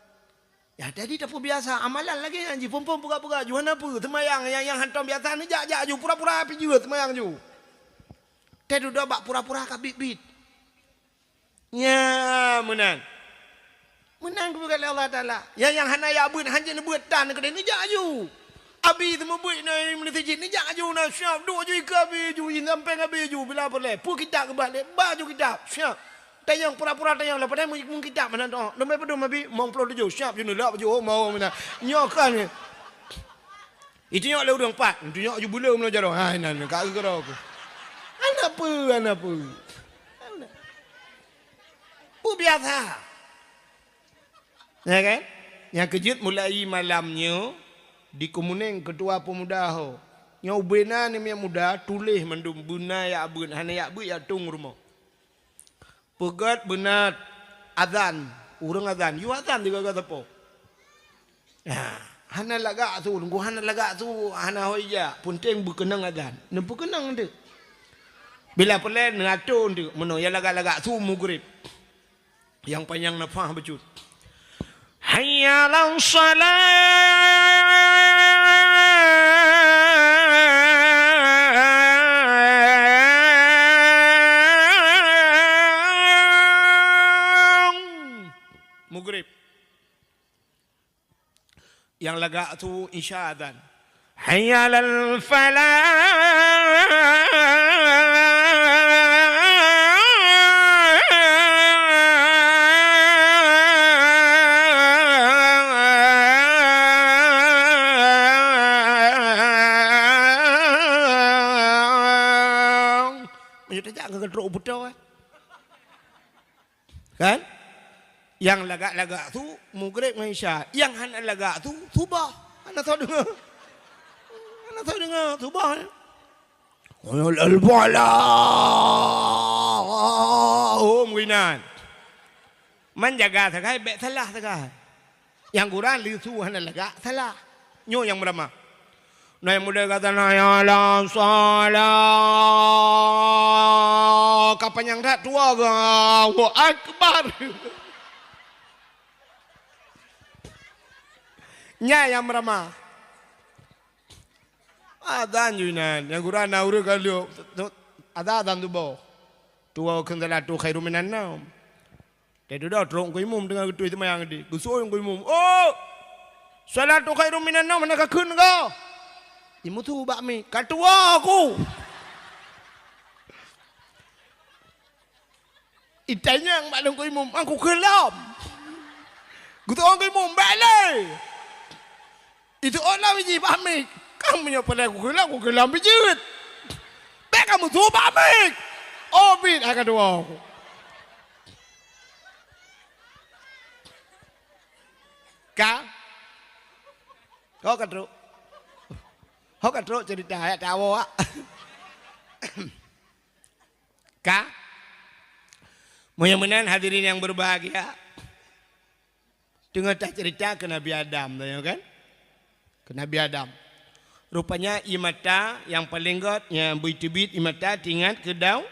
Ya, jadi tapeubiasa amalan lagée nyan jiphon-phon peugah-peugah, ju hana peue, seumayang nyang, nyang hantom biasa neujak-jak ju, pura-pura pih jeuet seumayang ju. Teududoe bak pura-pura ka biet-biet. Nya meunan. Meunan geupeugah lé Allah Taala. Nyang, nyang hana jak beuet, hanjeuet neubeuet tan keudeh neujak aju. Abi teumeubuet na meunasijid neujak aju na siap duek ju ika abi ju, sampai ngabi ju bila peureulée. Peue kitab geubat lé, ba ju kitab siap. Tanyong pura-pura tanyong lah padahai meukitab meunan tu. Nomor padum abi mong ploh tujoh siap ju neulak baju oh mau meunan. Nyoe kan. Itunyok lé ureuëng pat, itunyok ju buleue meunyoe jaroe. Hai nan ka geukira ku. Hana peue, hana peue. Hana. Peue biasa. Ya kan? Nyang keujeuet mulai malam nyoe di Keumunéng keutua peumuda ho. Nyoe ubena ni miet muda tuléh mandum beuna jak beuet, hana jak beuet jak tong rumoh. Peugét beuna azan, ureuëng azan, yue azan sigoe-goe sapo. Nah, hana lagak su, teungku hana lagak su, hana ho ija, peunteng beukeunong azan. Neupeukeunong teuk. Bila peureulée neuato teuk, meunoe ya lagak-lagak su mugrib. Nyang panyang nafah bacut. Hayya 'alas shalah. Mugrib. Nyang lagak su isya azan. Hayya 'alal falah. Meunyoe tajak keu trok u peutoe. Kan? Nyang lagak-lagak su mugrib ngon isya. Nyang hana lagak su subah. Hana soe deungoe. Hana soe deungoe subah. Al-falah. Oh, meuinan. Man jaga sagai, bék salah sagai. Nyang gura leusu hana lagak salah. Nyoe nyang meuramah. Nai muda kata na ya la salah. Ka panyang that tua ga. Allahu Akbar. Nya nyang meuramah. Azan ju inan, nyang gura na ureuëng ka lhok. Ada azan tuboh. Tua kheun salatu khairum minan naum. Teududoe trok keu imum teungoh geutuih seumayang di. Geusueung keu imum, "Oh! Salatu khairum minan naum hana kakheun kah?" Imum tu bak mi, "Ka tuwoe ku." Itanyong bak lôn keu imum, "An kukheun lom?" Geutuwoe keu imum, "Bék lé!" Itu orang biji pamit. Kamu nyoe peureulée kukeulam, kukeulam bijeuet. Bék kamu tuwoe pamit. Oh, bit akan tuwoe. Ka? Ho ka trok? Ho ka trok cerita ayat tawoe, ah. Ka? Meunyoe meunan hadirin yang berbahagia, teungoh tacerita keu Nabi Adam, tanyong kan? Keu Nabi Adam. Rupanya ié mata nyang paleng gét nyang beuteubiet ié mata teuingat keu dau-,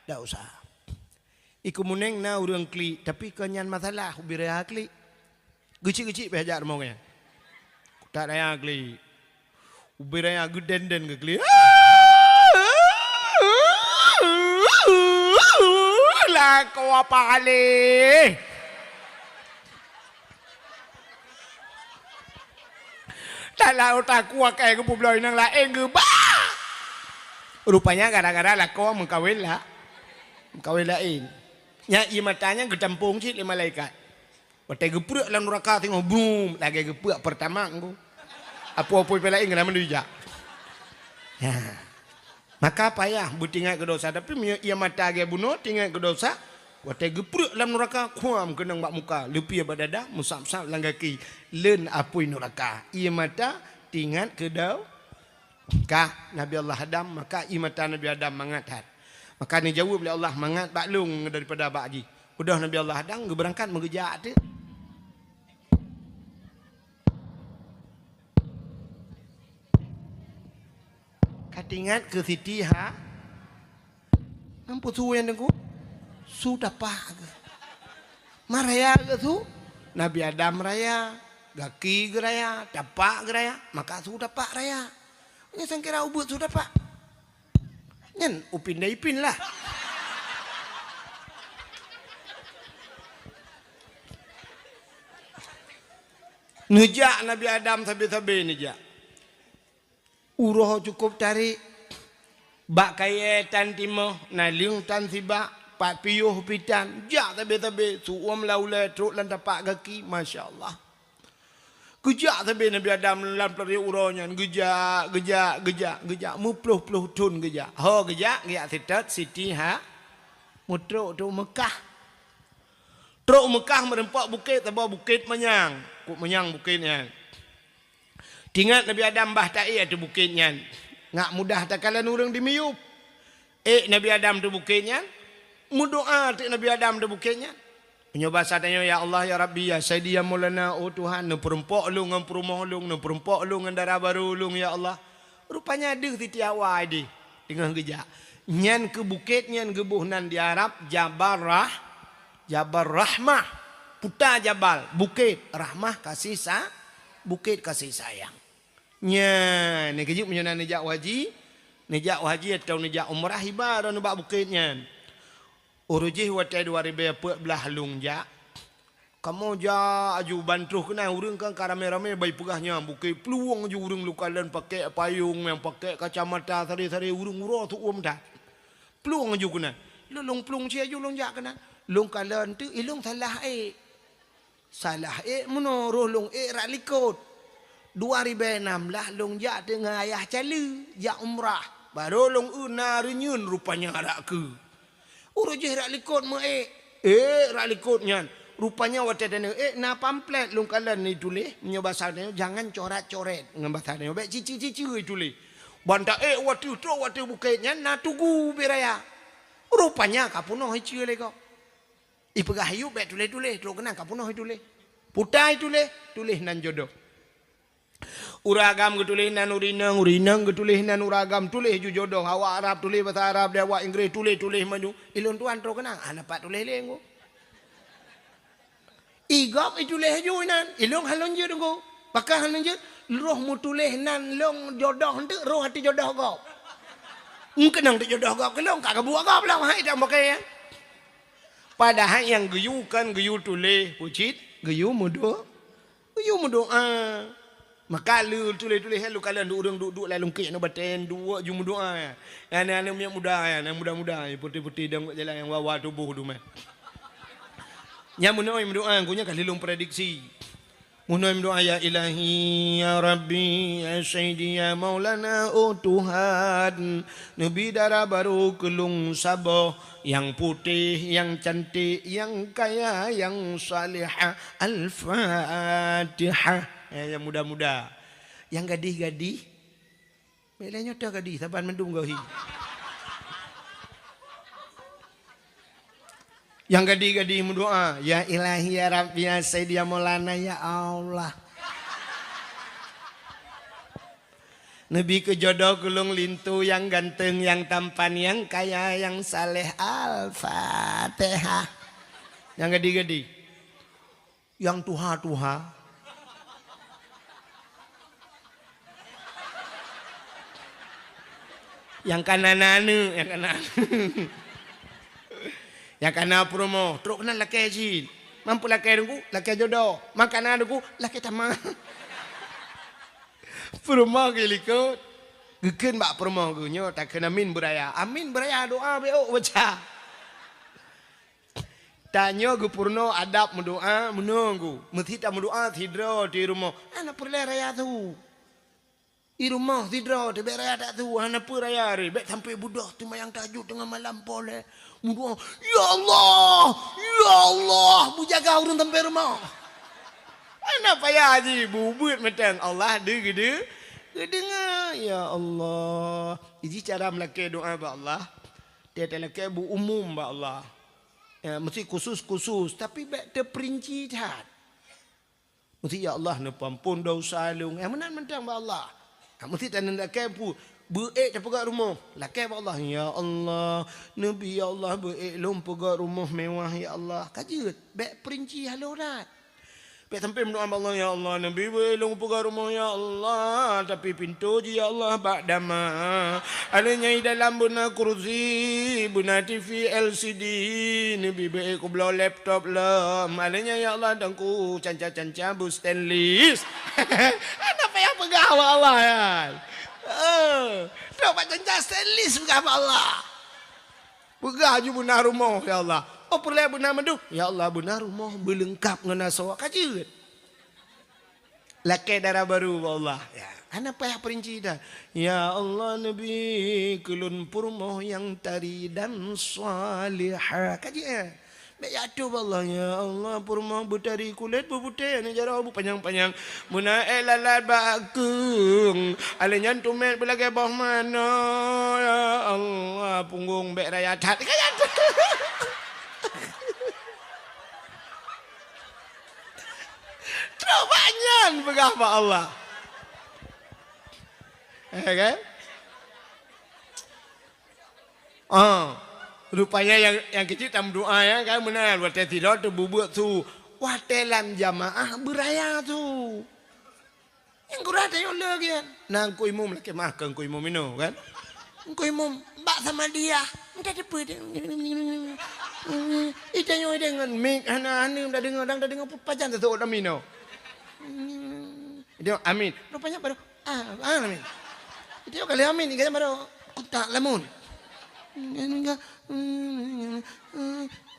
desya. Iko muneng na ureuëng klik, tapi kon nyan masalah ubé raya klik. Geucik-geucik pih jak rumoh nyan. Kutak raya klik. Ubé raya geuden-den geuklik. Lakoe apa aleh? Dalam utak ku akai geupubloe inong laén geuba. Rupanya gara-gara lakoe meukawen la-, meukawen laén. Nyan ié mata nyan geutampong cit lé malaikat. Watée geuprek lam nuraka singoh, brum, lagée geuprek Pertamax ngon apui-apui pih laén keunan mandum ijak. Ya. Maka payah beuteuingat keu desya, tapi meunyoe ié mata lagée bunoe teuingat keu desya, watée geuprek lam nuraka, kuam keunong bak muka, leupie bak dada, meusab-sab lam gaki, leuen apui nuraka. Ié mata teuingat keu dau-, Ka Nabi Allah Adam, maka ie mata Nabi Adam mangat that. Maka neujaweueb lé Allah, "Mangat bak lôn daripada bak jih." Udah Nabi Allah Adam geubeurangkat meugeujak teuk. Ka teuingat keu Siti Ha-, Ngon peue su nyang teungku? Su tapak geuh. Ma raya geuh su? Nabi Adam raya, gaki geuh raya, tapak geuh raya, maka su tapak raya. Nyan sangkira ubeuet su tapak. Nyan upin dai pin lah. Neujak Nabi Adam sabe-sabe neujak. Uroe cukôp tarék. Bak kayèe tan timoh, naleueng tan sibak, pat piôh pih tan, jak sabe-sabe, su-uem lam ulèe trok lam tapak gaki, masya Allah. Geujak sabe Nabi Adam lam peureuet uroe nyan, geujak, geujak, geujak, geujak, meuploh-ploh thon geujak. Ho geujak, geujak seutôt Siti Ha-, meutrok trok Meukah. Trok Meukah meureumpok bukét, saboh bukét manyang. Kok manyang bukét nyan. Teuingat Nabi Adam bah taék ateueh bukét nyan, ngat mudah takalon ureueng dimiyueb. Ék Nabi Adam ateueh bukét nyan, meudoá teuk Nabi Adam ateueh bukét nyan. Meunyoe basa tanyoe, "Ya Allah, ya Rabbi, ya Sayyidi, ya Maulana, oh Tuhan, neupeureumpok lôn ngon peurumoh lôn, neupeureumpok lôn ngon dara barô lôn, ya Allah." Rupanya deuh Siti Hawa idéh teungoh geujak. Nyan keuh bukét nyan geuboh nan di Arab Jabal Rah-, Jabal Rahmah, puta jabal, bukét, rahmah, kasih sa-, bukét kasih sayang. Nyan, neukeujeuet meunyoe na neujak haji, neujak haji atawa neujak umrah, iba droeneuh bak bukét nyan. Uroe jih watèe dua ribèe peuet blah lôn jak, kamoe jak aju ban troh keunan, ureueng kan ka ramè-ramè, bah ipeugah nyan bukét, plueng aju ureueng lôn kalon pakék payong, nyang pakék kacamata, saré-saré ureueng uroe su-uem that. Plueng aju keunan. Lôn, lôn plueng cit aju lôn jak keunan. Lôn kalon teuk, i lôn salah ék. Salah ék meunoe, roh lôn ék rak likot. Dua ribèe nam blah lôn jak teungoh ayah caleue, jak umrah. Barô lôn eu na reunyeuen rupanya rak keue. Uroe jih rak likot meu ék. Ék rak likot nyan. Rupanya watèe tanyoe ék na pamflet lôn kalon ituléh, meunyoe basa tanyoe jangan coret-coret ngon basa tanyoe. Bèk cici-cici ituléh. Ban taék u ateueh, trok u ateueh bukét nyan na tugu bit raya. Rupanya ka peunoh iceue lé gob. Ipeugah ayeueb bèk tuléh-tuléh, trok keunan ka peunoh ituléh. Puta ituléh, tuléh nan jodoh. Ureueng agam geutuléh nan ureueng inong, ureueng inong geutuléh nan ureueng agam, tuléh ju jodoh. Awak Arab tuléh basa Arab, di awak Inggréh tuléh-tuléh maju. I lôn tuan trok keunan, hana pat tuléh lé ngku. I gob ituléh ju inan, i lôn han lôn jeuet ngku. Pakon han lôn jeuet? Roh meutuléh nan lôn jodoh eunteuk roh ateueh jodoh gob. Eungkeu nang teujodoh gob keu lôn, ka geubuet gob lom hai dan bokeh. Padahai nyang geuyue kon geuyue tuléh, peue cit? Geuyue meudo-, geuyue meudoá. Maka lheueh tuléh-tuléh nyan lôn kalon ureueng duek-duek lam lungkek nyoe batèe duek ju meudoá. Nyan aneuk miet muda nyan, nyang muda-muda, putéh-putéh dong bak jalan nyang wa-wa tuboh dumah. Nyan meunoe meudoá, geuh nyan ka lheueh lôn prediksi. Meunoe meudoá, "Ya Ilahi, ya Rabbi, ya Sayyidi, ya Maulana, oh Tuhan, neubi dara barô keu lôn saboh, nyang putéh, nyang cantik, nyang kaya, nyang salihah." Al-Fatihah. Eh, nyang muda-muda. Nyang gadih-gadih, bèk lé nyoe toh gadih, saban mandum gohi. Nyang gadih-gadih meudoá, "Ya Ilahi, ya Rabbi, ya Sayyidi, ya Maulana, ya Allah. Neubi keu jodoh keu lôn linto nyang ganteng, nyang tampan, nyang kaya, nyang saleh." Al-Fatihah. Nyang gadih-gadih. Nyang tuha-tuha. Nyang kana aneuk, nyang kana aneuk. Nyang kana peurumoh, trok keunan lakèe cit. Man peue lakèe teungku, lakèe jodoh. Man kana teungku, lakèe tamah. Peurumoh geulikot. Geukheun bak peurumoh geuh nyoe, takheun amin beuraya. Amin beuraya, doa bèk ôk baca. Tanyoe geupeurunoe adab meudoá meunoe ngku. Meusi tameudoá sidroe di rumoh, hana peureulèe raya su. Di rumoh sidroe teuh bèk raya that su, hana peue raya ré. Bèk sampoe beudôh seumayang tahajud teungoh malam poleh. Meudoá, "Ya Allah, ya Allah, beujaga ureueng sampoe rumoh." Hana payah jih, beubuet mantong. Allah deuh geude-, Geudeungoe, ya Allah. Jadi cara meulakée doa bak Allah, teuh talakée beu umum bak Allah. Ya, meusti khusus-khusus, tapi bék teupeurinci that. Meusti, "Ya Allah, neupeuampon desya lôn." Eh, meunan mantong bak Allah. Ha, meusti taneuk lakée pu-, beu-ék tapeugah rumoh. Lakée bak Allah, "Ya Allah, neubi, ya Allah, beu-ék lôn peugah rumoh mewah, ya Allah." Ka jeuet, bék peurinci haloe that. Bék sampoe meudoa bak Allah, "Ya Allah, neubi beu-ék lôn peugah rumoh, ya Allah, tapi pintoe jih, ya Allah, bak dama." Alheuh nyan dalam beuna kursi, beuna T V L C D, neubi beu-ék kubloe laptop lom. Alheuh nyan, ya Allah, teungku canca-canca beu stainless. Hana payah peugah bak Allah, ya. Eh, trok bak canca stainless peugah bak Allah. Peugah ju beuna rumoh, ya Allah. Oh, peureulée beuna mandum. Ya Allah, beuna rumoh beuleungkap ngon asoe. Ka jeuet. Lakée dara barô bak Allah. Ya, hana payah peurinci that. "Ya Allah, neubi keu lôn peurumoh nyang tari dan salihah." Ka jeuet, eh? Bék jak ateueh bak Allah, "Ya Allah, peurumoh beutari kulét beuputéh, aneuk jaroe beupanyang-panyang, beuna ék lalat bak keueng, alheuh nyan tumét beulagée boh manoe, ya Allah, punggong bék raya that." Ka jak ateueh. Trok bak nyan peugah bak Allah. Eh, kan? Ah, rupanya nyang, nyang keucik tameudoa, ya, kan, meunan. Watée sidroe teububuet su, watée lam jamaah beuraya su. Nyang gura tanyoe le gian. Na Teungku Imum lakée meu'ah keu Teungku Imum inoe, kan? Teungku Imum bak sama dia. Minta teupeu dia. Ita nyoe deungon mik hana, hana tadeungoe, dang tadeungoe pajan teuseuôt amin nyoe. Dia amin. Rupanya baru, ah, ah, amin. Dia kali amin, dia baru kotak lamun.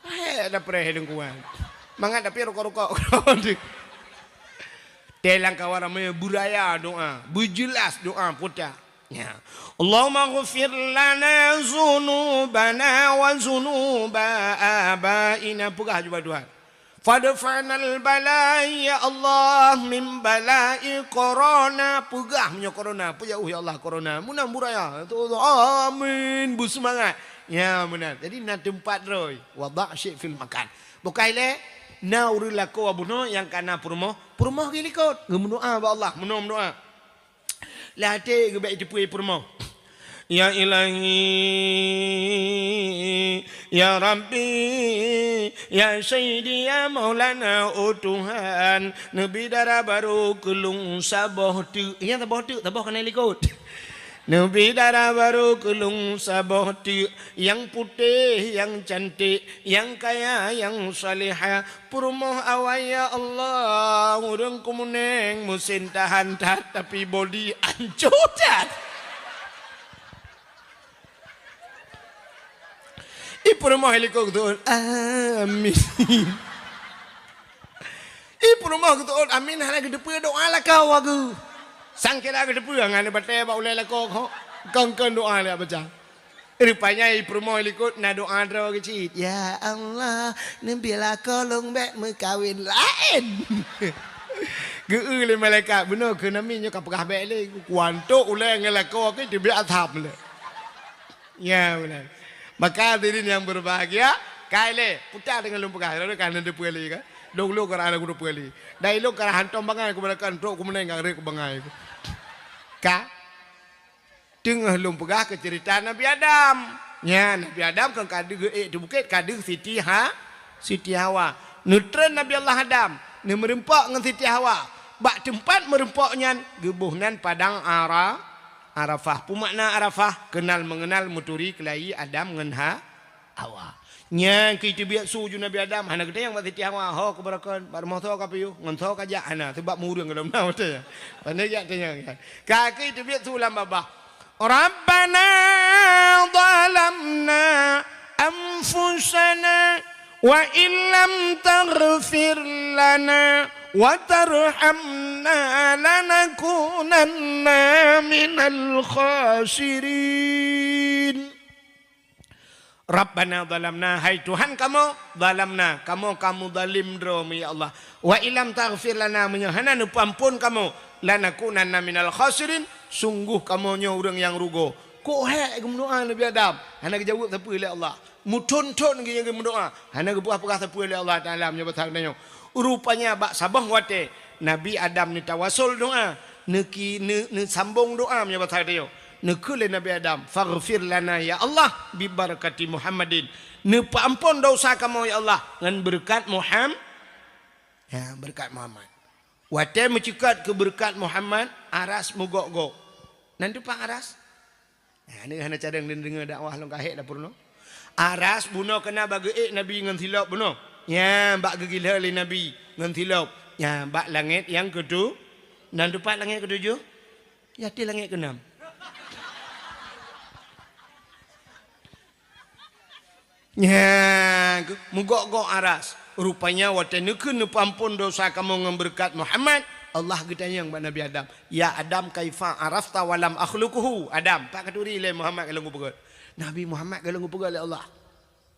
Hai, ada preh dengkuan. Mangat tapi rokok-rokok. Telang kawan ramai beraya doa, berjelas doa putar. Ya. Allahumma ghfir lana zunubana wa zunuba abaina. Peugah jubah Tuhan. Fadfa'nal bala, ya Allah, min bala'i korona. Peugah meunyoe korona, peujauh ya Allah korona. Meunan buraya. Amin. Beuseumangat. Ya, meunan. Jadi na teumpat roi. Wada' syai' fil makan. Bukai lé, na ureuëng lakoe bunoe nyang kana peurumoh, peurumoh geulikot. Geumeudoa bak Allah, meunoe meudoa. Lam até geubek jiteupeu peurumoh. Ya Ilahi, ya Rabbi, ya Sayyidi, ya Maulana, oh Tuhan, neubi dara barô keu lôn saboh teuk. Ya, saboh teuk, saboh kana likot. Neubi dara barô keu lôn saboh teuk, nyang putéh, nyang cantik, nyang kaya, nyang salihah, Peurumoh awai, ya Allah, ureuëng keumuneng, meusén tahan that, tapi bodi ancô that. I peurumoh likot geuteuôt, amin. I peurumoh geuteuôt, amin, hana geuteupeue doa lakoe geuh. Sangkira geuteupeue, ngon batée bak ulée lakoe kok, kon-kon doa lé baca. Rupanya i peurumoh likot na doa droe geuh cit, "Ya Allah, neubi lakoe lôn bék meukawen laén." Geu-eu lé malaikat, "Bunoe keuh nami nyoe ka peugah bék lé, kuantok ulée ngon lakoe keuh teubiet asam lé." Ya, beuna. Maka hadirin yang berbahagia, kai lé, puta deungon lôn peugah, lalu ka neuteupeu lé kan. Dong lôn ka rah lagu teupeu lé. Dai lôn ka rah hantom bangai, kubalakkan trok keumuneng ka rhot keu bangai. Ka Teungoh lôn peugah keu ceurita Nabi Adam. Nyan, Nabi Adam kon ka deuh ék teubukét, ka deuh Siti Ha-, Siti Hawa. Neutreun Nabi Allah Adam, neumeureumpok ngon Siti Hawa. Bak teumpat meureumpok nyan, geuboh nan padang Ara-, Arafah. Peue makna Arafah? Keunal meungeunal, meuturi keulayi Adam ngon Ha-, Hawa. Nyang keu teubiet su ju Nabi Adam, hana geutanyong bak Siti Hawa, "Ho, keu baroekon, bak rumoh soe ka piôh, ngon soe ka jak?" Hana, sabab meu ureueng gohlom na watée nyan. Pandai jak tanyong, kan? Ka keu teubiet su lam babah. Rabbana zalamna anfusana wa illam taghfir lana wa tarhamna lanakunanna minal khasirin. Rabbana zalamna, hai Tuhan kamoe, zalamna, kamoe ka muzalém droe, ya Allah. Wa illam taghfir lana, meunyoe hana neupeuamphon kamoe, lanakunanna minal khasirin, Sungguh kamoe nyoe ureuëng nyang rugoe. Kok hék geumeudoá Nabi Adam, hana geujaweueb sapeue lé Allah. Meuthon-thon geuh nyang geumeudoá, hana geupeugah-peugah sapeue lé Allah Taala meunyoe basa geutanyoe. Rupanya bak saboh watée Nabi Adam neutawasol doá, neuki-, neu-, neusambong doá meunyoe basa geutanyoe. Neukheun lé Nabi Adam, "Faghfir lana ya Allah bi barakati Muhammadin." Neupeuamphon desya kamoe ya Allah ngon beureukat Muham-, ya, beureukat Muhammad. Watée meuceukat keu beureukat Muhammad, aras meugok-gok. Nan teupah aras? Nah, ni hana cadang deungoe dakwah lôn kahek dapur nyoe. Aras bunoe keuna bak geuék Nabi ngon silop bunoe. Nyan bak geugilhée lé Nabi ngon silop. Nyan bak langét nyang keutu-, nan teupah langét keutujoh? Ya, di langét keunam. Nyan, meugok-gok aras. Rupanya watée neukheun neupeuamphon desya kamoe ngon beureukat Muhammad, Allah geutanyong bak Nabi Adam, "Ya Adam, kaifa arafta wa lam akhluquhu?" Adam, pat katuri lé Muhammad goh lom geupeugét. Nabi Muhammad goh lom geupeugét lé Allah.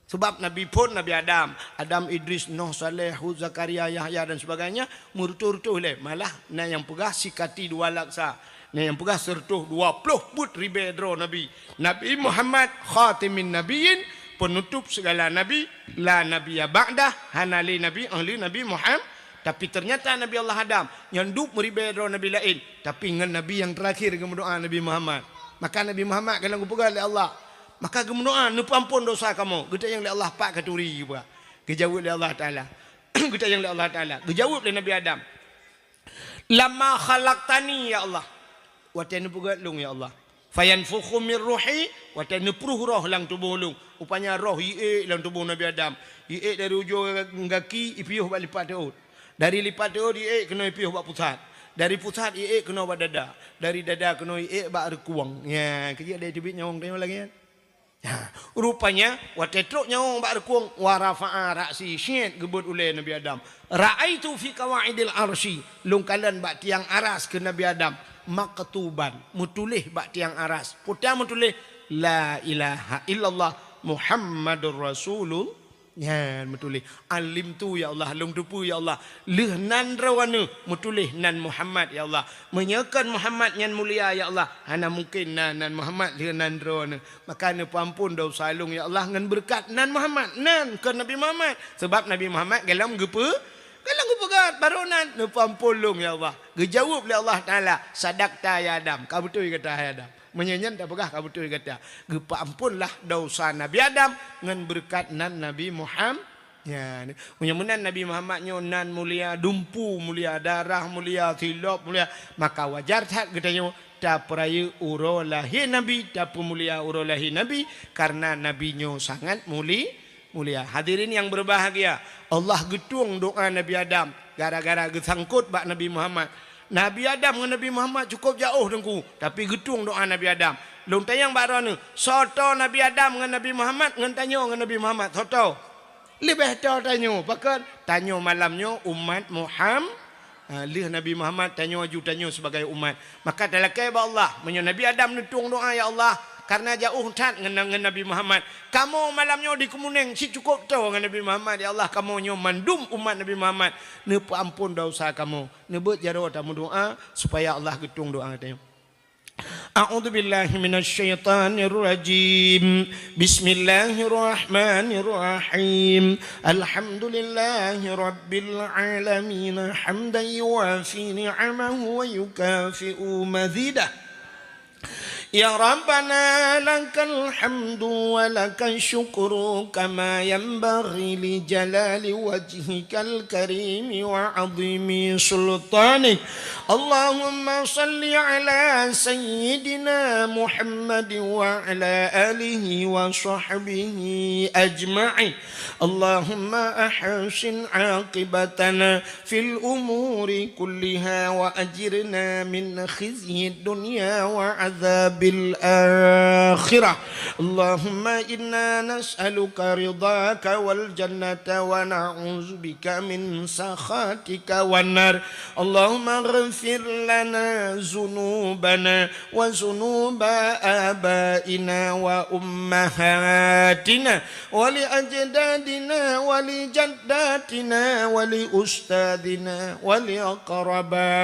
Sabab Nabi phon Nabi Adam, Adam, Idris, Nuh, Saleh, Hud, Zakaria, Yahya dan sebagainya, meureutôh-reutôh lé. Malah na nyang peugah sikati dua laksa. Nah, nyang peugah sireutôh dua ploh peuet ribée droe nabi. Nabi Muhammad khatimin nabiyyin, peunutôp sigala nabi, la nabiyya ba'dah, hana lé nabi ahli Nabi Muhammad. Tapi ternyata Nabi Allah Adam nyan dub meuribée droe nabi laén, tapi ngon nabi nyang teurakhir geumeudoá Nabi Muhammad. Maka Nabi Muhammad goh lom geupeugah lé Allah. Maka geumeudoá, "Neupeuamphon desya kamoe." Geutanyong lé Allah, "Pat katuri?" Geujaweueb lé Allah Taala. Geutanyong lé Allah Taala. Geujaweueb lé Nabi Adam. "Lamma khalaqtani, ya Allah." Watée neupeugét lôn, ya Allah. "Fayanfukhu min ruhi," watée neupruh roh lam tuboh lôn. Rupanya roh iék lam tuboh Nabi Adam. Iék dari ujong gaki, ipiôh bak lipat teuôt. Dari lipat teuôt iék keunoe ipiôh bak pusat. Dari pusat iék keunoe bak dada. Dari dada keunoe iék bak reukueng. Ya, keujeuet deh teubiet nyawöng tanyoe lagée nyan. Ha, rupanya, watée trok nyawöng bak reukueng, wa rafa'a ra'si, syiet geubeuet ulée Nabi Adam. "Ra'aitu fi qawaidil arsy," lôn kalon bak tiang aras keu Nabi Adam, "maktuban," meutuléh bak tiang aras. Peue meutuléh? "La ilaha illallah Muhammadur Rasulullah." Nyan meutuléh, "Alimtu, ya Allah, lôn teupeue, ya Allah." Lheueh nan droeneuh meutuléh nan Muhammad, ya Allah. Meunyoe kon Muhammad nyan mulia, ya Allah, hana mungken na nan Muhammad lheueh nan droeneuh. Maka neupeuamphon desya lôn, ya Allah, ngon beureukat nan Muhammad, nan kon Nabi Muhammad. Sabab Nabi Muhammad goh lom geupeu-, goh lom geupeugét, barô nan, "Neupeuamphon lôn, ya Allah." Geujaweueb lé Allah Taala, "Sadaqta ya Adam, ka beutôi gata hai Adam." Meunyoe nyan tapeugah ka beutôi gata. Geupeuamphonlah desya Nabi Adam ngon beureukat nan Nabi Muham-, nyan. Meunyoe meunan Nabi Muhammad nyoe nan mulia, dumpu mulia, darah mulia, silop mulia, maka wajar that geutanyoe tapeurayeuk uroe lahé Nabi, tapeumulia uroe lahé Nabi, kareuna Nabi nyoe sangat muli-, mulia. Hadirin yang berbahagia, Allah geutueng doá Nabi Adam gara-gara geusangkot bak Nabi Muhammad. Nabi Adam ngon Nabi Muhammad cukôp jaôh, Teungku, tapi geutueng doá Nabi Adam. Lôn tanyong bak droeneuh, soe toe Nabi Adam ngon Nabi Muhammad ngon tanyoe ngon Nabi Muhammad? Soe toe? Leubeh toe tanyoe. Pakon? Tanyoe malam nyoe umat Muham-, ha, lheueh Nabi Muhammad, tanyoe aju tanyoe sibagai umat. Maka talakée bak Allah, meunyoe Nabi Adam neutueng doá, "Ya Allah, kareuna jaôh that ngon, ngon Nabi Muhammad, kamoe malam nyoe di Keumunéng cit cukôp toe ngon Nabi Muhammad, ya Allah, kamoe nyoe mandum umat Nabi Muhammad, neupeuamphon desya kamoe." Neubeuet jaroe tameudoá supaya Allah geutueng doá geutanyoe. A'udzubillahi minasyaitonirrajim. Bismillahirrahmanirrahim. Alhamdulillahi rabbil alamin, hamdan yuwafi ni'amahu wa yukafi'u mazidah. Ya Rabbana, lakal hamdu wa lakal syukru, kama yanbaghi li jalali wajhikal karimi wa azimi sultanik. Allahumma salli ala sayyidina Muhammad wa ala alihi wa sahbihi ajma'in. Allahumma ahsin aqibatana fil umuri kulliha wa ajirna min khizyid dunya wa azab في الآخرة. اللهم إنا نسألك رضاك والجنة ونعوذ بك من سخطك والنار. اللهم اغفر لنا ذنوبنا وذنوب آبائنا وأمهاتنا ولأجدادنا ولجداتنا ولأستاذنا ولأقرباتنا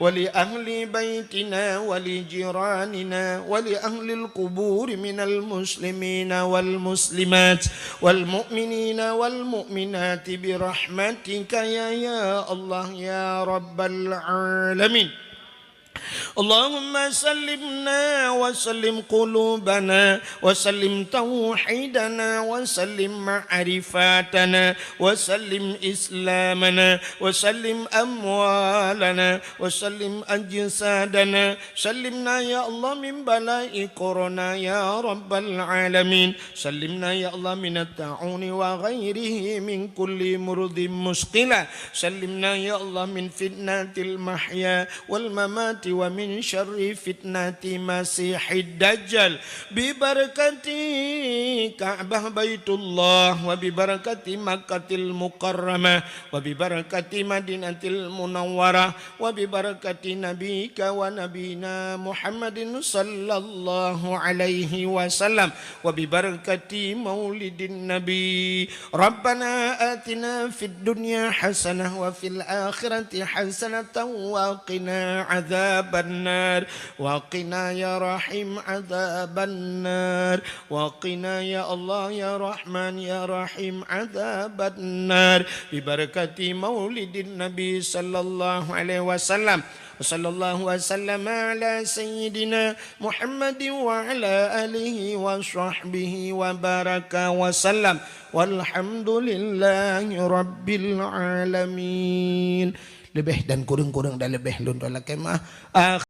ولأهل بيتنا ولجيراننا ولأهل القبور من المسلمين والمسلمات والمؤمنين والمؤمنات برحمتك يا، يا الله يا رب العالمين. اللهم سلمنا وسلم قلوبنا وسلم توحيدنا وسلم معرفتنا وسلم إسلامنا وسلم أموالنا وسلم أجسادنا. سلمنا يا الله من بلاء كورونا يا رب العالمين. سلمنا يا الله من الطاعون وغيره من كل مرض مشكلة. سلمنا يا الله من فتنة المحيا والممات ومن شر فتنة مسيح الدجال. ببركة كعبة بيت الله وببركة مكة المكرمة وببركة مدينة المنورة وببركة نبيك ونبينا محمد صلى الله عليه وسلم وببركة مولد النبي. ربنا آتنا في الدنيا حسنة وفي الآخرة حسنة وقنا عذاب النار. وقنا يا رحيم عذاب النار. وقنا يا الله يا رحمن يا رحيم عذاب النار. ببركة مولد النبي صلى الله عليه وسلم. وصلى الله وسلم على سيدنا محمد وعلى آله وصحبه وبارك وسلم. والحمد لله رب العالمين. Leubeh dan kureueng-kureueng dan leubeh lôn lakée meu'ah.